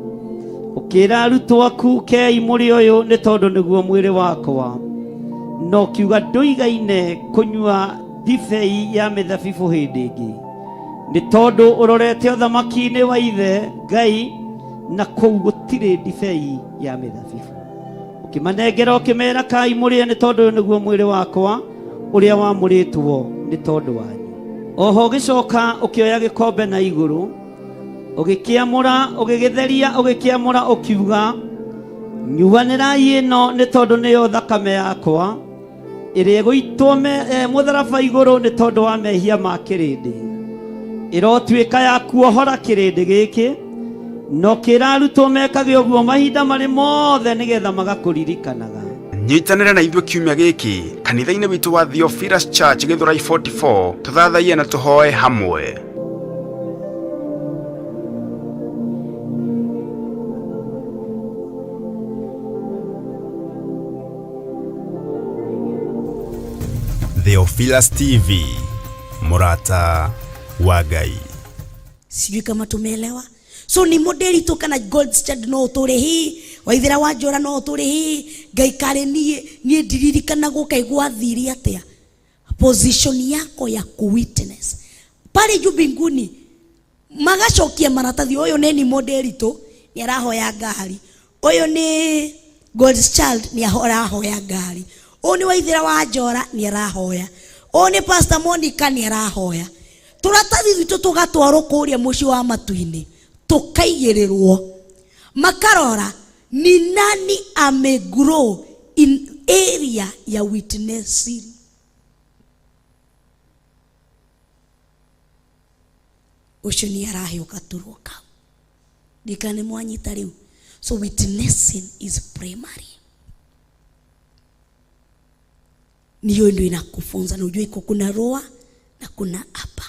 ũkĩra arutwo aku, kei mũrĩ ũyũ nĩ tondũ nĩguo mwĩrĩ wakwa. Na ũkiuga ndũigaine kũnyua ndibei ya mĩthabibũ hĩndĩ ĩngĩ, nĩ tondũ ũrorete ũthamaki-inĩ wa ithe Ngai, na kũu gũtirĩ ndibei ya mĩthabibũ. Ũkĩmanengera ũkĩmera, kai mũrĩe nĩ tondũ ũyũ nĩguo mwĩrĩ wakwa ũrĩa wamũrĩtwo nĩ tondũ wanyu. Oho ũgĩcoka ũkĩoya gĩkombe na igũrũ, ũgĩkĩamũra, ũgĩgĩtheria, ũgĩkĩamũra, ũkiuga, nyuanĩrai ĩno nĩ tondũ nĩyo thakame yakwa ĩrĩa ĩgũitwo mũtharaba igũrũ nĩ tondũ wa mehia ma kĩrĩndĩ. Ĩrotuĩka ya kuohora kĩrĩndĩ gĩkĩ, na ũkĩra arutwo mekage ũguo mahinda marĩ mothe nĩgetha magakũririkanaga. Nyitanĩra na ithuĩ kiumia gĩkĩ kanitha-inĩ witũ wa Theophilus Church Gĩthũrai 44, tũthathaiye na tũhoe hamwe. Theophilus TV, mũrata wa Ngai. Sijui kama tumeelewa. So ni modeli tu kana gold standard no ũtũre hii, Waithera wa Njora no ũtũre hii, Ngai karĩ niĩ niĩ ndiririkanagwo kaĩ gwathire atĩa. Position yako ya kuwitness pale juu mbinguni, magacokia maratathi, ũyũ nĩ ni modeli tu nĩ arahoya ngari, ũyũ nĩ God's child nĩ arahoya ngari, ũyũ nĩ Waithera wa Njora nĩ arahoya, ũyũ nĩ Pastor Monica nĩ arahoya. Tũratathi twitũ tũgatwarwo kũrĩa mũciĩ wa matu-inĩ, tũkaigĩrĩrwo, makarora ni nani amegrow in area ya witnessing. Ũcio nĩ araheo gaturwa kau. Ndikane mwanyita rĩu. So witnessing is primary. Niyo ndio inakufunza na ujue iko kuna roa na kuna apa.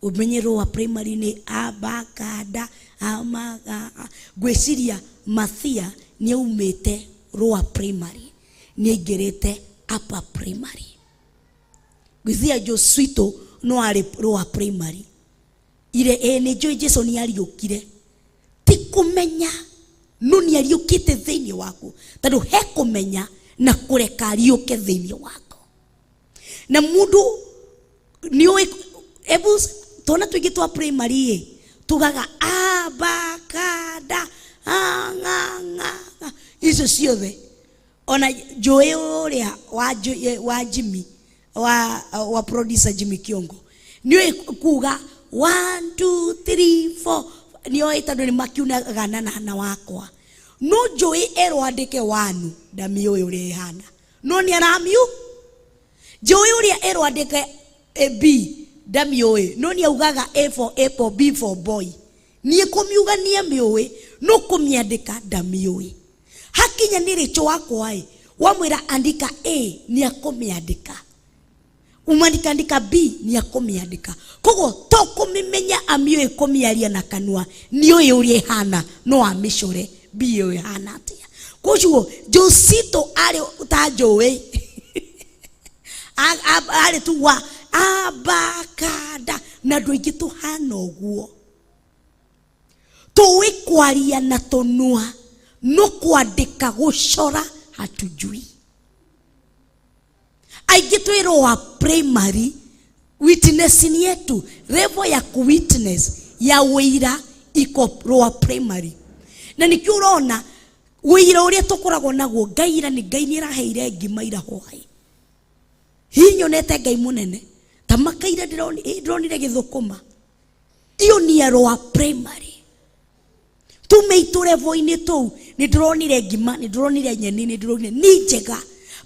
Umenye roa primary ni A, B, K, D, A, M, A, A. Gwĩciria Mathia nĩ aumĩte roa primary, nĩ aingĩrĩte upper primary. Gwĩciria Josuito no arĩ roa primary. Ire nĩ njũĩ Jesu nĩ ariũkire. Ti kũmenya no nĩ ariũkĩte thĩinĩ waku, tondũ he kũmenya na kũreka ariũke thĩinĩ waku. Na mũndũ nĩ ũĩ, ebu twana tũingĩ twa primary ĩ, tugaga A, B, K, D, A, N, N, N, icio ciothe. Ona njũĩ ũrĩa wa Jimmy, wa producer Jimmy Kiongo, nĩ ũĩ kuga 1, 2, 3, 4, nĩ oĩ tondũ nĩ makiunaga na wakwa. No njũĩ erwo andĩke 1, ndamĩũĩ ũrĩa ĩhana, no nĩ aramiũ. Njũĩ ũrĩa erwo andĩke B, ndamĩũĩ, no nĩ augaga A for apple, B for boy. Niĩ kũmiuga nĩ amĩũĩ, no kũmĩandĩka ndamĩũĩ. Hakinya nĩ rĩcho wakwa ĩ, wamwĩra andĩka A, nĩ akũmĩandĩka. Umandika andika B, nĩ akũmĩandĩka. Koguo to kũmĩmenya amĩũĩ kũmĩaria na kanua, nĩũĩ ũrĩa ĩhana, no amĩcore B ĩyo ĩhana atĩa. Koguo Josito arĩ ta njũĩ. Arĩ tu wa A, B, K, D, na andũ aingĩ tũhana ũguo. Tũĩ kwaria na tũnua, no kwandĩka gũcora hatujui. Aingĩ twĩrwo wa primary, witnessing yetu, level ya kuwitness ya wĩira iko lower primary. Na nĩkĩo ũrona wĩira ũrĩa tũkoragwo naguo, Ngai ira nĩ Ngai nĩaraheire ngima ira hwaĩ. Hihi nyonete Ngai mũnene ta makaira ndĩronire gĩthũkũma. Iyo nĩ ya lower primary. Tume itũ level-inĩ tũu, nĩ ndĩronire ngima, nĩ ndĩronire nyeni, nĩ ndĩronire nĩ njega.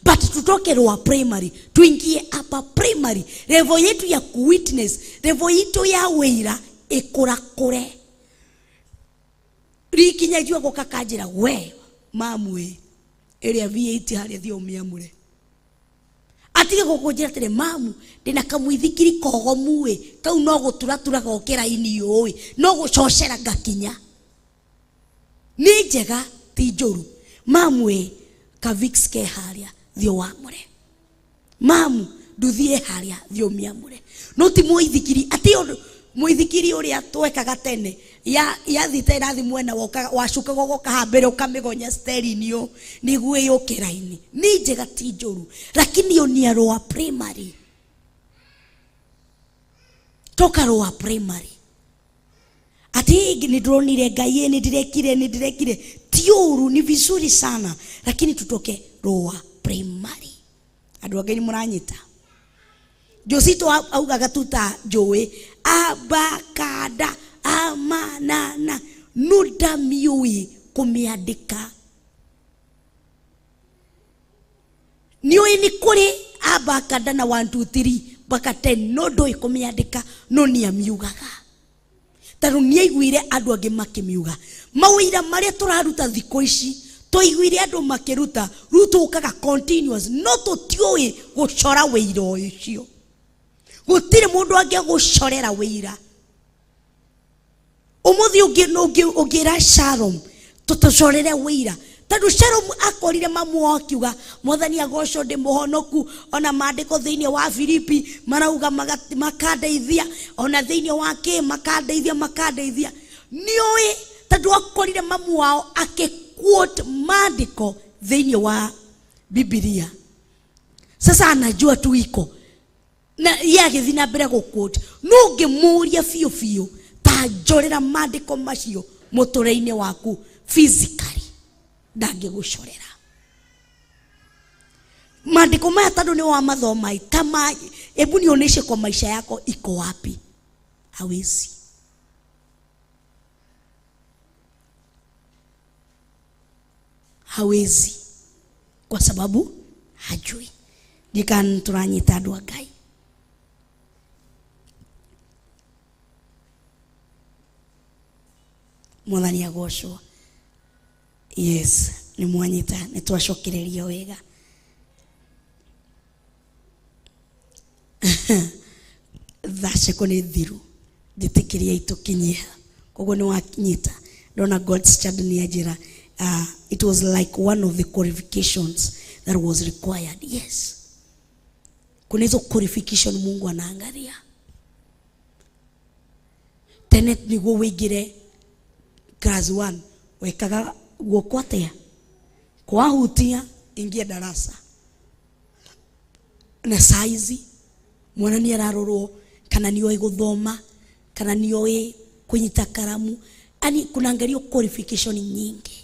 But tutoke lower primary, tuingie upper primary. Level yetu ya kuwitness, level yetu ya wĩira ĩkũrakũre. Rikinya jua gũka kanjĩra, we mamu ĩ, ĩrĩa V8 harĩa thiĩ ũmĩamũre. Atige gũkũnjĩra atĩrĩ, mamu ndĩna kamũithikiri kogomu ĩ, kau no gũturatura gokĩra ini ũĩ, no gũcocera ngakinya. Nĩ njega ti njũru. Mamu ĩ, ka Vicks ke harĩa, thiĩ wamũre. Mamu nduthiĩ harĩa, thiĩ ũmĩamũre. No ti mũithikiri, atĩ ũndũ mũithikiri ũrĩa twekaga tene ya yathite ĩrathi mwena wokaga wacukaga ũgoka haha mbere ũkamĩgonya steering ũ nĩguo ĩyũke raini. Nĩ njega ti njũru, lakini hiyo ni ya lower primary. Toka lower primary ati nĩ ndĩronire Ngai, nĩ ndĩrekire, nĩ ndĩrekire, ti ũru, ni vizuri sana, lakini tutoke lower primary. Andũ a Ngai nĩ mũranyita. Josito augaga tu ta njũĩ abakada amanana no ndamiũĩ kũmĩandĩka. Nĩũĩ nĩ kũrĩ abakada na 1 2 3 mpaka 10, no ndũĩ kũmĩandĩka, no nĩamiugaga tondũ nĩaiguire andũ angĩ makĩmiuga. Mawĩra marĩa tũraruta thikũ ici twaiguire andũ makĩruta, rĩu tũkaga continuous, no tũtiũĩ gũcora wĩira ũcio. Gũtirĩ mũndũ angĩgũcorera wĩira. Ũmũthĩ ũngĩra Shalom tũtũcorere wĩira, tondũ Shalom akorire mamu wao akiuga mwathani agocwo ndĩ mũhonoku, ona maandĩko thĩinĩ wa Filipi marauga makandeithia, ona thĩinĩ wa kĩ makandeithia, makandeithia. Nĩũĩ tondũ akorire mamu wao akĩquote maandĩko thĩinĩ wa Bibilia. Sasa anajua tu iko na ye agĩthiĩ na mbere gũquote. No ũngĩmũria biũ biũ ta njorera maandĩko macio mũtũrĩre-inĩ waku physically, ndangĩgũcorera maandĩko maya tondũ nĩ wamathoma. Ta hebu nionyeshe kwa maisha yako iko wapi? Hawezi. Hawezi kwa sababu hajui. Ndikan turanyita andũ a Ngai. Mwathani agocwo. Yes, nĩ mwanyita, nĩ twacokereria wega. Thaa ciakwa nĩ thiru, njĩtĩkĩria itũkinyia, koguo nĩ wanyita. Ndona God's child nĩ anjĩra, it was like one of the qualifications that was required. Yes, kuna hizo qualification Mungu anaangalia. Tene nĩguo wĩingĩre class 1 wekaga guoko atĩa? Kwahutia ingia darasa. Na saizi mwana nĩ ararorwo kana nĩ oĩ gũthoma, kana nĩ oĩ kũnyita karamu, yani kunaangaliwa qualification nyingi.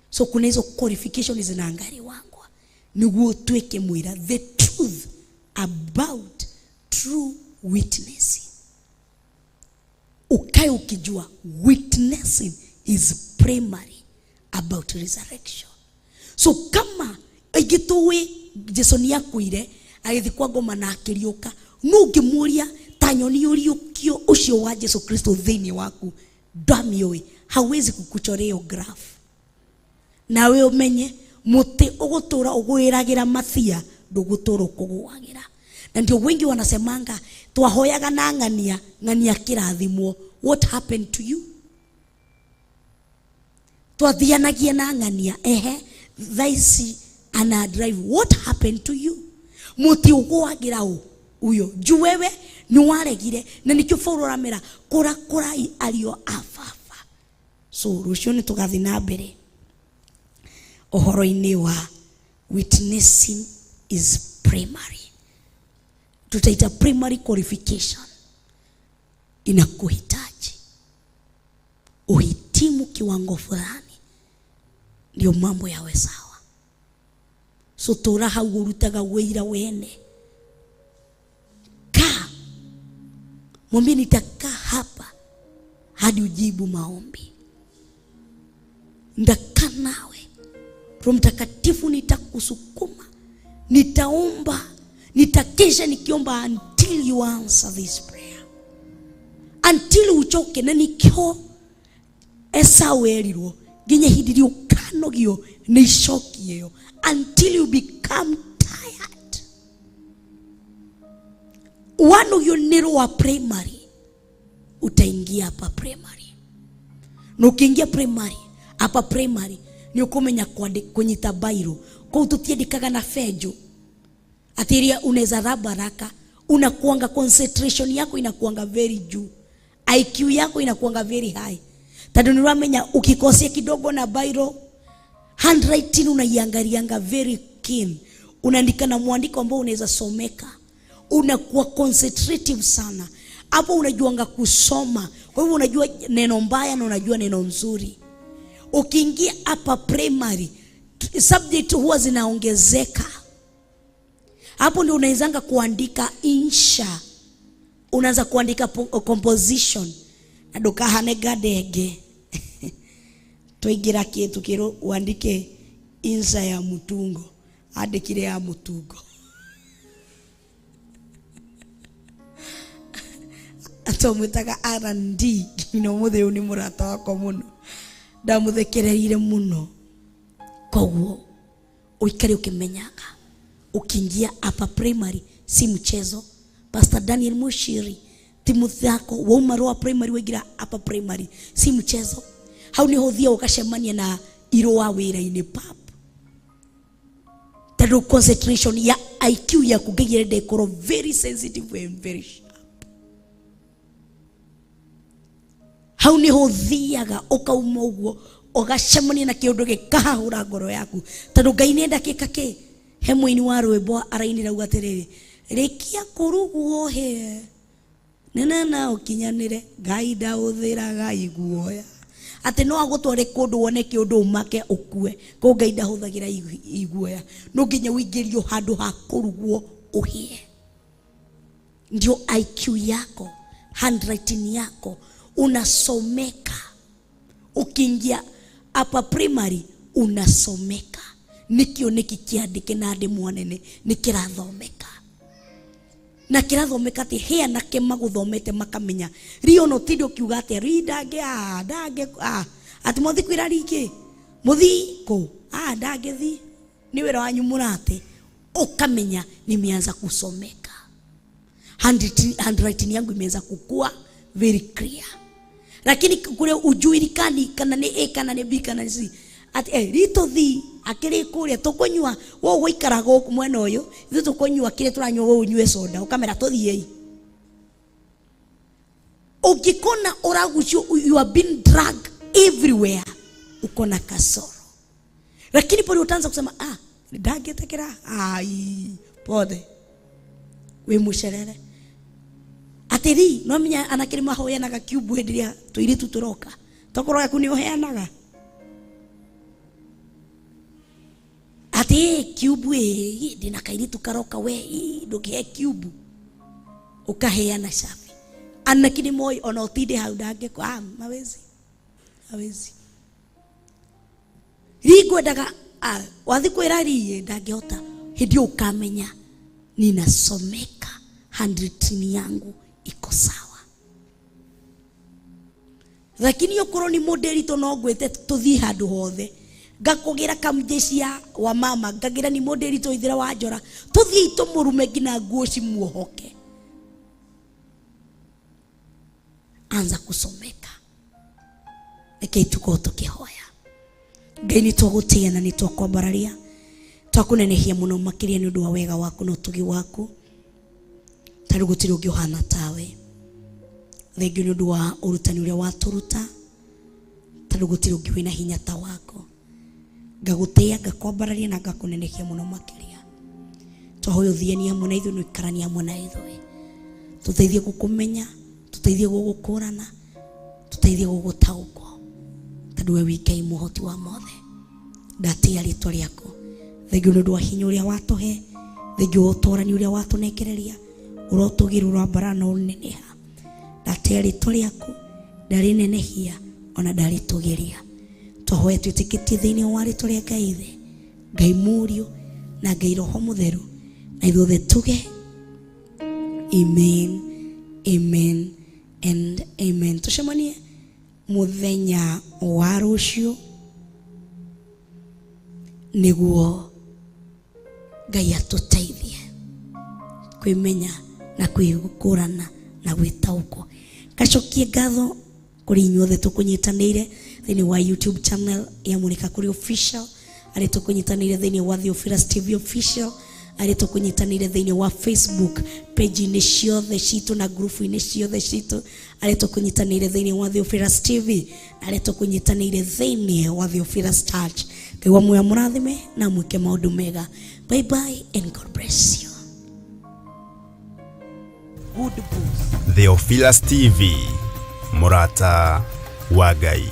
So kuna hizo qualification zinaangaliwangwa nĩguo ũtuĩke mwĩra. The truth about true witnessing, ukae ukijua witnessing is primary about resurrection. So kama aingĩ tũĩ Jesu nĩ akuire agĩthiĩ kwa ngoma na akĩriũka, no ũngĩmũria ta nyoni ũriũkio ũcio wa Jesu Kristo thĩinĩ waku, ndamĩũĩ, hawezi kukuchorea hiyo graph. Nawe ũmenye mũtĩ ũgũtũra ũgwĩragĩra mathia, ndũgũtũra ũkũgũagĩra. Na ndio wengi wanasemanga twahoyaga na ng'ania, ng'ania kĩrathimwo. What happened to you? Twathianagia na ng'ania, ehe, thaa ici ana drive. What happened to you? Mũtĩ ũgũagĩra ũ uyo juu wewe nĩ waregire, na nĩkĩo Paulo aramera kũra kũrai ariũ a baba. So rũciũ nĩ tũgathiĩ na mbere ũhoro-inĩ wa witnessing is primary. Tutaita primary qualification inakuhitaji uhitimu kiwango fulani ndio mambo yawe sawa. So tura hau ũrutaga wĩira wene. Kaa, mwambie nitakaa hapa hadi ujibu maombi. Nitakaa nawe, Roho Mtakatifu nitakusukuma, nitaomba, nitakesha nikiomba until you answer this prayer, until uchoke. Na nikio Esau erirwo nginya ihinda rĩu ũkanogio nĩ icoki ĩyo, until you become tired. Wanogio nĩ rwa primary, utaingia hapa primary. Na ukiingia primary, hapa primary nĩ ũkũmenya kũnyita bairo. Kũu tũtiandĩkaga na benjũ. Atiria unaweza raba haraka, unakuanga concentration yako inakuanga very juu. IQ yako inakuanga very high. Tondũ nĩ ũramenya ukikosia kidogo na bairo, handwriting unaiangalianga very keen. Unaandika na mwandiko ambao unaweza someka. Unakuwa concentrative sana. Hapo unajuanga kusoma. Kwa hivyo unajua neno mbaya na unajua neno nzuri. Ukiingia hapa primary, subject huwa zinaongezeka. Hapo ndio unaanza kuandika insha. Unaanza kuandika composition. Na ndukahane ngadenge. Twaingira kintu kiro uandike insha ya mutungo. Andikire ya mutungo. Twamwĩtaga R&D nginya ũmũthĩ ũyũ nĩ mũrata wakwa mũno. Ndamuthekereire mũno. Koguo uikare ukimenyaga ukiingia hapa primary si mchezo. Pastor Daniel Mushiri ti muthako wauma rwa primary waingira hapa primary si mchezo. Hau niho ũthiaga ũgacemania na irũa wĩra-inĩ pap. Tondũ concentration ya IQ yaku Ngai arenda ĩkorwo very sensitive and very sharp. Hau niho ũthiaga ũkauma ũguo ũgacemania na kĩũndũ gĩkahahũra ngoro yaku. Tondũ Ngai nĩenda kĩka kĩ? He mũini wa rwĩmbo arainĩra auga atĩrĩrĩ, rĩkia kũrugwo hĩe nene na ũkinyanĩre, Ngai ndahũthĩraga iguoya. Atĩ no agũtware kũndũ wone kĩũndũ ũmake ũkue. Kũu Ngai ndahũthagĩra iguoya. No nginya ũingĩrio handũ ha kũrugwo ũhĩe. Ndio IQ yako, handwriting yako unasomeka. Ukiingia hapa primary unasomeka. Nikio niki kiandike na ndi mwanene nikirathomeka. Na kirathomeka ati he anake maguthomete makamenya. Rio no tindi ukiuga ati ri ndange a ndange a ati muthi kwira riki muthi ku a ndange thi ni wira wanyu murate. Ukamenya nimeanza kusomeka. Handwriting yangu imeanza kukua very clear. Lakini kule ujuirikani kana ni A kana ni B kana ni C. Ati rito thi akiri kuria tukunywa wo guikara guku mwena uyu ithu tukunywa kire turanywa wo unywe soda ukamera tuthiei. Ungikona uragucio you have been dragged everywhere uko na kasoro. Lakini pole utaanza kusema ndagetekera ai pole we mucerere. Atiri no menya anakiri mahoyanaga kiubu hindi ria tuiritu turoka tokorwo yaku ni uheanaga ati kiubu ndina kairitu karoka we ndukihe kiubu ukaheana safi. Anakiri moi ona utinde hau ndange kwa mawezi hawezi rigwendaga wathi kwira ri ndangihota hindi ukamenya ninasomeka handwriting yangu iko sawa. Lakini okorwo ni mũndĩritũ no ngwĩte tũthiĩ handũ hothe ngakugira kamjeshi wa mama ngagira ni mũndĩritũ ithira wa njora tũthiĩ tũmũrume nginya nguo cimuohoke. Anza kusomeka. Reke tukorwo tũkĩhoya. Ngai nĩ twagũtĩĩa na nĩ twakwambararia, twakũnenehia mũno makĩria nĩ ũndũ wa wega waku na ũtugi waku. Tarĩu gũtirĩ ũngĩ ũhana tawe. Thengiũ nĩ ũndũ wa ũrutani ũrĩa watũruta, tarĩu gũtirĩ ũngĩ wĩna hinya ta wako. Ngagũtĩĩa, ngakwambararia na ngakũnenehia mũno makĩria. Twahoya ũthianie hamwe na ithuĩ na ũikaranie hamwe na ithuĩ. Tũteithie gũkũmenya, tũteithie gũgũkũrana, tũteithie gũgũtaũkwo. Tondũ we wĩ Ngai mũhoti wa mothe. Ndatĩĩa rĩtwa rĩaku. Thengiũ nĩ ũndũ wa hinya ũrĩa watũhe, thengiũ wa ũtũrani ũrĩa watũnengereria, ũrotũgĩra ũrambara na ũneneha. Ndatĩĩa rĩtwa rĩaku, ndarĩnenehia ona ndarĩtũgĩria. Twahoya twĩtĩkĩtie thĩinĩ wa rĩtwa rĩa Ngai Ithe, Ngai Mũriũ na Ngai Roho Mũtheru, na ithuothe tuge amen, amen and amen. Tũcemanie mũthenya wa rũciũ nĩguo Ngai atũteithie kwĩmenya Na kwĩgũkũrana na gwĩtaũkwo. Ngacokie ngatho kũrĩ inyuothe tũkũnyitanĩire thĩinĩ wa YouTube channel ya Monica Kuria Official, arĩa tũkũnyitanĩire thĩinĩ wa Theophilus TV Official, arĩa tũkũnyitanĩire thĩinĩ wa Facebook page-inĩ ciothe citũ na group-inĩ ciothe citũ, arĩa tũkũnyitanĩire thĩinĩ wa Theophilus TV, na arĩa tũkũnyitanĩire thĩinĩ wa Theophilus Church. Ngai wa muoyo amũrathime na amwĩke maũndũ mega. Bye bye and God bless you. Good books. Theophilus TV, mũrata wa Ngai.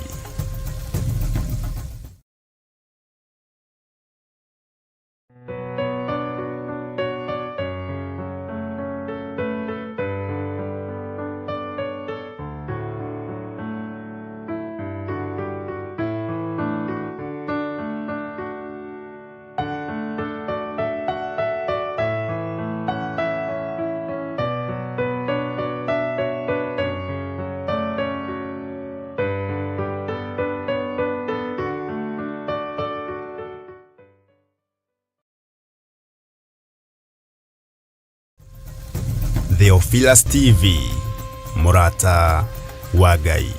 Theophilus TV, mũrata wa Ngai.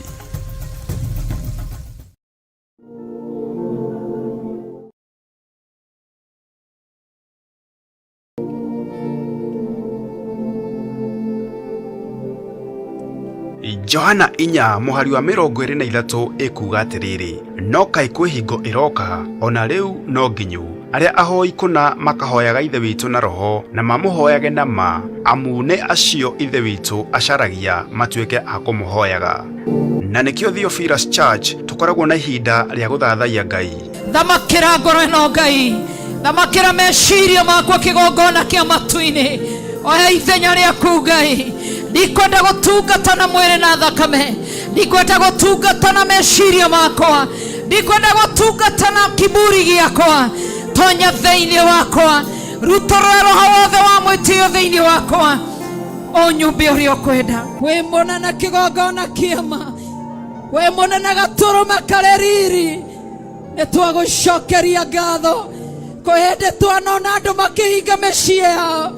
Johana 4 mũhari wa 23 ĩkuuga atĩrĩrĩ, no kaĩ kwĩ hingo ĩroka, ona rĩu no nginyu, arĩa ahoi kũna makahoyaga Ithe witũ na roho, na mamũhoyage na ma, amu nĩ acio Ithe witũ acaragia matuĩke a kũmũhoyaga. Na nĩkĩo Theophilus Church tũkoragwo na ihinda rĩa gũthathaiya Ngai. Thamakĩra ngoro ĩno Ngai, thamakĩra meciria makwa kĩgongona kĩa matu-inĩ, oya ithenya rĩaku Ngai. Ndikwenda gũtungata na mwĩrĩ na thakame, ndikwenda gũtungata na meciria makwa, ndikwenda gũtungata na kiburi gĩakwa. Tonya thĩinĩ wakwa, rutũrũra roho wothe wa mwĩtĩo thĩinĩ wakwa, ũnyumbe ũrĩa ũkwenda. Wĩ mũnene kĩgongona kĩama, wĩ mũnene gatũrũme karĩ riri, nĩ twagũcokeria ngatho. Kwĩ hĩndĩ twanona andũ makĩhinga mĩciĩ yao,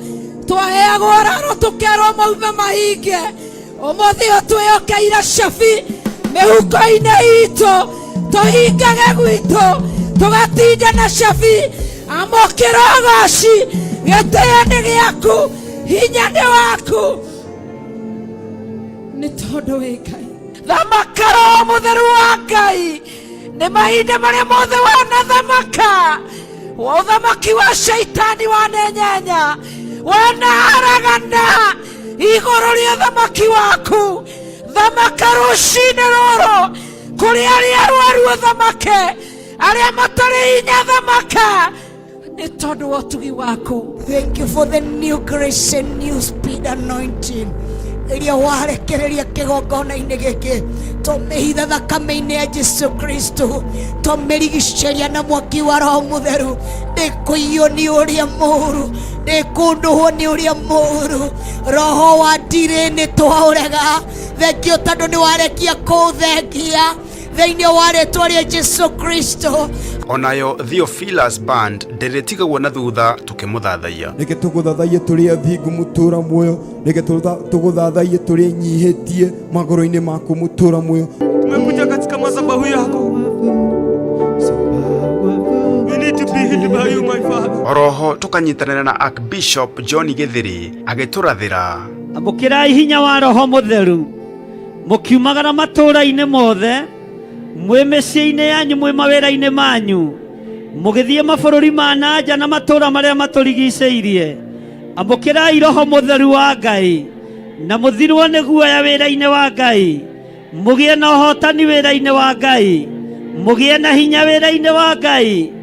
twaheagwo raro tũkerwo maume mahinge. Ũmũthĩ ũyũ twĩyokeire cabi mĩhuko-inĩ itũ, tũhingage gwitũ, tũgatinda na cabi. Amũkĩra ũgoci, gĩtĩo nĩ gĩaku, hinya nĩ waku, nĩ tondũ wĩ Ngai. Thamaka Roho Mũtheru wa Ngai, nĩ mahinda marĩa mothe wanathamaka, ũthamaki wa shaitani wanenyenya, wanaharagana igũrũ rĩa ũthamaki waku. Thamaka rũcinĩ rũrũ kũrĩ arĩa arwaru, ũthamake arĩa matarĩ hinya, thamaka nĩ tondũ wa ũtugi waku. Thank you for the new grace and new speed anointing ĩrĩa warekereria kĩgongona-inĩ gĩkĩ. Tũmĩhitha thakame-inĩ ya Jesu Kristo, tũmĩrigicĩria na mwaki wa Roho Mũtheru. Ndĩkũiywo nĩ ũrĩa mũũru, ndĩkũndũhwo nĩ ũrĩa mũũru. Roho wa ndirĩ nĩ twaũrega. Thengio tondũ nĩ warekia kũũthengia thĩinĩ wa rĩtwa rĩa Jesu Kristo. Onayo Theophilus Band ndĩrĩtigagwo na thutha tũkĩmũthathaiya. Reke tũgũthathaiye tũrĩ athingu mũtũra muoyo, reke tũgũthathaiye tũrĩ nyihĩtie magũrũ-inĩ maku mũtũra muoyo. Tumekuja katika madhabahu yako. We need to be healed by you, my Father. Oroho tũkanyitanĩra na Archbishop John Gĩthĩri agĩtũrathĩra. Amũkĩrai hinya wa Roho Mũtheru, mũkiumagara matũũra-inĩ mothe, mwĩ mĩciĩ-inĩ yanyu, mwĩ mawĩra-inĩ manyu, mũgĩthiĩ mabũrũri ma na nja na matũũra marĩa matũrigicĩirie. Amũkĩrai Roho Mũtheru wa Ngai, na mũthirwo nĩ guoya wĩra-inĩ wa Ngai, mũgĩe na ũhotani wĩra-inĩ wa Ngai, mũgĩe na hinya wĩra-inĩ wa Ngai,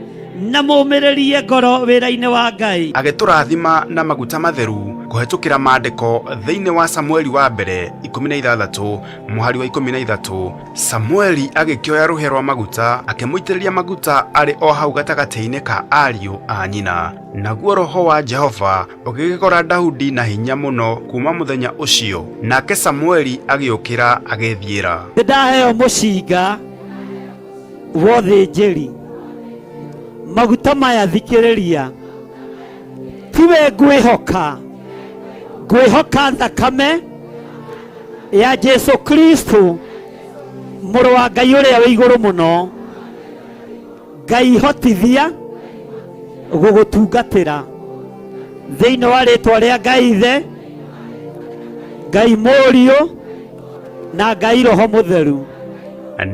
na mũmĩrĩrie ngoro wĩra-inĩ wa Ngai. Agĩtũrathima na maguta matheru kũhetũkĩra maandĩko thĩinĩ wa Samueli wa mbere 16 mũhari wa 13. Samueli agĩkĩoya rũhĩa rwa maguta akĩmũitĩrĩria maguta arĩ o hau gatagatĩ-inĩ ka ariũ a nyina. Naguo roho wa Jehova ũgĩgĩkora Daudi na hinya mũno kuma mũthenya ũcio, nake Samueli agĩũkĩra agĩthiĩra. Nĩ ndaheo mũcinga wa ũthĩnjĩri, maguta maya thikĩrĩria, tiwe ngwĩhoka, Ngwĩhoka thakame ya Jesu Kristo, mũrũ wa Ngai ũrĩa wĩ igũrũ mũno. Ngai hotithia gũgũtungatĩra thĩinĩ wa rĩtwa rĩa Ngai Ithe, Ngai Mũriũ na Ngai Roho Mũtheru.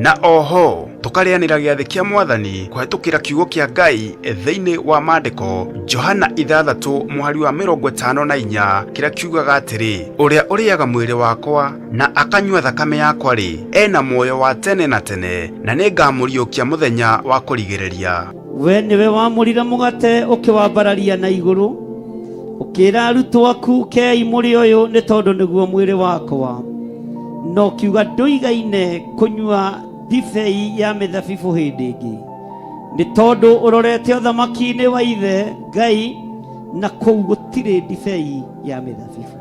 Na oho tũkarĩanĩra gĩathĩ kĩa Mwathani kũhetũkĩra kiugo kĩa Ngai thĩinĩ wa maandĩko Johana 6 mũhari wa 54, kĩrĩa kiugaga atĩrĩ, ũrĩa ũrĩaga mwĩrĩ wakwa na akanyua thakame yakwa rĩ, ena muoyo wa tene na tene, na nĩngamũriũkia mũthenya wa kũrigĩrĩria. We nĩwe wamũrire mũgate ũkĩwambararia na igũrũ, ũkĩra arutwo aku, kei mũrĩ ũyũ nĩ tondũ nĩguo mwĩrĩ wakwa. Na ũkiuga ndũigaine kũnyua ndibei ya mĩthabibũ hĩndĩ ĩngĩ, nĩ tondũ ũrorete ũthamaki-inĩ wa Ithe Ngai, na kũu gũtirĩ ndibei ya mĩthabibũ.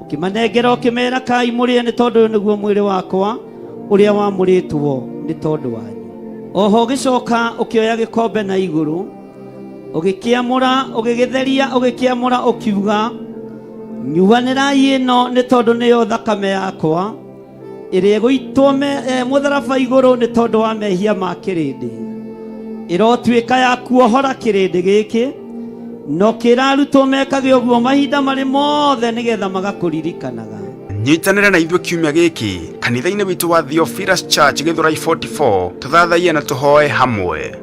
Ũkĩmanengera ũkĩmera, kai mũrĩe nĩ tondũ ũyũ nĩguo mwĩrĩ wakwa ũrĩa wamũrĩtwo nĩ tondũ wanyu. Oho ũgĩcoka ũkĩoya gĩkombe na igũrũ, ũgĩkĩamũra, ũgĩgĩtheria, ũgĩkĩamũra, ũkiuga, nyuanĩrai ĩno nĩ tondũ nĩyo thakame yakwa ĩrĩa ĩgũitwo mũtharaba igũrũ nĩ tondũ wa mehia ma kĩrĩndĩ. Ĩrotuĩka ya kuohora kĩrĩndĩ gĩkĩ, na ũkĩra arutwo mekage ũguo mahinda marĩ mothe nĩgetha magakũririkanaga. Nyitanĩra na ithuĩ kiumia gĩkĩ kanitha-inĩ witũ wa Theophilus Church Gĩthũrai 44, tũthathaiye na tũhoe hamwe.